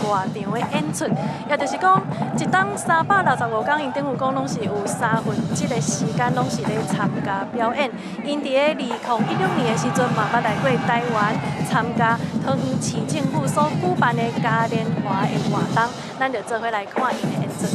外場的演出，也就是講，一冬365工，𪜶等於講攏是有三分之一的時間攏是咧參加表演。𪜶佇咧2016年的時陣嘛，捌來過台灣參加桃園市政府所舉辦的嘉年華的活動，咱就做伙來看𪜶的演出。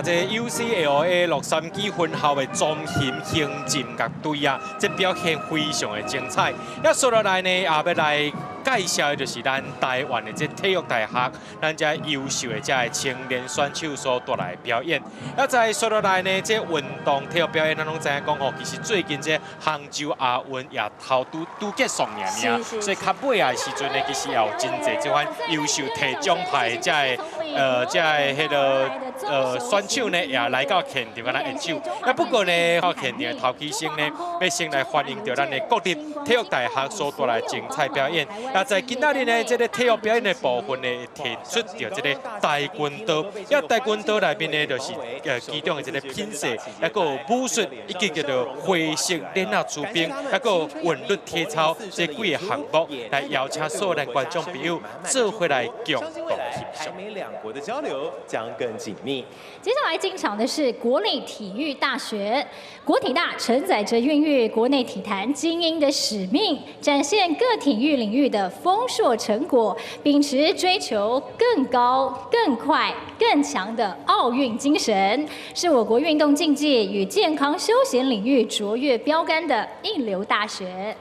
這 UCLA 洛杉磯分校的棕熊行進樂隊啊，這表現非常的精彩。一說落來呢，也欲來介紹的就是咱台灣的這體育大學，咱這優秀的這青年選手所帶來的表演。啊，再說落來呢，這運動體育表演，咱攏知影講吼，其實最近這杭州亞運也頭拄拄結束爾爾，所以較尾仔的時陣呢，其實也有真濟這款優秀提獎牌的這个彼个選手呢，也來到現場來握手。啊，不過呢，到現場的頭起先呢，欲先來歡迎著咱的國立體育大學所帶來精彩表演。啊，在今仔日呢，這个體育表演的部分呢，提出著這个跆拳道。啊，跆拳道內面呢，就是其中的這个品勢，抑閣有武術，以及叫做花式鏈仔出兵，抑閣有韻律體操這幾个項目，來邀請所有咱觀眾朋友做伙來共同欣賞。台美兩國的交流將更緊密。接下來進場的是國立體育大學，國體大承載着孕育國內體壇精英的使命，展現各體育領域的豐碩成果，秉持追求更高、更快、更強的奧運精神，是我國運動競技與健康休閒領域卓越標杆的一流大學。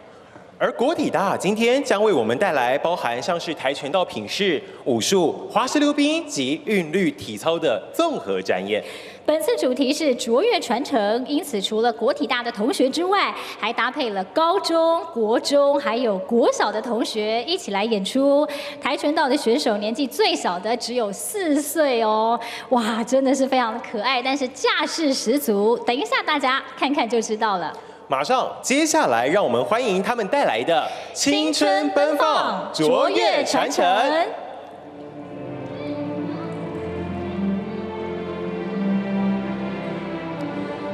而國體大今天將為我們帶來包含像是跆拳道品勢、武術、花式溜冰及韻律體操的綜合展演。本次主題是卓越傳承，因此除了國體大的同學之外，還搭配了高中、國中還有國小的同學一起來演出。跆拳道的選手年紀最小的只有4歲哦，哇，真的是非常的可愛，但是架勢十足。等一下大家看看就知道了。馬上，接下來讓我們歡迎他們帶來的青春奔放、卓越傳承。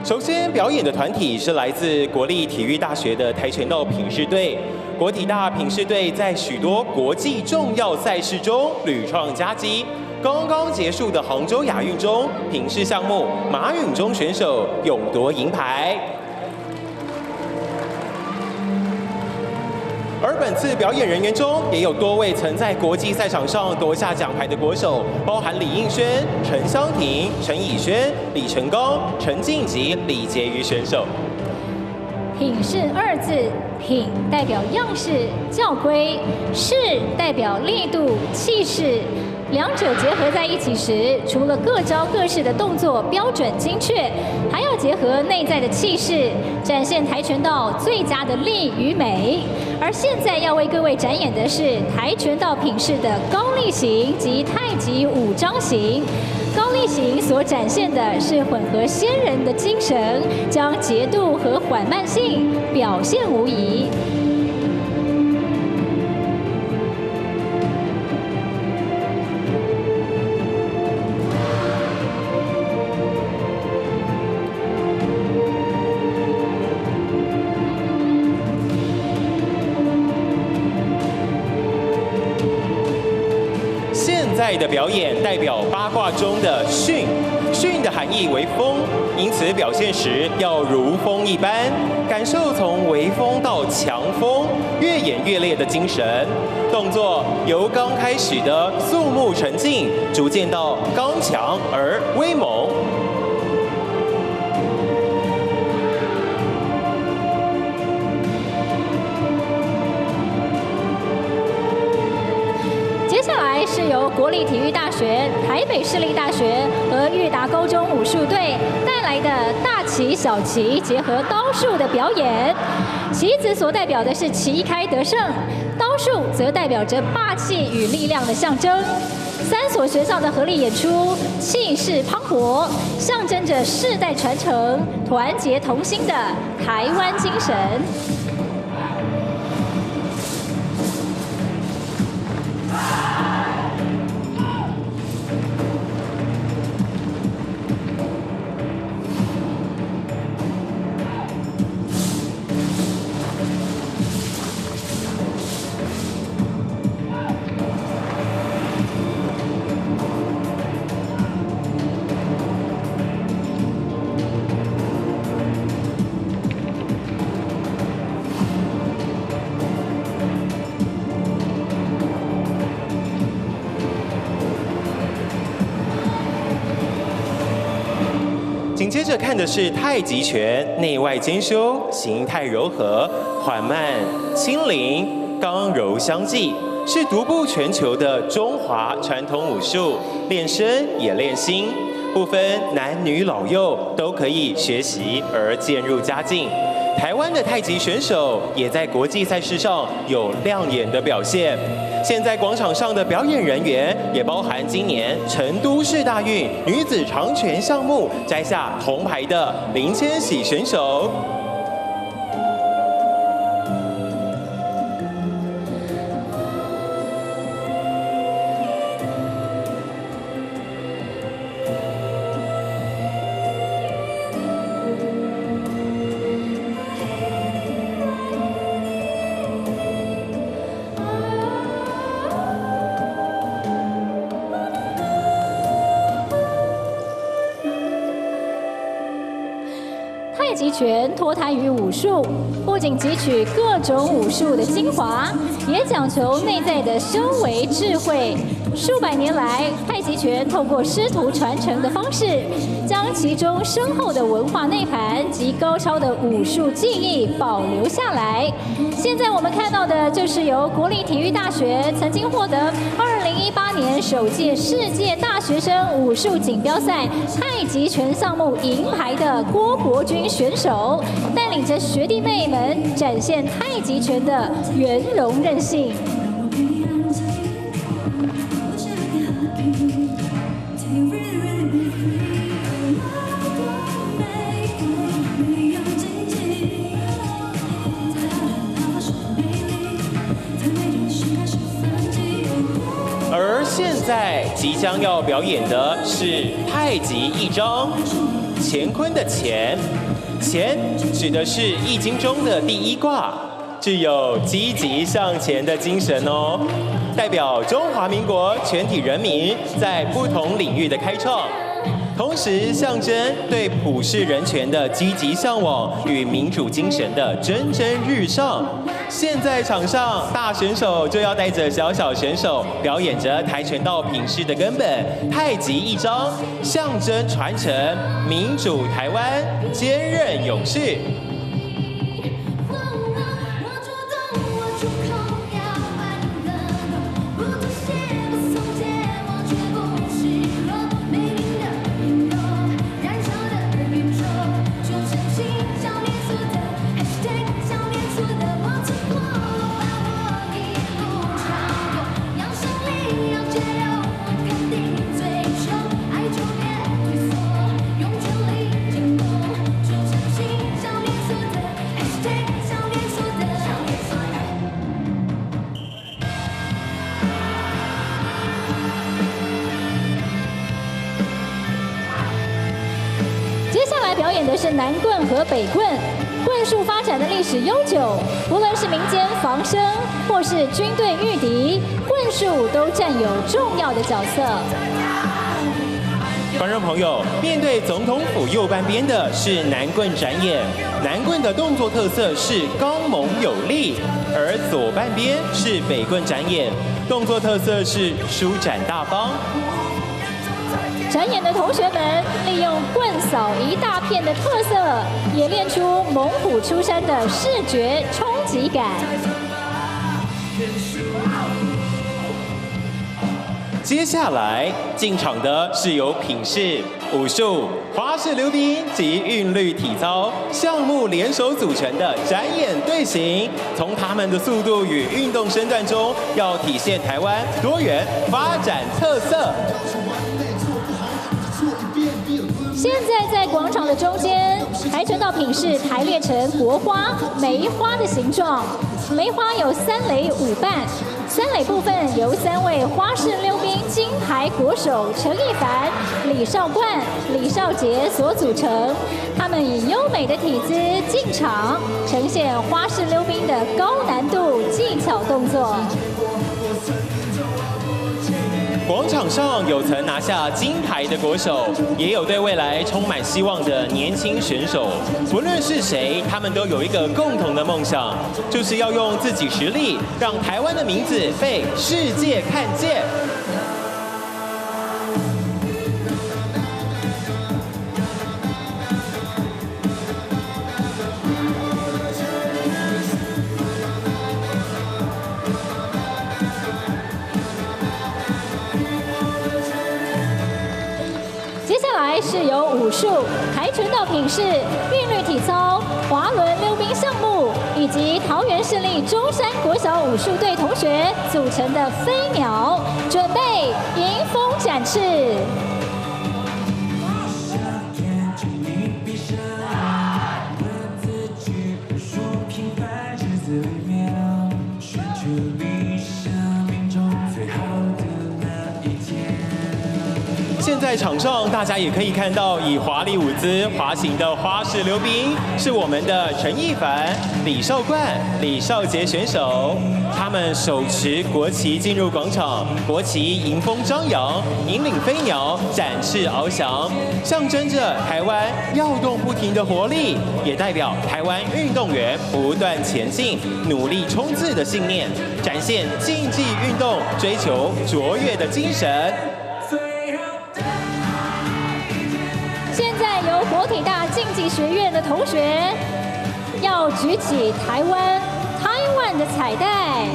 首先表演的團體是來自國立體育大學的跆拳道品勢隊。國體大品勢隊在許多國際重要賽事中屢創佳績。剛剛結束的杭州亞運中，品勢項目馬允中選手勇奪銀牌。而本次表演人員中，也有多位曾在國際賽場上奪下獎牌的國手，包含李應軒、陳湘婷、陳以軒、李成剛、陳靜及李潔瑜選手。品勢二字，品代表樣式、教規，勢代表力度、氣勢。兩者結合在一起時，除了各招各式的動作標準精確，還要結合內在的氣勢，展現跆拳道最佳的力與美。而現在要為各位展演的是跆拳道品勢的高力型及太極五張型。高力型所展現的是混合先人的精神，將節度和緩慢性表現無遺。在的表演代表八卦中的巽，巽的含義為風，因此表現時要如風一般，感受從微風到強風，越演越烈的精神。動作由剛開始的肅穆沉靜，逐漸到剛強而威猛。接下來是由國立體育大學、台北市立大學和裕達高中武術隊帶來的大旗小旗結合刀術的表演。旗子所代表的是旗開得勝，刀術則代表着霸氣與力量的象徵。三所學校的合力演出，氣勢磅礴，象徵着世代傳承、團結同心的台灣精神。紧接着看的是太极拳，内外兼修，形态柔和、缓慢、轻灵、刚柔相济，是独步全球的中华传统武术，练身也练心，不分男女老幼都可以学习而渐入佳境。台湾的太极选手也在国际赛事上有亮眼的表现。现在广场上的表演人员也包含今年成都市大运女子长拳项目摘下铜牌的林千玺选手。太极拳脱胎于武术，不仅汲取各种武术的精华，也讲求内在的修为智慧。数百年来，太极拳透过师徒传承的方式，将其中深厚的文化内涵及高超的武术技艺保留下来。现在我们看到的就是由国立体育大学曾经获得2018年首届世界大学生武术锦标赛太极拳项目银牌的郭伯君选手，带领着学弟妹们展现太极拳的圆融韧性。而现在即将要表演的是太极一招，乾坤的乾，乾指的是《易经》中的第一卦，具有积极向前的精神哦，代表中华民国全体人民在不同领域的开创，同时象征对普世人权的积极向往与民主精神的蒸蒸日上。现在场上大选手就要带着小小选手表演着跆拳道品势的根本太极一招，象征传承民主台湾坚韧勇士。表演的是南棍和北棍，棍术发展的历史悠久，无论是民间防身或是军队御敌，棍术都占有重要的角色。观众朋友，面对总统府右半边的是南棍展演，南棍的动作特色是刚猛有力；而左半边是北棍展演，动作特色是舒展大方。展演的同学们利用棍扫一大片的特色，也练出猛虎出山的视觉冲击感。接下来进场的是由品势、武术、花式溜冰及韵律体操项目联手组成的展演队形。从他们的速度与运动身段中，要体现台湾多元发展特色。现在在广场的中间，跆拳道品势排列成国花梅花的形状。梅花有3垒5瓣，3垒部分由3位花式溜冰金牌国手陈亦凡、李少冠、李少杰所组成。他们以优美的体姿进场，呈现花式溜冰的高难度技巧动作。广场上有曾拿下金牌的国手，也有对未来充满希望的年轻选手。不论是谁，他们都有一个共同的梦想，就是要用自己实力让台湾的名字被世界看见。是由武术、跆拳道品势、韵律体操、滑轮溜冰项目以及桃园市立中山国小武术队同学组成的飞鸟，准备迎风展翅。现在场上大家也可以看到，以华丽舞姿滑行的花式溜冰，是我们的陈亦凡、李少冠、李少杰选手。他们手持国旗进入广场，国旗迎风张扬，引领飞鸟展翅翱翔，象征着台湾跃动不停的活力，也代表台湾运动员不断前进、努力冲刺的信念，展现竞技运动追求卓越的精神。现在由国体大竞技学院的同学要举起台湾台湾的彩带，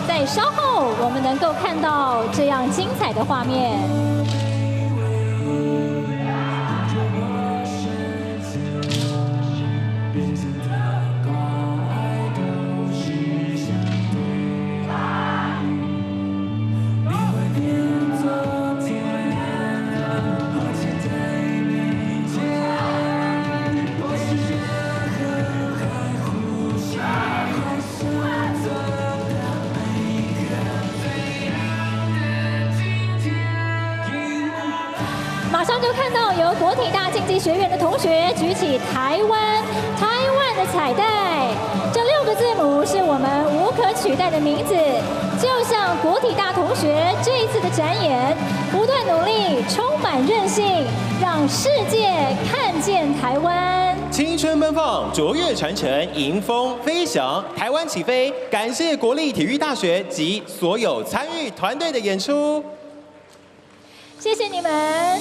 在稍后我们能够看到这样精彩的画面。马上就看到由国体大竞技学院的同学举起台湾台湾的彩带，这6个字母是我们无可取代的名字，就像国体大同学这一次的展演，不断努力，充满韧性，让世界看见台湾。青春奔放，卓越传承，迎风飞翔，台湾起飞！感谢国立体育大学及所有参与团队的演出。谢谢你们。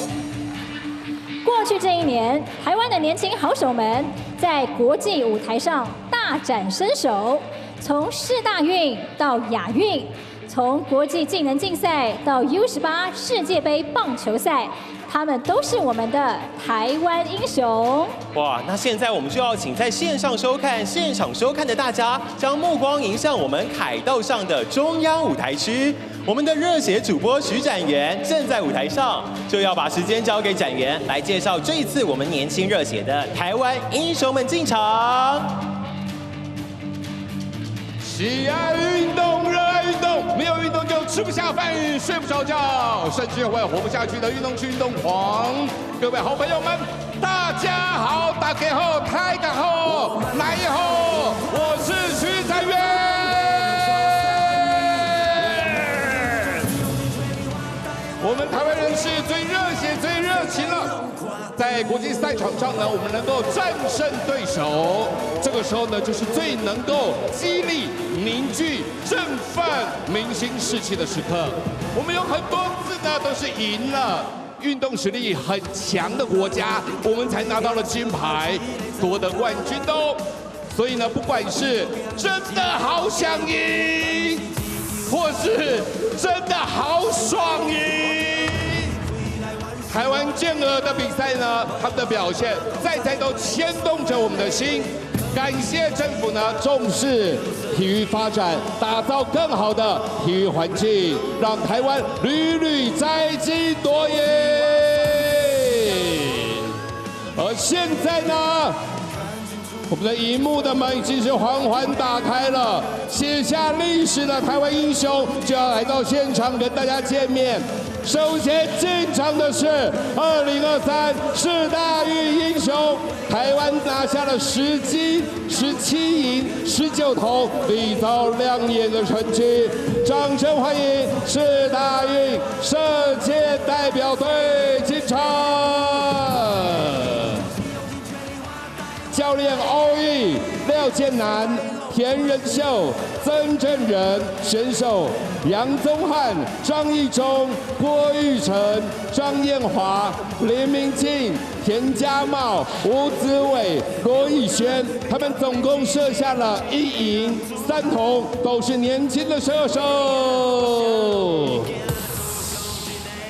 过去这一年，台湾的年轻好手们在国际舞台上大展身手，从世大运到亚运，从国际技能竞赛到 U18世界杯棒球赛，他们都是我们的台湾英雄。哇，那现在我们就要请在线上收看、现场收看的大家，将目光迎向我们凯道上的中央舞台区。我们的热血主播徐展元正在舞台上，就要把时间交给展元来介绍这一次我们年轻热血的台湾英雄们进场。喜爱运动，热爱运动，没有运动就吃不下饭、睡不着觉，甚至会活不下去的运动区运动狂。各位好朋友们，大家好，大家好，大家好，来好，我是徐展元。我们台湾人是最热血、最热情了。在国际赛场上呢，我们能够战胜对手，这个时候呢，就是最能够激励、凝聚、振奋民心士气的时刻。我们有很多次呢，都是赢了运动实力很强的国家，我们才拿到了金牌，夺得冠军哦。所以呢，不管是真的好想赢，或是真的好爽赢。台湾健儿的比赛呢，他们的表现再再都牵动着我们的心。感谢政府呢重视体育发展，打造更好的体育环境，让台湾屡屡摘金夺银。而现在呢，我们的荧幕的门已经是缓缓打开了，写下历史的台湾英雄就要来到现场跟大家见面。首先进场的是2023世大运英雄，台湾拿下了10金、17银、19铜，缔造亮眼的成绩。掌声欢迎世大运射箭代表队进场。教练欧毅、廖建南、田仁秀、曾正仁，选手杨宗翰、张义忠、郭玉成、张艳华、林明静、田家茂、吴子伟、罗以轩，他们总共射下了1银3铜，都是年轻的射手。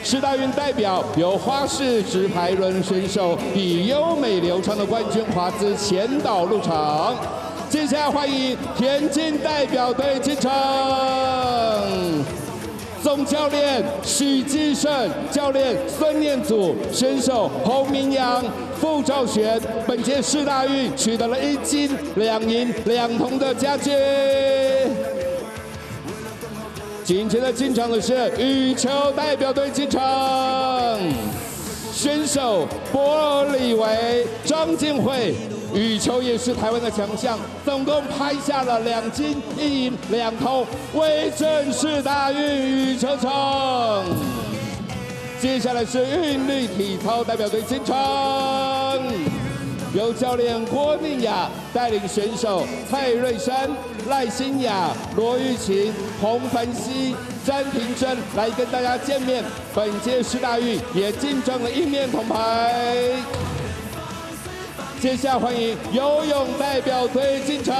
世大运代表由花式直排轮选手以优美流畅的冠军滑姿前导入场。接下来欢迎田径代表队进场。总教练许继胜，教练孙念祖，选手洪明阳、傅兆璇。本届世大运取得了1金2银2铜的佳绩。紧接着进场的是羽球代表队进场，选手柏李维、张敬慧。羽球也是台湾的强项，总共拍下了2金1银2铜，威震世大运羽球场。接下来是韵律体操代表队进场，由教练郭宁雅带领选手蔡瑞山、赖新雅、罗玉琴、洪凡熙、詹廷珍来跟大家见面。本届世大运也进账了1面铜牌。接下来欢迎游泳代表队进场，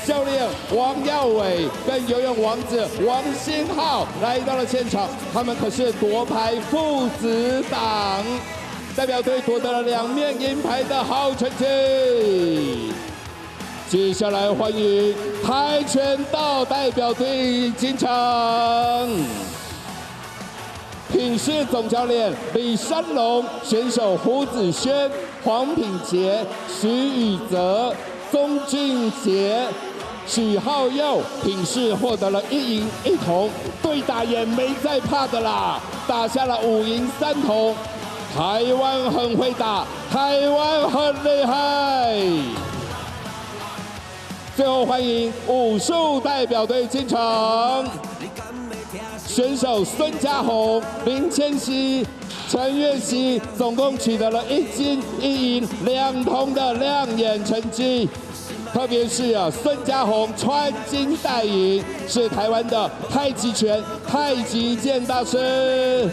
教练王耀伟跟游泳王子王新浩来到了现场，他们可是夺牌父子档，代表队夺得了2面银牌的好成绩。接下来欢迎跆拳道代表队进场。品势总教练李山龙，选手胡子轩、黄品杰、徐宇泽、宗俊杰、许浩佑。品势获得了1银1铜，对打也没在怕的啦，打下了5银3铜。台湾很会打，台湾很厉害。最后欢迎武术代表队进场。选手孙家宏、林千玺、陈月熙，总共取得了1金1银2铜的亮眼成绩。特别是孙家宏穿金戴银，是台湾的太极拳、太极剑大师。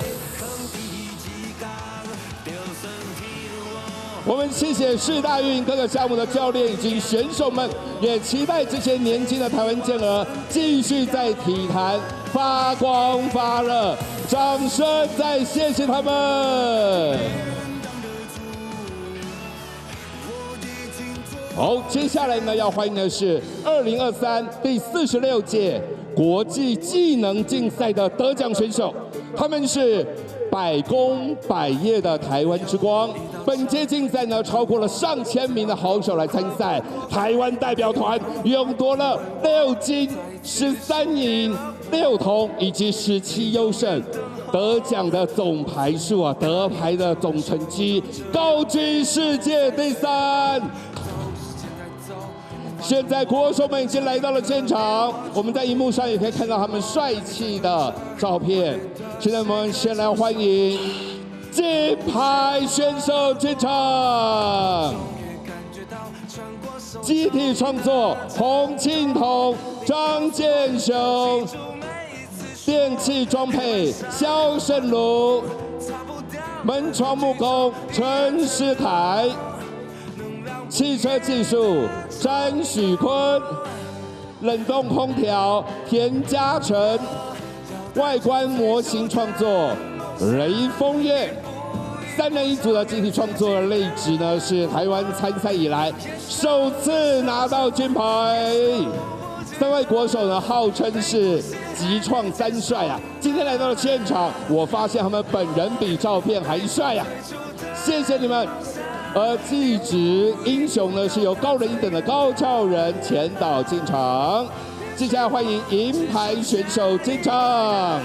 我们谢谢世大运各个项目的教练以及选手们，也期待这些年轻的台湾健儿继续在体坛发光发热。掌声再谢谢他们。好，接下来呢，要欢迎的是2023第46届国际技能竞赛的得奖选手，他们是百工百业的台湾之光。本届竞赛呢，超过了上千名的好手来参赛，台湾代表团勇夺了6金、13银、6铜以及17优胜，得奖的总牌数啊，得牌的总成绩高居世界第3。现在国手们已经来到了现场，我们在荧幕上也可以看到他们帅气的照片。现在我们先来欢迎金牌选手进场，集体创作洪庆彤、张建雄，电器装配肖胜儒，门窗木工陈世凯。汽车技术詹许坤，冷冻空调田嘉诚，外观模型创作雷锋燕，3人1组的集体创作类值呢，是台湾参赛以来首次拿到金牌。3位国手呢，号称是集创3帅啊！今天来到了现场，我发现他们本人比照片还帅啊！谢谢你们。而技职英雄呢，是由高人一等的高翘人前导进场。接下来欢迎银牌选手进场。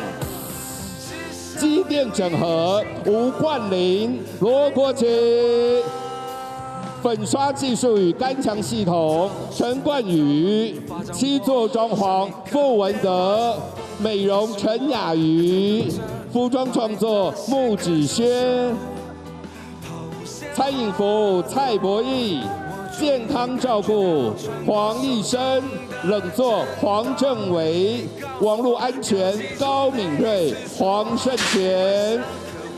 机电整合吴冠霖、罗国奇，粉刷技术与干墙系统陈冠宇，七座装潢傅文德，美容陈雅瑜，服装创作穆子轩。餐饮服务蔡博义，健康照顾黄义生，冷座黄正维，网络安全高敏锐黄胜全。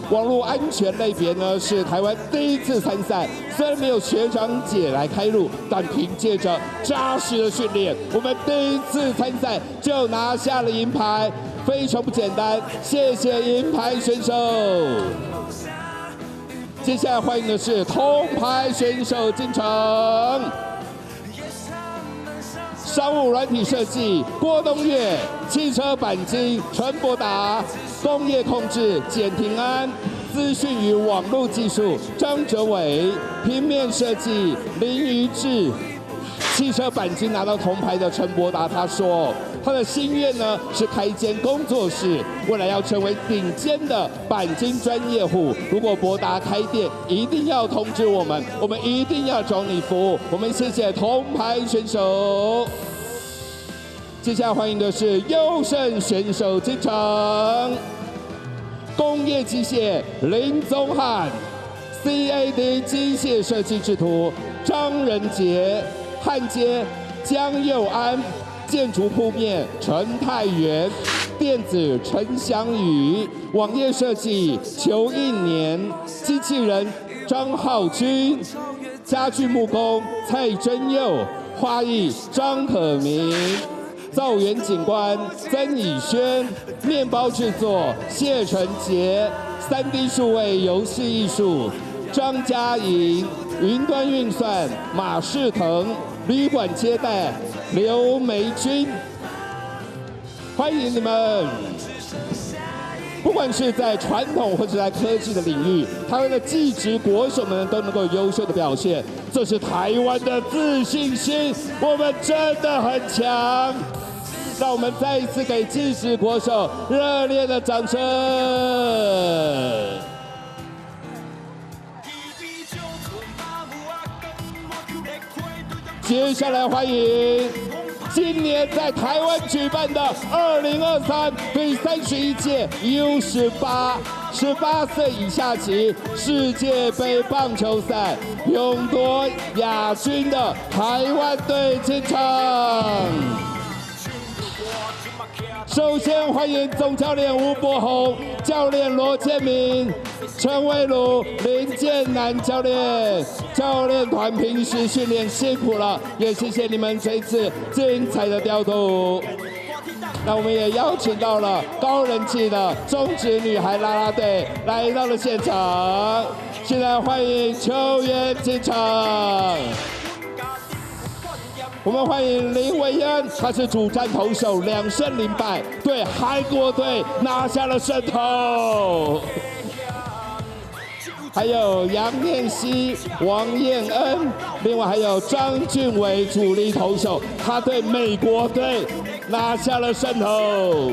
网络安全类别呢是台湾第一次参赛，虽然没有学长姐来开路，但凭借着扎实的训练，我们第一次参赛就拿下了银牌，非常不简单。谢谢银牌选手。接下来欢迎的是铜牌选手进场。商务软体设计郭东岳，汽车钣金陈伯达，工业控制简廷安，资讯与网络技术张哲伟，平面设计林于志。汽车钣金拿到铜牌的陈伯达他说，他的心愿呢是开一间工作室，未来要成为顶尖的钣金专业户。如果伯达开店，一定要通知我们，我们一定要找你服务。我们谢谢铜牌选手。接下来欢迎的是优胜选手进场，工业机械林宗翰，CAD 机械设计制图张仁杰，焊接江佑安。建筑铺面陈泰元，电子陈祥宇，网页设计裘应年，机器人张浩君，家具木工蔡真佑，花艺张可明，造园景观曾以轩，面包制作谢成杰，3D 数位游戏艺术张嘉莹，云端运算马世腾，旅馆接待刘梅君，欢迎你们！不管是在传统或者在科技的领域，台湾的技职国手们都能够优秀的表现，这是台湾的自信心，我们真的很强。让我们再一次给技职国手热烈的掌声！接下来欢迎今年在台湾举办的2023第31届 U18 18岁以下级世界杯棒球赛勇夺亚军的台湾队进场。首先欢迎总教练吴伯宏、教练罗建明、陈卫儒、林建南教练。教练团平时训练辛苦了，也谢谢你们这一次精彩的调度。那我们也邀请到了高人气的中职女孩啦啦队来到了现场，现在欢迎球员进场。我们欢迎林维恩，他是主战投手，2胜0败，对韩国队拿下了胜投。还有杨念希、王彦恩，另外还有张俊伟主力投手，他对美国队拿下了胜投。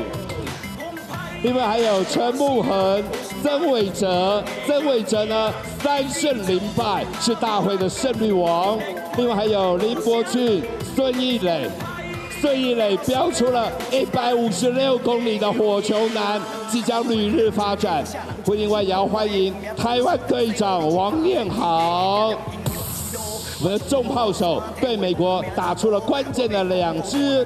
另外还有陈木恒、曾伟哲，曾伟哲呢3胜0败，是大会的胜率王。另外还有林伯俊、孙义磊，孙义磊飙出了156公里的火球男，即将旅日发展。另外也要欢迎台湾队长王彦豪。我们的重炮手对美国打出了关键的2支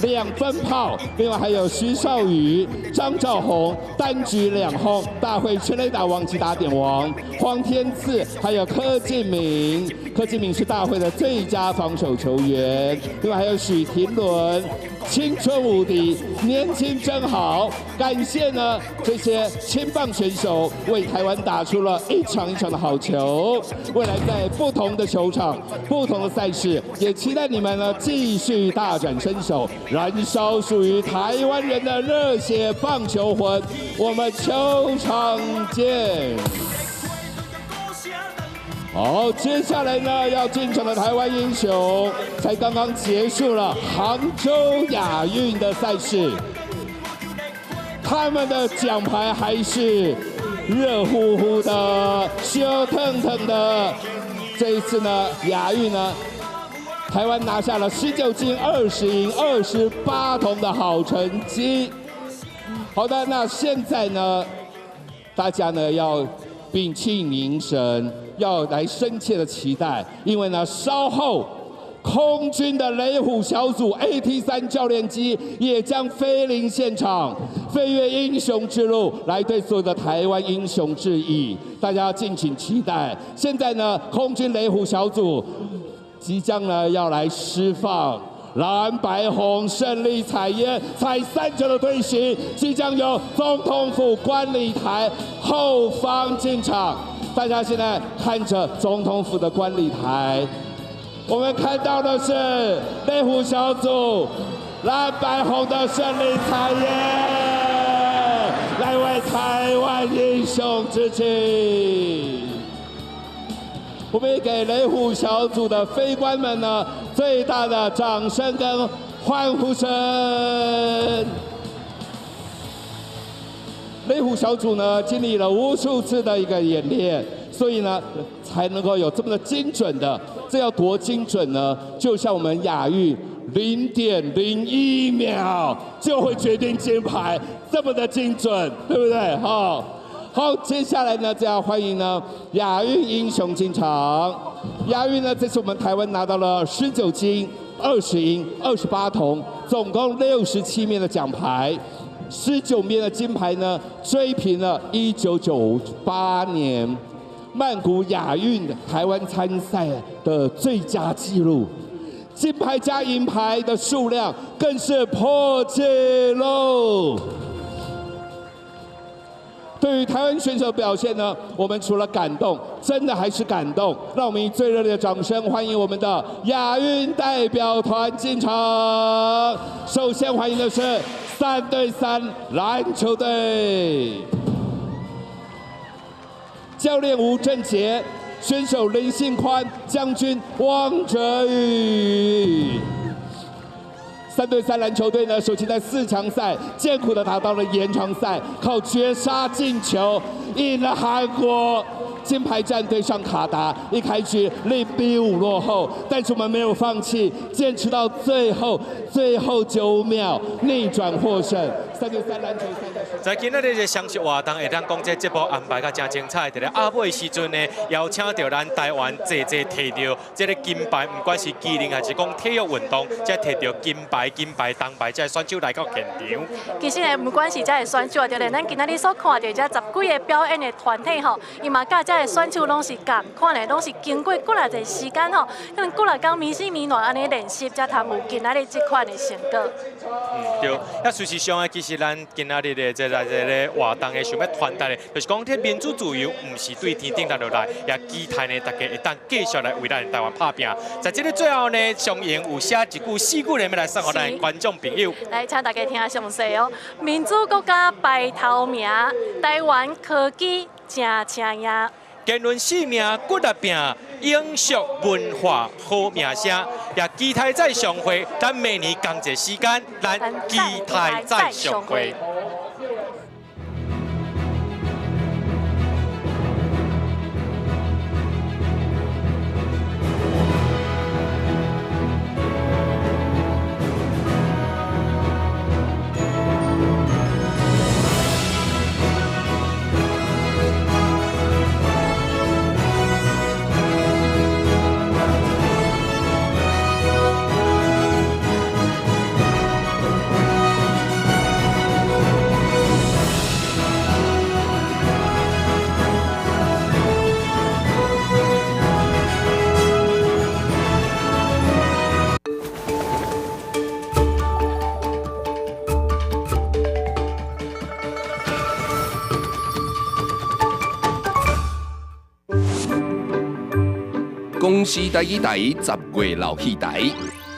2分炮，另外还有徐少宇、张兆宏单局2轰，大会全垒打王及打点王黄天赐，还有柯敬敏，柯敬敏是大会的最佳防守球员，另外还有许廷伦，青春无敌，年轻真好，感谢呢这些青棒选手为台湾打出了一场一场的好球，未来在不同的球场、不同的赛事，也期待你们呢继续大展身手，燃烧属于台湾人的热血棒球魂。我们球场见。好，接下来呢要进场的台湾英雄，才刚刚结束了杭州亚运的赛事，他们的奖牌还是热乎乎的、烧腾腾的。这一次呢，亚运呢，台湾拿下了19金、20银、28铜的好成绩。好的，那现在呢，大家呢要屏气凝神，要来深切的期待，因为呢，稍后空军的雷虎小组 AT-3教练机也将飞临现场，飞越英雄之路，来对所有的台湾英雄致意。大家敬请期待。现在呢，空军雷虎小组即将呢要来释放蓝白红胜利彩烟，彩三九的队形，即将由总统府观礼台后方进场。大家现在看着总统府的观礼台。我们看到的是雷虎小组蓝白红的胜利彩烟，来为台湾英雄致敬。我们也给雷虎小组的飞官们呢最大的掌声跟欢呼声。雷虎小组呢经历了无数次的一个演练，所以呢才能够有这么的精准的。这要多精准呢？就像我们亚运0.01秒就会决定金牌，这么的精准，对不对？哈，好，接下来呢，就要欢迎呢亚运英雄进场。亚运呢，这次我们台湾拿到了19金、20银、28铜，总共67面的奖牌，19面的金牌呢，追平了1998年曼谷亚运台湾参赛的最佳纪录，金牌加银牌的数量更是破纪录。对于台湾选手表现呢，我们除了感动，真的还是感动。让我们以最热烈的掌声欢迎我们的亚运代表团进场。首先欢迎的是3对3篮球队。教练吴振杰，选手林信宽，将军汪哲宇。3对3篮球队呢，首先在4强赛艰苦的打到了延长赛，靠绝杀进球赢了韩国。金牌战对上卡达，一开局0-5落后，但是我们没有放弃，坚持到最后，最后9秒逆转获胜。3对3篮球赛。在今仔日这双十活动，会当讲这节目安排甲真精彩。伫咧暗尾时阵呢，邀请到咱台湾济济摕到这个金牌，不管是技能还是讲体育运动，才摕到金牌、金牌、铜牌，这选手来到现场。其实呢，不管是这个选手，对咧，咱今仔日所看到这10几个表演的团体吼，伊嘛佮这个选手拢是仝款的，拢是经过几若个时间吼，可能几若工迷死迷烂按呢练习，才通有今仔日这款的成果。嗯，对。啊，事实上啊，其实咱今仔日的这个活动的想欲传达的，就是讲这民主自由，毋是对天顶头落来，也期待呢大家会当继续来为咱台湾拍拼。在这个最后呢，上英有写一句四句咧，欲来送予咱的观众朋友。来，请大家听详细哦。民主国家排头名，台湾科技正请赢。坚韧性命骨力拼，永续文化好名声。也期待再相会，咱明年仝一个时间，咱期待再相会。公视台语台10月老戏台，